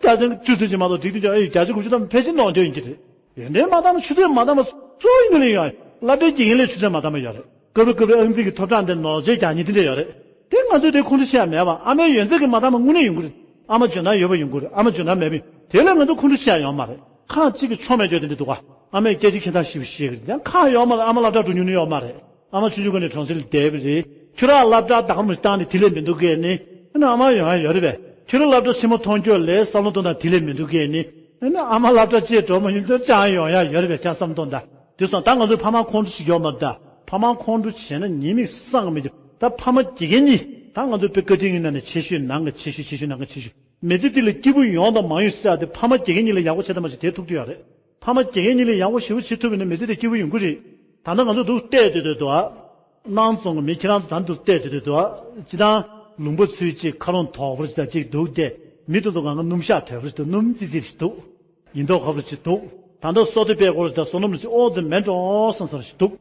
བརྒྱ་ཆ་བཅུ་ཚོད་ཅིག་མ་གཏོགས་འགྲིག་རྒྱུ་ཨེ་ཡོད། བརྒྱ་ཆ་དགུ་བཅུ་ཐམ་པ་ཕལ་ཆེར་ནོར་རྒྱུ་ཡིན་གྱི་རེད། ཡོན་ཏན་མ་འདང་པ་ཆུ་ཚད་མ་འདང་པ་སུ་ཡིན་ནའི་ལས་ཡོང་། སློབ་གྲྭའི་དགེ་རྒན་ལས་ཆུ་ཚད་མ་འདང་པ་ཡོད་རེད། སྐབས་རེ་སྐབས་རེ་ཨང་རྩིས་ཀྱི་ཐོབ་ཐང་དེ་ནོར་འཁྲུལ་རྒྱག་མཁན་དེ་འདྲ་ཡོད་རེད། དེ་ང་ཚོས་དེ་ཁོང་ཁྲོ་བྱེད་ཡག་མེད་པ། ཨ་མའི་ཡོན་ཚད་ཀྱི་མ་འདང་པ་དངོས་གནས་ཡོང་གི་རེད། ཨ་མ་འཇོན་ཐང་ཡོད་པ་ཡོང་གི་རེད། ཨ་མ་འཇོན་ཐང་མེད་པ་ཡོང་། དེ་ལ་ང་ཚོ་ཁོང་ཁྲོ་བྱེད་ཡག་ཡོད་མ་རེད། ཁག་ཅིག་གི་ཆོ་མེད་རྒྱུ་དེ་འདྲ་འདུག་ག་ཨ་མས་སྐད་ཆ་ཁྱེད་ཚང་ཞིབ་བཤད་གི་རེད། ཡང་ཁག་ཡོད་མ་རེད། ཨ་མ་སློབ་གྲྭ་འགྲོ་མྱོང་ནི་ཡོད་མ་རེད། ཨ་མ་ཆུང་ཆུང་སྒང་ནས་གྲོང་གསེབ་ལ་བསྡད་པ་རེད། ཁྱོད་རང་སློབ་གྲྭ་ཟླ་གམ་རེ་བཏང་ནས་དེ་ལས་མི་འདུག་གས་ནི། ཨ་ནི་ཨ་མ་ཡོང་ཡག་ཡོད་རེད་པས། ཁྱོད་རང་སློབ་གྲྭ་ཆེན་མོ་མཐོང་རྒྱུ་ལས་བསམ་བློ་གཏོང་སྟངས་དེ་ལས་མི་འདུག་གས་ནི། ཨ་ནི་ཨ་མ་སློབ་གྲྭ་བཅས་འགྲོ་མ་མྱོང་ཚོད་ཅང་ཡོང་ཡག་ཡོད་རེད་པས། ཁྱེད་བསམ་གཏོང་དང་། དེ་སོང་ད་ང་ཚོས་ཕ་མ་ཁོང་ཁྲོ་ཞིག་ཡོད་མ་རེད་ད། ཕ་མ་ཁོང་ཁྲོ་བྱས་ན་ཉེས་དམིགས་བསགས་མི་འགྱུར། ད་ཕ་མ་དགེ་རྒན་གཉིས་ད་ང་ཚོ་དཔེ་བཀའ་དྲིན་གྱི་ངང་ནས་ཆེ་ཤོས་ནང་གི་ཆེ་ཤོས། ཆེ་ཤོས་ནང་གི་ཆེ་ཤོས། མི་ཚེ་འདི་ལ་སྐྱིད་པོ་ཡོང་དང་མ་ཡོང་ཟེར་ཡག་དེ་ཕ་མ་དགེ་རྒན་གཉིས་ལ་ཡག་པོ་བྱས་དང་མ་བྱས་དེ་ཐུག་དུས་ཡོད་རེད། ཕ་མ་དགེ་རྒན་གཉིས་ལ་ཡག་པོ་ཞེ་པོ་བྱེད་ཐུབ་པ་ཡིན་ན་མི་ཚེ་དེ་སྐྱིད་པོ་ཡོང་གི་རེད། ད་ལྟ་ང་ཚོ་འདུག་བལྟས་སྡོད་སྡོད་དུས། སྣང་རྫོང་གི་མི་ཁྱེད་རང་ཚོ་ད་འདུག་བལྟས་སྡོད་སྡོད་དུས། སྤྱིར་བཏང་ལུང་པ་ཚོའི་ཅིག་ཁ་ལོང་དོག་པོ་ཅིག་དང་ཅིག་འདུག་སྟེ། མི་དེ་ཚོ་གང་ག་སྣུམ་ཞག་དོད་པོ་ཅིག་འདུག་སྣུམ་ཙི་ཙི་ཅིག་འདུག་ཡིན་མདོག་ཁ་པོ་ཅིག་འདུག་ད་ལྟ་སོ་ཏི་པད་ཀོར་ཅིག་དང་བསོད་ནམས་ཅིག་ཨོ་ཙི་མེད་འགྲོ་བསམ་བསམ་ཞིག་འདུག་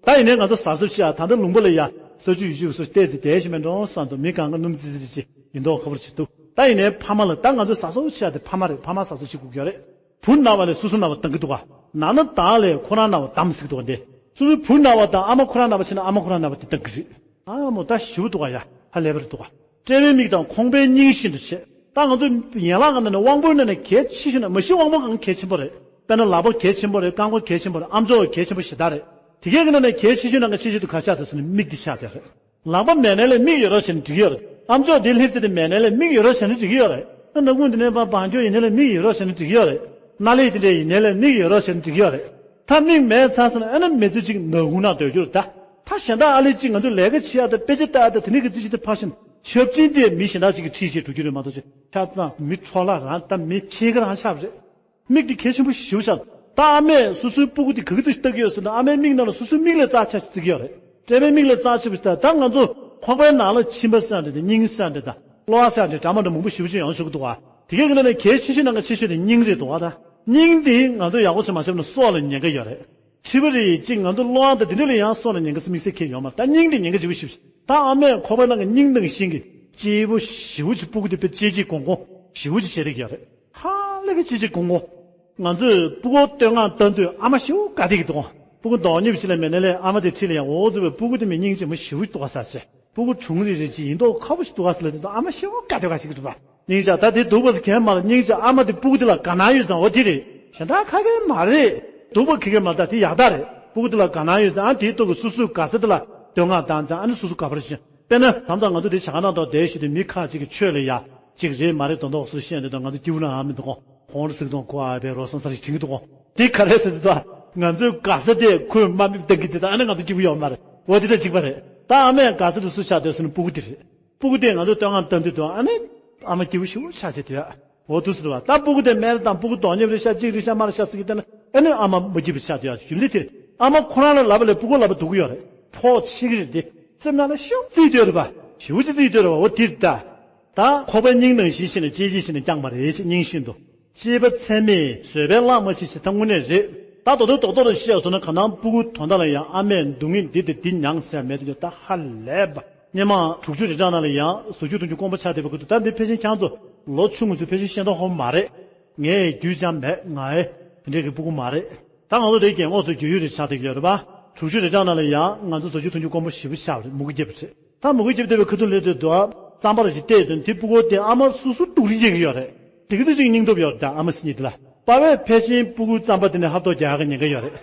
ད་ཡིན་ནའི་ང་ཚོ་གཟབ་གཟབ་བྱེད་ཡག་ད་ལྟ་ལུང་པ་ལ་ཡ་ས་ཆུ་ཡུལ་ཆུ་སོ་བལྟས་ཚེ་བསྡད་ཤིག་མེད་འགྲོ་བསམ་འདུག་མི་གང་ག་སྣུམ་ཙི་ཙི་ཅིག་ཡིན་མདོག་ཁ་པོ་ཅིག་འདུག་ད་ཡིན་ནའི་ཕ་མ་ལ་ད་ང་ཚོ་གཟབ་གཟབ་བྱེད་ཡག་དེ་ཕ་མ་རེད། ཕ་མ་གཟབ་གཟབ་བྱེད་དགོས་ཀྱི་ཡོད་རེད། བུ་ན་བ་ལས་སོ་སོ་ན་བ་བཏང་གི་འདུག་ག་ན་ན་དང་ལས་ཁོ་རང་ན་བ་བསྡམས་ཟེར་གི་འདུག་ག་འདི། སོ་སོའི་བུ་ན་བ་དང་ཨ་མ་ཁོ་རང་ན་བ་བྱས་ན་ཨ་མ་ཁོ་རང་ན་བ་དེ་བཏང་གི་རེད། ཨ་མོ་ད་ཞེ་པོ་འདུག་ག་ཡ་ཧ་ལས་པ་རེད་འདུག་ག་དཔྲལ་བའི་མིག་དང་ཁོང་པའི་སྙིང་བཞིན་དུ་བྱེད། ད་ང་ཚོ་ཡན་ལག་གི་ནང་ནས་དབང་པོའི་ནང་ནས་གལ་ཆེ་ཤོས་ན་མ་གཞི་དབང་པོ་གང་གལ་ཆེན་པོ་རེད། དཔེར་ན་ལག་པ་གལ་ཆེན་པོ་རེད། རྐང་པ་གལ་ཆེན་པོ་རེད། ཨམ་ཅོག་གལ་ཆེན་པོ་ཞེ་དྲག་རེད། དེ་གའི་གི་ནང་ནས་གལ་ཆེ་ཤོས་ནང་གི་ཆེ་ཤོས་དེ་ག་ཆགས་འདུག་ཟེར་ན་མིག་དེ་ཆགས་བསྡད་རེད། ལག་པ་མེད་ནའི་ལས་མིག་ཡོད་རོགས་བྱས་ན་འགྲིག་གི་ཡོད་རེད། ཨམ་ཅོག་དེ་ལྷི་ཙི་དེ་མེད་ནའི་ལས་མིག་ཡོད་རོགས་བྱས་ན་འགྲིག་གི་ཡོད་རེད། ཨ་སྣ་ཁུང་དེ་ནས་ཕར་བང་ཅོག་ཡིན་ནའི་ལས་མིག་ཡོད་རོགས་བྱས་ན་འགྲིག་གི་ཡོད་རེད། སྣ་ལེབ་དེ་འདྲ་ཡིན་ནའི་ལས་མིག་ཡོད་རོགས་བྱས་ན་འགྲིག་གི་ཡོད་རེད། ད་མིག་མེད་ཚར་སོང་ན་ཨ་ནི་མི་ཚེ་གཅིག་ནག་ཁུང་ནང་སྡོད་རྒྱུ་རེད་ད། ད་གཞན་དག་ཨ་ལེ་གཅིག་ང་ཚོ་ལས་ཀ་བྱེད་ཡག་དང་དཔེ་ཆ་ལྟ་ཡག་དང་དེ་འདྲ་གི་རྩིས་གཞི་དེ་ཕར་ཕྱིན་ཆབ་ཆེན་དེ་མི་གཞན་དག་ཅིག་གི་འཁྲིས་ཤིག་འགྲོ་རྒྱུ་རེད་མ་གཏོགས་ཆ་ཚང་མི་འཕྲོ་བརླག་རང་ད་མི་ཕྱེད་ཀ་རང་ཆགས་པ་རེད། མིག་དེ་གལ་ཆེན་པོ་ཞེ་པོ་ཆགས། ད་ཨ་མས་སོ་སོའི་སྤུ་གུ་དེ་ག་གི་ཚོད་ལྟ་གི་ཡོད་ཟེར་ན་ཨ་མའི་མིག་ནང་ལ་སོ་སོའི་མིག་ལས་རྩ་ཆེ་ཆེ་བརྩི་གི་ཡོད་རེད། དཔྲལ་བའི་མིག་ལས་རྩ་ཆེ་བ་ཞིག་ད་ད་ང་ཚོ་ཁོག་པའི་ནང་ལ་མཆིན་པ་ཟེར་ཡག་འདྲ་དང་སྙིང་ཟེར་ཡག་འདྲ་དང་གློ་བ་ཟེར་ཡག་འདྲ་འདྲ་མ་འདྲ་མང་པོ་ཞེ་པོ་ཅིག་ཡོང་ཆོག་གི་འདུག་ག་དེ་གའི་གི་ནང་ནས་གལ་ཆེ་ཤོས་ནང་གི་ཆེ་ཤོས་དེ་སྙིང་རེད་འདུག་ག་ད་སྙིང་དེ་ང་ཚོ་ཡག་པོ་ཞིག་མ་བྱས་ན་སྲོག་ལ་ཉེན་ཁ་ཡོད་རེད། མཁྲིས་པ་རེད་ཅིག་ང་ཚོ་གློ་བ་དང་དེ་འདྲ་ལ་ཡང་སྲོག་ལ་ཉེན་ཁ་དམིགས་བསལ་ཁེལ་ཡོད་མ་རེད། ད་སྙིང་དེ་ཉེན་ཁ་ཆེ་པོ་ཞེ་པོ་ཅིག་ད་ཨ་མས་ཁོག་པའི་ནང་གི་སྙིང་ནང་བཞིན་གྱི་གཅེས་པོ་ཞེ་པོ་ཅིག་སྤུ་གུ་དེ་དཔེ་གཅེས་གཅེས་གོང་གོང་ཞེ་པོ་ཅིག་བྱེད་ཀྱི་ཡོད་རེད། ཧ་ལས་པའི་གཅེས་གཅེས་གོང་གོང་། ང་ཚོས་སྤུ་གུ་བསྟོད་བསྔགས་བཏང་དུས་ཨ་མ་ཞེ་པོ་དགའ་བསྡད་ཀྱི་འདུག་སྤུ་གུ་རྡོག་ཉེས་ཅིག་ལ་མེད་ན་ལས་ཨ་མ་དེ་འཁྲིས་ལ་ཡང་འོ་ཚོ་བའི་སྤུ་གུ་དེ་མི་སྙིང་རྗེ་མོ་ཞེ་པོ་ཅིག་འདུག་ག་ས་ཆེ། སྤུ་གུ་གྲུང་རིག་རིག་ཅིག་ཡིན་མདོག་ཁ་པོ་ཞིག་འདུག་ག་ས་ལ་དེ་ཚོ་ཨ་མ་ཞེ་པོ་དགའ་བསྡད་ག་ཅིག་འདུག་པ། སྙིང་རྗེ་ད་དེ་སྡུག་པ་ཟེར་མཁན་མ་རེད། སྙིང་རྗེ་ཨ་མ་དེ་སྤུ་གུ་དེ་ལ་དགའ་སྣང་ཡོད་ཙང་འོ་དེ་རེད། གཞན་དག་ག་གེ་མ་རེད། སྡུག་པ་ག་གེ་མ་རེད། ད་དེ་ཡག་རྟགས་རེད། སྤུ་གུ་དེ་ལ་དགའ་སྣང་ཡོད་ཙང་ཨ་དེའི་ཐོག་གི་སོ་སོའི་དགའ་ས་དེ་ལ་བསྟོད་བསྔགས་བཏང་ཙང་ཨ་ནི་སོ་སོ་དགའ་པོ་རེད་ཤག་དཔེར་ན་དམ་ཚང་ང་ཚོ་དེ་ཇ་ག་ནང་དུ་བསྡད་བཞིན་དུ་མི་ཁ་ཅིག་གིས་ཆོས་ལ་ཡ་གཅིག་རེད་མ་རེད་མདོག་མདོག་སུ་བཤད་འདི་དང་ང་ཚོ་སྐྱིད་པོ་ལ་ཨ་མི་འདུག་གོ་ཧོང་རི་སིག་དང་ཁོ་ཨ་བའི་རོ་སང་སར་ཞིག་དྲན་གི་འདུག་གོ་དེ་ག་རེ་ཟེར་དུས་ད་ང་ཚོའི་དགའ་ས་དེ་ཁོས་དམའ་འབེབས་བཏང་གི་དེ་ད་ཨ་ནི་ང་ཚོ་སྐྱིད་པོ་ཡོད་མ་རེད། འོ་དེ་ད་གཅིག་པ་རེད། ད་ཨ་མས་དགའ་ས་དེ་སུ་ཆགས་སྡོད་ཟེར་ན་སྤུ་གུ་དེ་རེད། སྤུ་གུ་དེ་ང་ཚོ་བསྟོད་བསྔགས་བཏང་དུས་དུ་ཨ་ནི་ཨ་མ་སྐྱིད་པོ་ཞེ་པོ་ཆགས་བྱས་དུས་འོ་དུས་སུ་དུ་བ་ད་སྤུ་གུ་དེ་མེད་དང་སྤུ་གུ་རྡོག་ཉེས་རེད་ཤག་གཅིག་རེད་ཤག་མ་རེད་ཤག་ཟེར་གི་བསྟན་ན་ཨ་ནི་ཨ་མ་མ་སྐྱིད་པོ་ཆགས་དུས་ཨ་ཞུ་འདི་དེ་ཨ་མ་ཁོ་རང་ལ་ལབ་པ་ལས་སྤུ་གུ་ལབ་པ་སྡུག་གི་ཡོད་རེད། ཕོག་ཆེ་གི་རེད་དེ་སེམས་ནང་ལ་ཤུགས་རྩིས་ཡོད་རེད་པ། ཞེ་པོ་ཅིག་རྩིས་ཡོད་རེད་པ། འོ་དེར་ད། ད་ཁོག་པའི་སྙིང་ནང་བཞིན་བྱས་ནས་གཅེས་གཅེས་བྱས་ནས་བསྐྱངས་པ་རེད་ཅེས་སྙིང་བཞིན་དུ། གཅེས་པ་ཚད་མེད་བཟོད་པའི་གླགས་མ་ཆེ་ཞེས་ད་དངོས་གནས་རེད། ད་རྡོག་རྡོག་རྡོག་རྡོག་ལ་བཤད་སོང་ན་གང་ལྟར་སྤུ་གུ་དོན་དག་ལ་ཡང་ཨ་མས་འདུག་ངེས་འདི་དེ་འདི་མྱངས་ཟེར་མེད་དུ་ད་ཧ་ལས་པ། སྔོན་མ་དྲུག་ཅུ་རེ་གྲངས་ནང་ལ་ཡང་བཟོ་བཅོས་གཏོང་རྒྱུ་དཀོན་པོ་ཆགས་བསྡད་པ་ཁུ་ཐུ་ད་འདི་ཕལ་ཆེར་ཁྱང་ཚོ་ལོ་ཆུང་ངུ་ཚོས་ཕལ་ཆེར་ཤེས་མདོག་ཧོབ་མ་རེད། ངས་རྒྱུས་ཅང་མེད་ང་ཨེ། དེ་འདྲས་ཀྱི་སྤུ་གུ་མ་རེད། ད་ང་ཚོ་དེའི་རྒན་གོག་ཚོའི་རྒྱུས་ཡོད་རེད་ཆགས་བསྡད་ཀྱི་ཡོད་རེད་པ། དྲུག་ཅུ་རེ་གྲངས་ནང་ལ་ཡང་ང་ཚོ་བཟོ་བཅོས་གཏོང་རྒྱུ་དཀོན་པོ་ཞེ་པོ་ཆགས་རེད་མུ་གེ་རྒྱབ་རེད། ད་མུ་གེ་རྒྱབ་བསྡད་པའི་ཁ་ཐུག་སླེབས་དུས་དུ་རྩམ་པ་རེ་ཞིག་བལྟས་ཚུན་དེ་སྤུ་གུ་དེ་ཨ་མ་སུ་སུ་སྡུག་རུས་སྐྱེ་གི་ཡོད་རེད། དེ་གི་ཚོད་ཅིག་སྙིང་སྟོབས་ཡོད་རེད་ད་ཨ་མ་སི་ཉིད་དེ་ལ། པ་བས་ཕལ་ཆེར་སྤུ་གུ་རྩམ་པ་དེ་ནས་ཧབ་ཐོག་རྒྱག་གི་ཉེན་ཁ་ཡོད་རེད།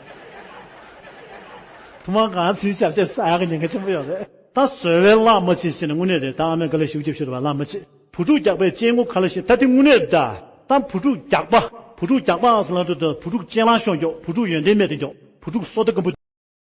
ཐུག་མ་གང་ཚིག་ཞབས་ཞབས་ས་ཡག་གི་ཉེན་ཁ་ཆེན་པོ་ཡོད་རེད། ད་བཟོད་པའི་གླགས་མ་ཆེ་ཞེས་ནས་དངོས་གནས་རེད་ད་ཨ་མས་དཀའ་ལས་ཞེ་པོ་རྒྱབ་ཤོར་བ་གླགས་མ་ཆེ། བུ་ཕྲུག་རྒྱག་པའི་སྐྱེ་དངོས་ཁ་ལ་ཞིག་ད་དེ་དངོས་གནས་རེད་ད། ད་བུ་ཕྲུག་རྒྱག་པ། བུ་ཕྲུག་རྒྱག་པའང་ཟེར་ལ་འགྲོ་ད་བུ་ཕྲུག་སྤྱན་ལམ་ཤོར་མགྱོགས་བུ་ཕྲུག་ཡོན་ཏན་མེད་དུ་མགྱོགས་བུ་ཕྲུག་སོ་ད་སྐམ་པོ།